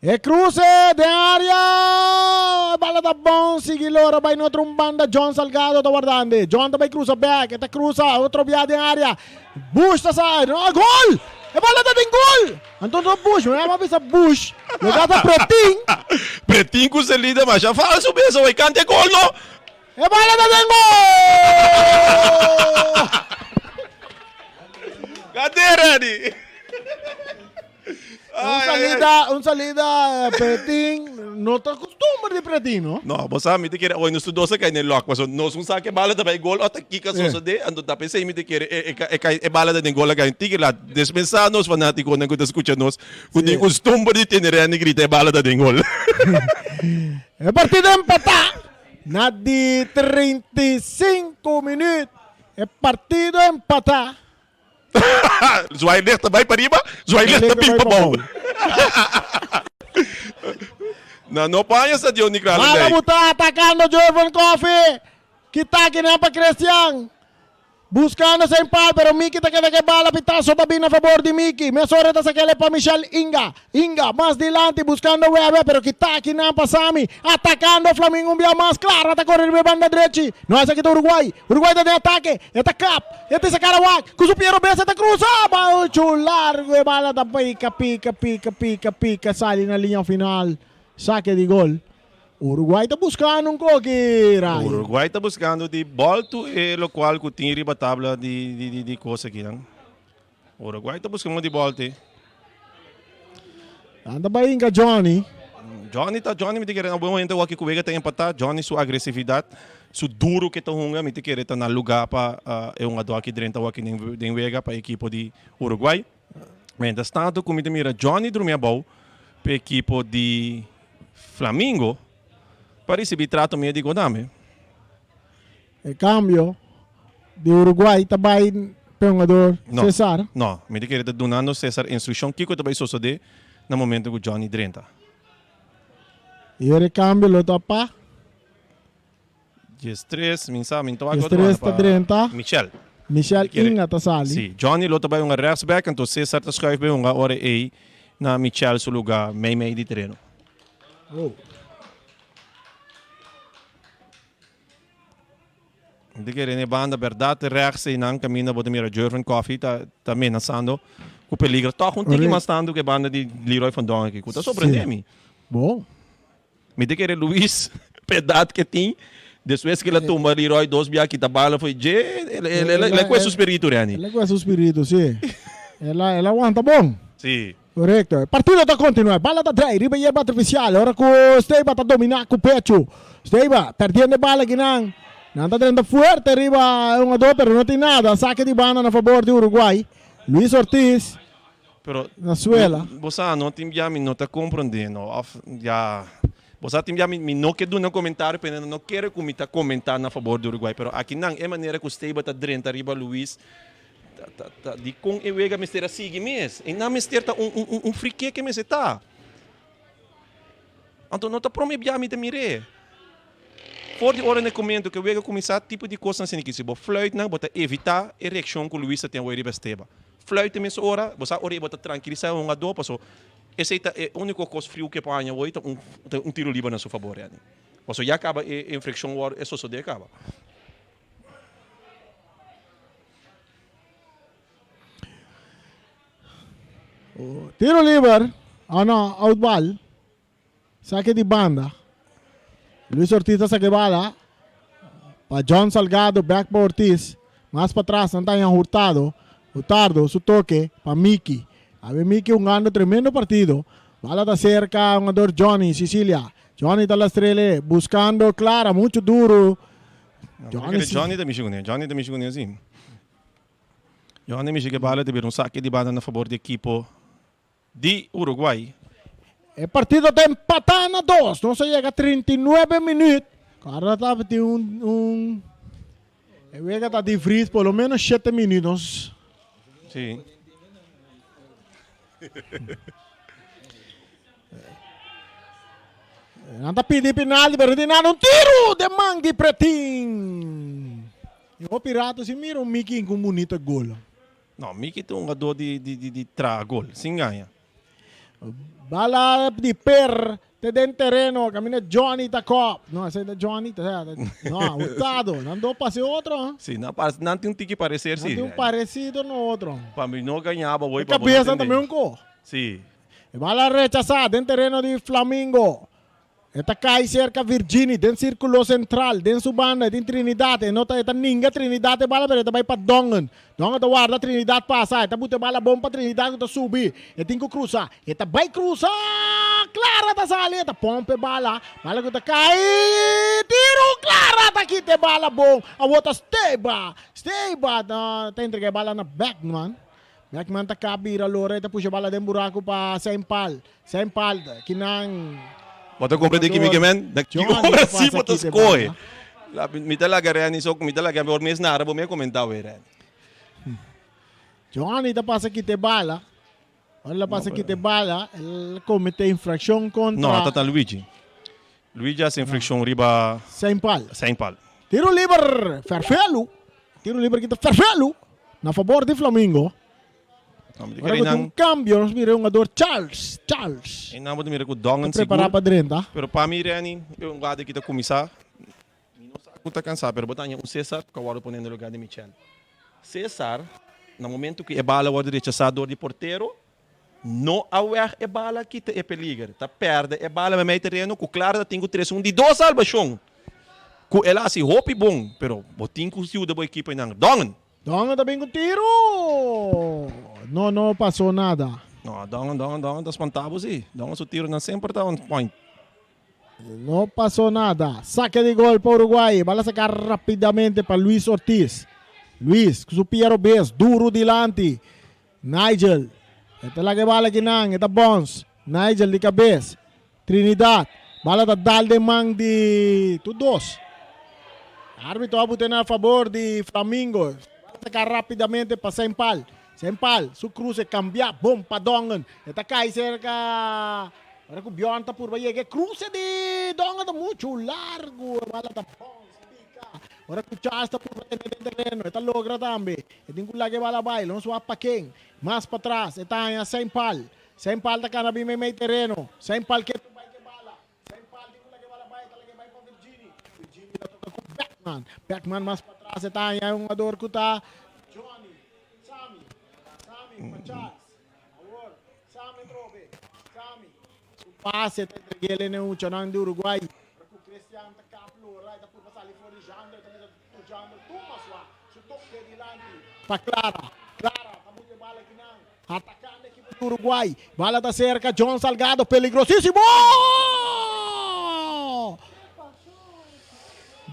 F: E cruce den area! Bala ta bon, sigui lora bai na otro un banda. John Salgado ta wardande. John ta bai cruza back. E ta cruza otro bia den area. Bush ta sa. No, gol! E bala ta den gol! Anto no Bush, mi a bisa Bush. Lo ta Pretin.
E: Pretin cu salida masha falso besa oi cante gol no.
F: E bala ta den gol!
E: Cadê Reddy?
F: Un salida, un salida Pretin, no ta costumber di Pretin, no?
E: No, bo sa, mi ta kere, oi nos tur dos a kai den lòk, pasobra nos un sa ke bala ta bai gol ò ta kiko a sosodé, anto ta p'esei mi ta kere e e e kai e bala ta den gol a kai un tiki lat. Despensá nos fanátikonan ku ta skucha nos ku tin kustumber di tene Renny grita e bala ta den gol.
F: E partido empatá na di 35 minüt. E partido empatá.
E: Zwaailicht ta bai pariba, zwaailicht ta bin pabou. Na no paña stadion di Kralendijk.
F: Mala buta atakando Jervin Coffee. Kita kinan pa Christian. Buscando zijn paal, pero Miki ta keda ke bala. Pitazo ta bin na fabor di Miki. Mesora ta sakele pa Michel Inga. Inga mas dilanti buscando Wewe, pero kita kinan pa Sami. Atakando Flamingo un bia mas. Clara ta kore riba e banda drechi. No esaki ta Uruguay. Uruguay ta den atake. E ta kap. E ta saca wak. Cu su pie robes e ta cruza. Bauchu largo e bala ta pica, pica, pica, pica, pica sali na liña final. Sake di gol. Uruguay ta buscando un koki, Ray.
E: Uruguay ta buscando di boltu e locual cu tin riba tabla di di di cos akinan. Uruguay ta buscando di boltu.
F: Anda bai hinka Johnny.
E: Johnny ta Johnny mi ta kere na buen momento wak ku wega ta empatá. Johnny su agresividad, su duro ke ta hunga mi ta kere ta na lugar pa e hungadó aki drenta wak den den wega pa ekipo di Uruguay. Mientras tanto ku mi ta mira Johnny drumi abou pa ekipo di Flamingo pa risibi trato medico tambe.
F: E cambio di Uruguay ta bay p'e hungador Cesar.
E: No, mi ta kere ta dunando Cesar instruccion kico ta bay sosode na momento cu Johnny drenta.
F: Y e recambio lo ta pa?
E: 13, mi sa, mi ta wak
F: 13 ta drenta.
E: Michel.
F: Michel Inga ta sali.
E: Si, Johnny lo ta bay hunga rechtsback, anto Cesar ta schuif bay hunga ora ey na Michel su lugar mei mei di tereno.
F: Oh.
E: Di kere ne banda berdad rechts ei nan caminda bo ta mira Jervin Coffee ta ta menasando cu peligro. Toch un tiki mas tanto cu e banda di Leroy van Dongen aki cu ta sorprende mi.
F: Bon.
E: Mi ta kere Luis pa edad ke tin despues ke el a tumba Leroy dos bia kita bala foi dje el el el a kue su spiritu Renny.
F: El a kue su spiritu si. El a el a wanta bon.
E: Si.
F: Korekto. E partido ta kontinuá. E bala ta drei riba yerba artifisial ora ku Steiba ta dominá ku pechu. Steiba perdiendo e bala akinan. Nan ta drenta fuerte riba e hungadó pero no tin nada. Sake di banda na fabor di Uruguay. Luis Ortiz
E: Pero
F: na suela.
E: Bo sa no tin bia mi no ta komprondé no òf ya bo sa tin bia mi mi no ke duna komentario pero nan no kere ku mi ta komentá na fabor di Uruguay pero akinan e manera ku Steiba ta drenta riba Luis Ta, ta, ta, di kon e wega mester a sigui mes? E nan mester ta un, un, un, un free kick mester ta. Anto no ta prome bia mi ta mir'é. For di ora na e komento ku e wega kuminsá, tipo di kosnan asina ki si bo fluit nan, bo ta evitá e reakshon ku Luis ta ten awor riba Esteba. Fluit e mes ora, bo sa ora ei bo ta trankilisá e hungadó, paso esei ta e úniko kos friu ku e por haña awor ta un, ta un tiro liber na su fabor, yani. Paso ya kaba e infrakshon wòrdu, e sosodé kaba.
F: Tiro liber. Oh no, out bal. Sake di banda. Luis Ortiz ta sake bala. Pa John Salgado, back pa Ortiz. Mas patras nan ta haña Hurtado. Hurtado su toke pa Miki. Awe Miki hungando tremendo partido. Bala ta serka hungador Johnny Sicilia. Johnny ta lastrele buscando Clara mucho duro.
E: Johnny, Johnny ta mishi kuné. Johnny ta mishi kuné si. Johnny mishi ke bala ta bira un sake di banda na fabor di ekipo di Uruguay.
F: E partido ta empatá na dos. Nos a yega 39 minuut. Ahora tabatin un, un e wega ta di vries por lo menos 7 minuut. Nos
E: Sí.
F: Nan ta pidi penalti, pero di nada un tiro de man di Pretin. Y hopi rato si mira un Mickey con un bonito gol.
E: No, Mickey ta un hungador di, di, di, di traha gol, sin gaña.
F: Bala di Per te den tereno, caminda Johnny ta kop. No, ese ta Johnny, ta, no, Hurtado. Nan do pase otro.
E: Sí, nan, pa, nan tin un tiki parecer,
F: Nan
E: sí.
F: tin un parecido no otro.
E: Pa mi no gañaba hoy,
F: E
E: pa bo no
F: cabeza
E: tende.
F: también un ko.
E: Sí.
F: E bala rechasa den tereno di Flamingo. E ta kai serka Virgini den sirkulo sentral. Den su banda e tin Trinidad. E no ta e ta ninga Trinidad e bala pero e ta bai pa Dongen. Dongen ta warda Trinidad pasa. E ta buta e bala bon pa Trinidad ku ta subi. E tin ku krusa. E ta bai krusa! Clara ta sali. E ta pompa e bala. Bala ku ta kai. Tiru! Clara ta kita e bala bon. Awor ta Steba. Steba ta entrega e bala na Beckman. Beckman ta kap bira lora. E ta pusha e bala den buraku pa Seinpal. Zijn palda, ki nan.
E: Bo ta comprende ki mi ke men? Na ki ora si bo ta scohe? Mi ta laga Renny so, mi ta laga por mes nara bo mi a comenta awe Renny.
F: Johnny ta pasa kita e bala. Ora el a pasa kita e bala, el a comete infraccion contra.
E: No, ta ta Luigi. Luigi a haci infraccion riba.
F: Zijn pal.
E: Zijn pal.
F: Tiro liber, Ferfelu. Tiro liber kita Ferfelu na fabor di Flamingo. Ora ku tin un kambio nos mira e hungador Charles, Charles.
E: E nan bo ta mira ku Dongen
F: Ta prepara
E: sigur.
F: pa drenta.
E: Pero pa mi Renny, e hungado aki ta kuminsá. Mi no sa ku ta kansá, pero bo ta haña un Cesar ku a wòrdu pone na lugar di Michel. Cesar, na momento ku e bala wòrdu rechasá dor di portero, no a wèg e bala kita e peliger. Ta pèrdè e bala meimei tereno ku Clara ta tin ku trese un di dos salbashon ku el a hasi hopi bon, pero bo tin ku yuda bo ekipo einan. Dongen!
F: Dongen ta bin ku tiru! No, no pasó nada.
E: No, Dongen, Dongen, Dongen ta spantá bo si. Dongen su tirunan semper ta on point.
F: No pasó nada. Sake di gol pa Uruguay. Bala saká rapidamente pa Luis Ortiz. Luis ku su pia robes, duru dilanti. Nigel. E ta laga e bala kinan, e ta bons. Nigel di kabes. Trinidad. Bala ta dal den man di tur dos. Arbitro a bute na fabor di Flamingo. Bala ta rapidamente pa Sempal. Sempal su cruce cambia bon pa Dongen. E ta cay cerca. Ora cu Bjorn ta purba yega e cruce di Dongen ta mucho largo. E bala ta bons pica. Ora cu Charles ta purba tene den terreno. E ta logra tambe. E tin cu laga e bala bay. Lo no swap pa ken. Mas patras e ta haña Sempal. Sen pal ta kana bin meimei tereno. Sen pal ke bai ke bala. Sen pal di kula ke bala bai, ta lag'e bai pa Virgini. Virgini ta toka ku Beckman. Beckman mas patras e ta haña e hungador ku ta Johnny. Sami. Sami pa Charles. Awor Sami atrobe. Sami. Su pase ta entreg'el e huchanan di Uruguay. Ora ku Christian ta kap lora e ta purba sali for di Jandro e ta bisa ku Jandro tuma sua. Su toke dilanti pa Clara. Clara ta buta e bala kinan. Atacando equipo di Uruguay. Bala ta cerca John Salgado. Peligrosísimo!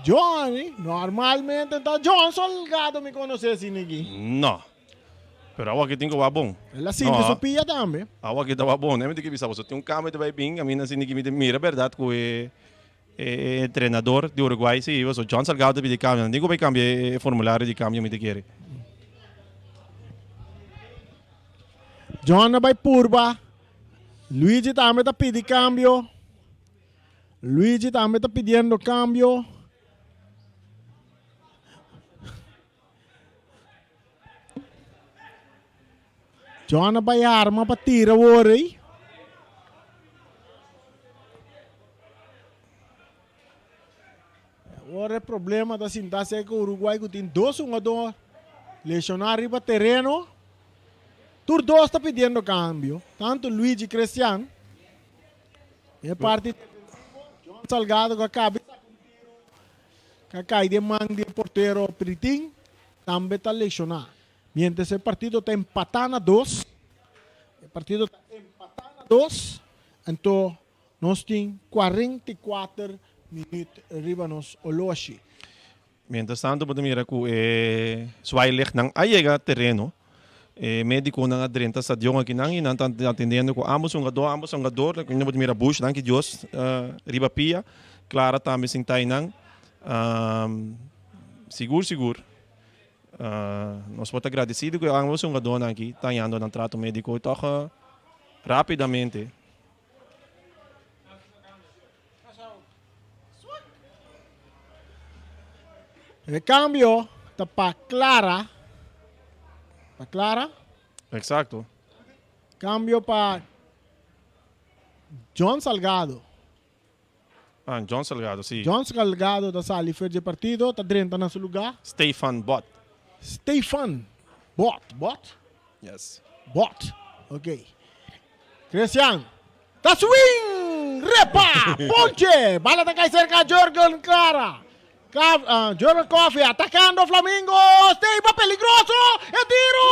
F: Johnny, normalmente ta John Salgado mi conoce si nigi.
E: No. Pero awa aki tin cu wak bon.
F: El a sinti su pia tambe.
E: Awa aki ta wak bon. Mi tin ki bisa boso tin un cambio ta bay bin. A mi na sinti ki mi ta mira berdad cu e e entrenador di Uruguay si paso John Salgado ta pidi cambio. Nan tin cu bay cambia e formulario di cambio mi ta kere.
F: John a bay purba. Luigi tambe ta pidi cambio. Luigi tambe ta pidiendo cambio. John a bai arma pa tira awor ei. Awor e problema ta sinta ser ku Uruguay ku tin dos hungador lesioná riba tereno. Tur dos ta pidiendo cambio, tanto Luigi Crestian, e parti defensivo, John Salgado cu a caba di saca un tiro cu a cay den man di e portero Pritin, tambe ta lesiona. Mientras e partido ta empata na dos, e partido ta empata na dos, anto nos tin 44 minuut riba nos oloshi.
E: Mientras tanto bo ta mira cu e zwaailichtnan a yega tereno. E mediconan a drenta stadion akinan y nan ta atendiendo cu ambos hungador, ambos hungador. Bo ta mira Bush, danki Dios, riba pia. Clara tambe sinta eynan. Sigur sigur nos por ta agradecido cu e ambos hungadornan aki ta hañando nan trato medico y toch rapidamente.
F: E cambio ta pa Clara. Pa Clara.
E: Exacto.
F: Cambio pa John Salgado.
E: Ah, John Salgado, si.
F: John Salgado ta sali for dje partido, ta drenta na su lugar.
E: Stefan Bot.
F: Stefan Bot, Bot?
E: Yes.
F: Bot, ok. Christian ta swing! Repa! Ponche! Bala ta kai serka Jurgen Clara. Jurgen Coffee atacando Flamingo. Steiba peligroso! E tiro!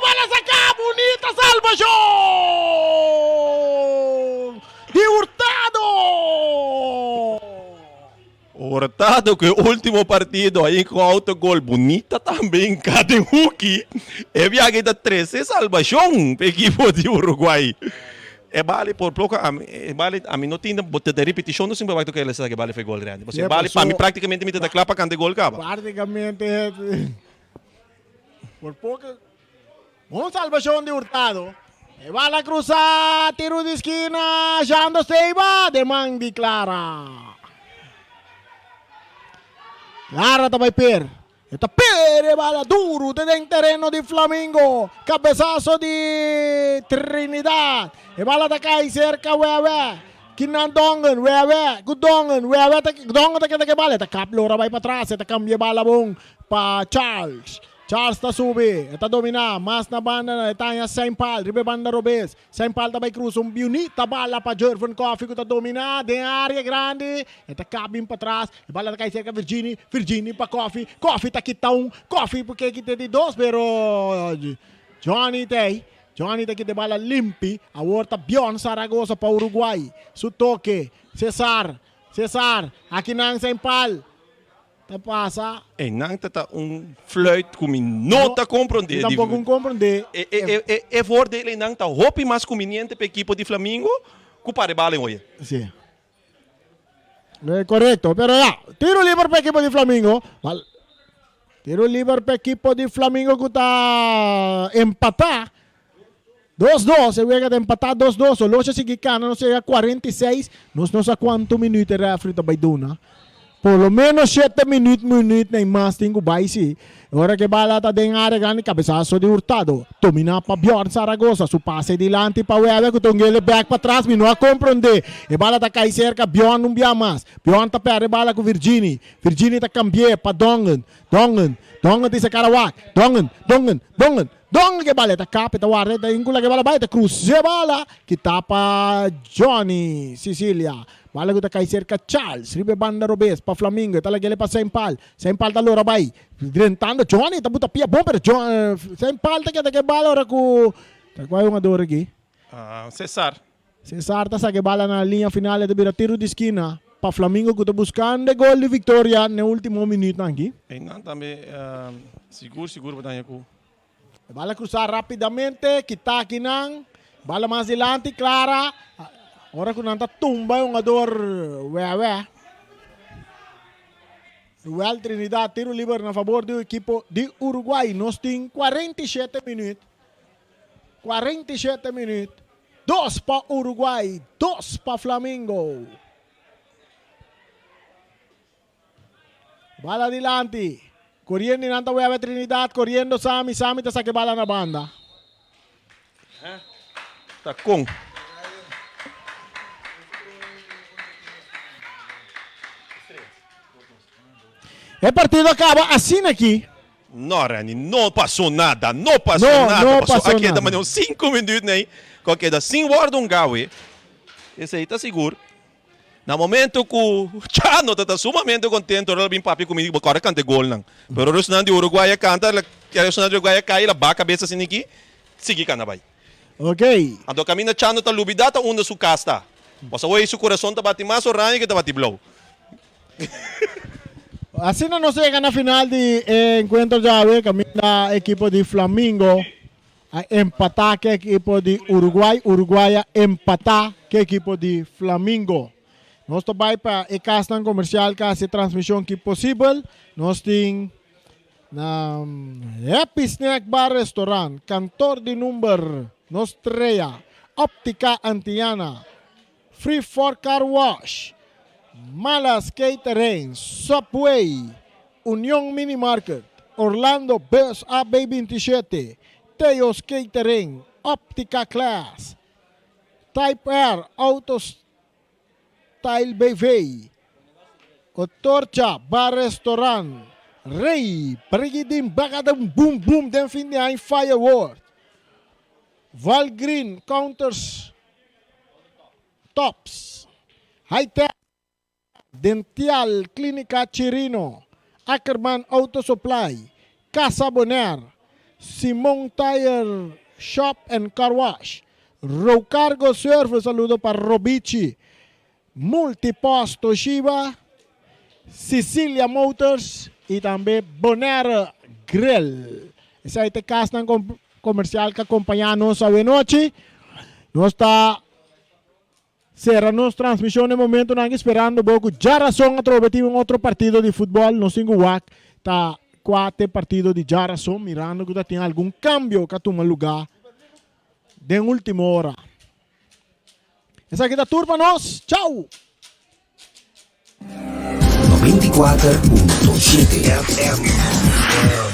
F: Bala saca! Bunita salvacion! Di Hurtado!
E: Hurtado ku e ultimo partido a hinka un autogol bunita tambe hinka den huki. E biaha ta trese salbashon pa e ekipo di Uruguay. E bali por poko ami e bali ami no tin bo ta ripetishon no sin wak toke el a sa ke bali fue gol grandi. Pasobra e bali pa mi praktikamente mi ta ta kla pa kanta e gol kaba.
F: Praktikamente por poko Un salbashon di Hurtado. E bala krusa, tiru di skina, Jando Seiba den man di Clara. Clara ta bai per. E ta per e bala duru te den tereno di Flamingo. Cabezazo di Trinidad. E bala ta kai serka Wewe. Kinan Dongen, Wewe ku Dongen, Wewe ta Dongen ta keda ke bala, e ta kap lora bai patras, e ta kambia e bala bon pa Charles. Charles ta subi, e ta dominá, mas na banda e ta haña Saint-Paul riba e banda robes. Saint-Paul ta bai krusa un bunita bala pa Jervin Coffie ku ta dominá den área grandi. E ta kap bin patras, e bala ta kai serka Virgini, Virgini pa Coffie, Coffie ta kita un, Coffie por ke kita di dos pero Johnny ta ei, Johnny ta kita e bala limpi, awor ta Bjorn Zaragoza pa Uruguay, su toke, Cesar, Cesar, akinan Saint-Paul. Ta pasa.
E: E nan ta ta un fluit ku mi no ta komprondé.
F: Mi tampoko un komprondé.
E: E voordeel einan ta hopi mas kumbiniente pa ekipo di Flamingo ku para e bala en oye.
F: Si. Korekto, pero ya, tiro liber pa ekipo di Flamingo. Tiro liber pa ekipo di Flamingo ku ta empatá. 2-2, e wega ta empatá 2-2. Oloshi a sigui kana, nos yega 46. Nos no sa kuantu minuut e refri ta bai duna. Por lo menos shete minuut, minuut na i mas tin ku bai si. Ora ku e bala ta den área grandi, kabesaso di Hurtado. Dominá pa Bjorn Zaragoza, su pase dilanti pa Wewe ku ta un gele bèk patras, mi no a komprondé. E bala ta kai serka Bjorn un bia mas. Bjorn ta pèrdè e bala ku Virgini. Virgini ta kambi'é pa Dongen. Dongen, Dongen ta hisa kara wak. Dongen, Dongen, Dongen. Don ke bala e ta kap e ta warda e ta inkula ke bala bai e ta krusa e bala ki ta pa Johnny Cicilia bala ku ta kai serka Charles riba e banda robes pa Flamingo e ta lag'el pa Saint Paul Saint Paul ta lora bai drentando Johnny ta buta pia bon pero Saint Paul ta keda ke bala ora ku ta kua e hungador aki?
E: Cesar.
F: Cesar ta saka e bala na liña final e ta bira tiro di skina pa Flamingo ku ta buskando e gol di viktoria n'e ultimo minütnan aki.
E: Einan tambe sigur sigur bo ta haña ku.
F: E bala krusá rapidamente, kita akinan, bala mas dilanti, Clara, ora ku nan ta tumba e hungador Wewe. Ruel Trinidad, tiro liber na fabor di ekipo di Uruguay. Nos tin 47 minüt. 47 minuut, dos pa Uruguay, dos pa Flamingo. Bala dilanti, coriendo y nan ta webe Trinidad, coriendo Sami, Sami ta saca e bala na banda.
E: Ta con.
F: E partido a caba asina aki.
E: No, Randy, no pasó nada, no pasó
F: No,
E: nada.
F: no
E: Pasó
F: pasó
E: a keda
F: nada.
E: manera un 5 minuut nee, ku a keda sin wòrdu un gawe. Esei ta sigur. Na momento ku Chano ta ta sumamente kontento, ora el a bin papia ku mi, bo kòrda kanta e golnan. Pero ora esnan di Uruguay a kanta, el a, esnan di Uruguay a kai, el a baha kabes asina aki, sigui kana bai.
F: Ok.
E: Anto kaminda Chano ta lubidá ta unda su kas ta. Pasobra awor ei su kurason ta bati mas oranje ku e ta bati blou.
F: Asina nos yega na final di e encuentro djawe caminda ekipo di Flamingo a empata ke ekipo di Uruguay, Uruguay a empata ke ekipo di Flamingo. Nos ta bai pa e casnan comercial ka haci e transmision ki posibel. Nos tin na Happy Snack Bar Restaurant, Kantor di Number, Nos Trea, Optica Antiana, Free for Car Wash, Malas Catering, Subway, Union Mini Market, Orlando Bus AB 27, Theo's Catering, Optica Class, Type R Auto Style BV, Otorcha Bar Restaurant, Rey, Brigidin Bagadum Boom Boom den fin di aña Firework, Valgreen Counters Tops, High Tech Dential Clínica Chirino, Ackerman Auto Supply, Casa Bonaire, Simon Tire Shop and Car Wash, Rocargo Service, saludo pa Robichi, Multipost Toshiba, Cecilia Motors y tambe Bonaire Grill. Esai ta e casnan comercial cu a acompaña nos awenochi. Nos ta cera nos transmision den momentonan aki sperando bo cu djarason atrobe tin un otro partido di futbol. Nos tin cu wak ta cua ta e partido di djarason mirando cu ta tin algun cambio cu a tuma luga den ultimo ora. Esaki ta tur pa nos. Chau!
G: 94.7 FM.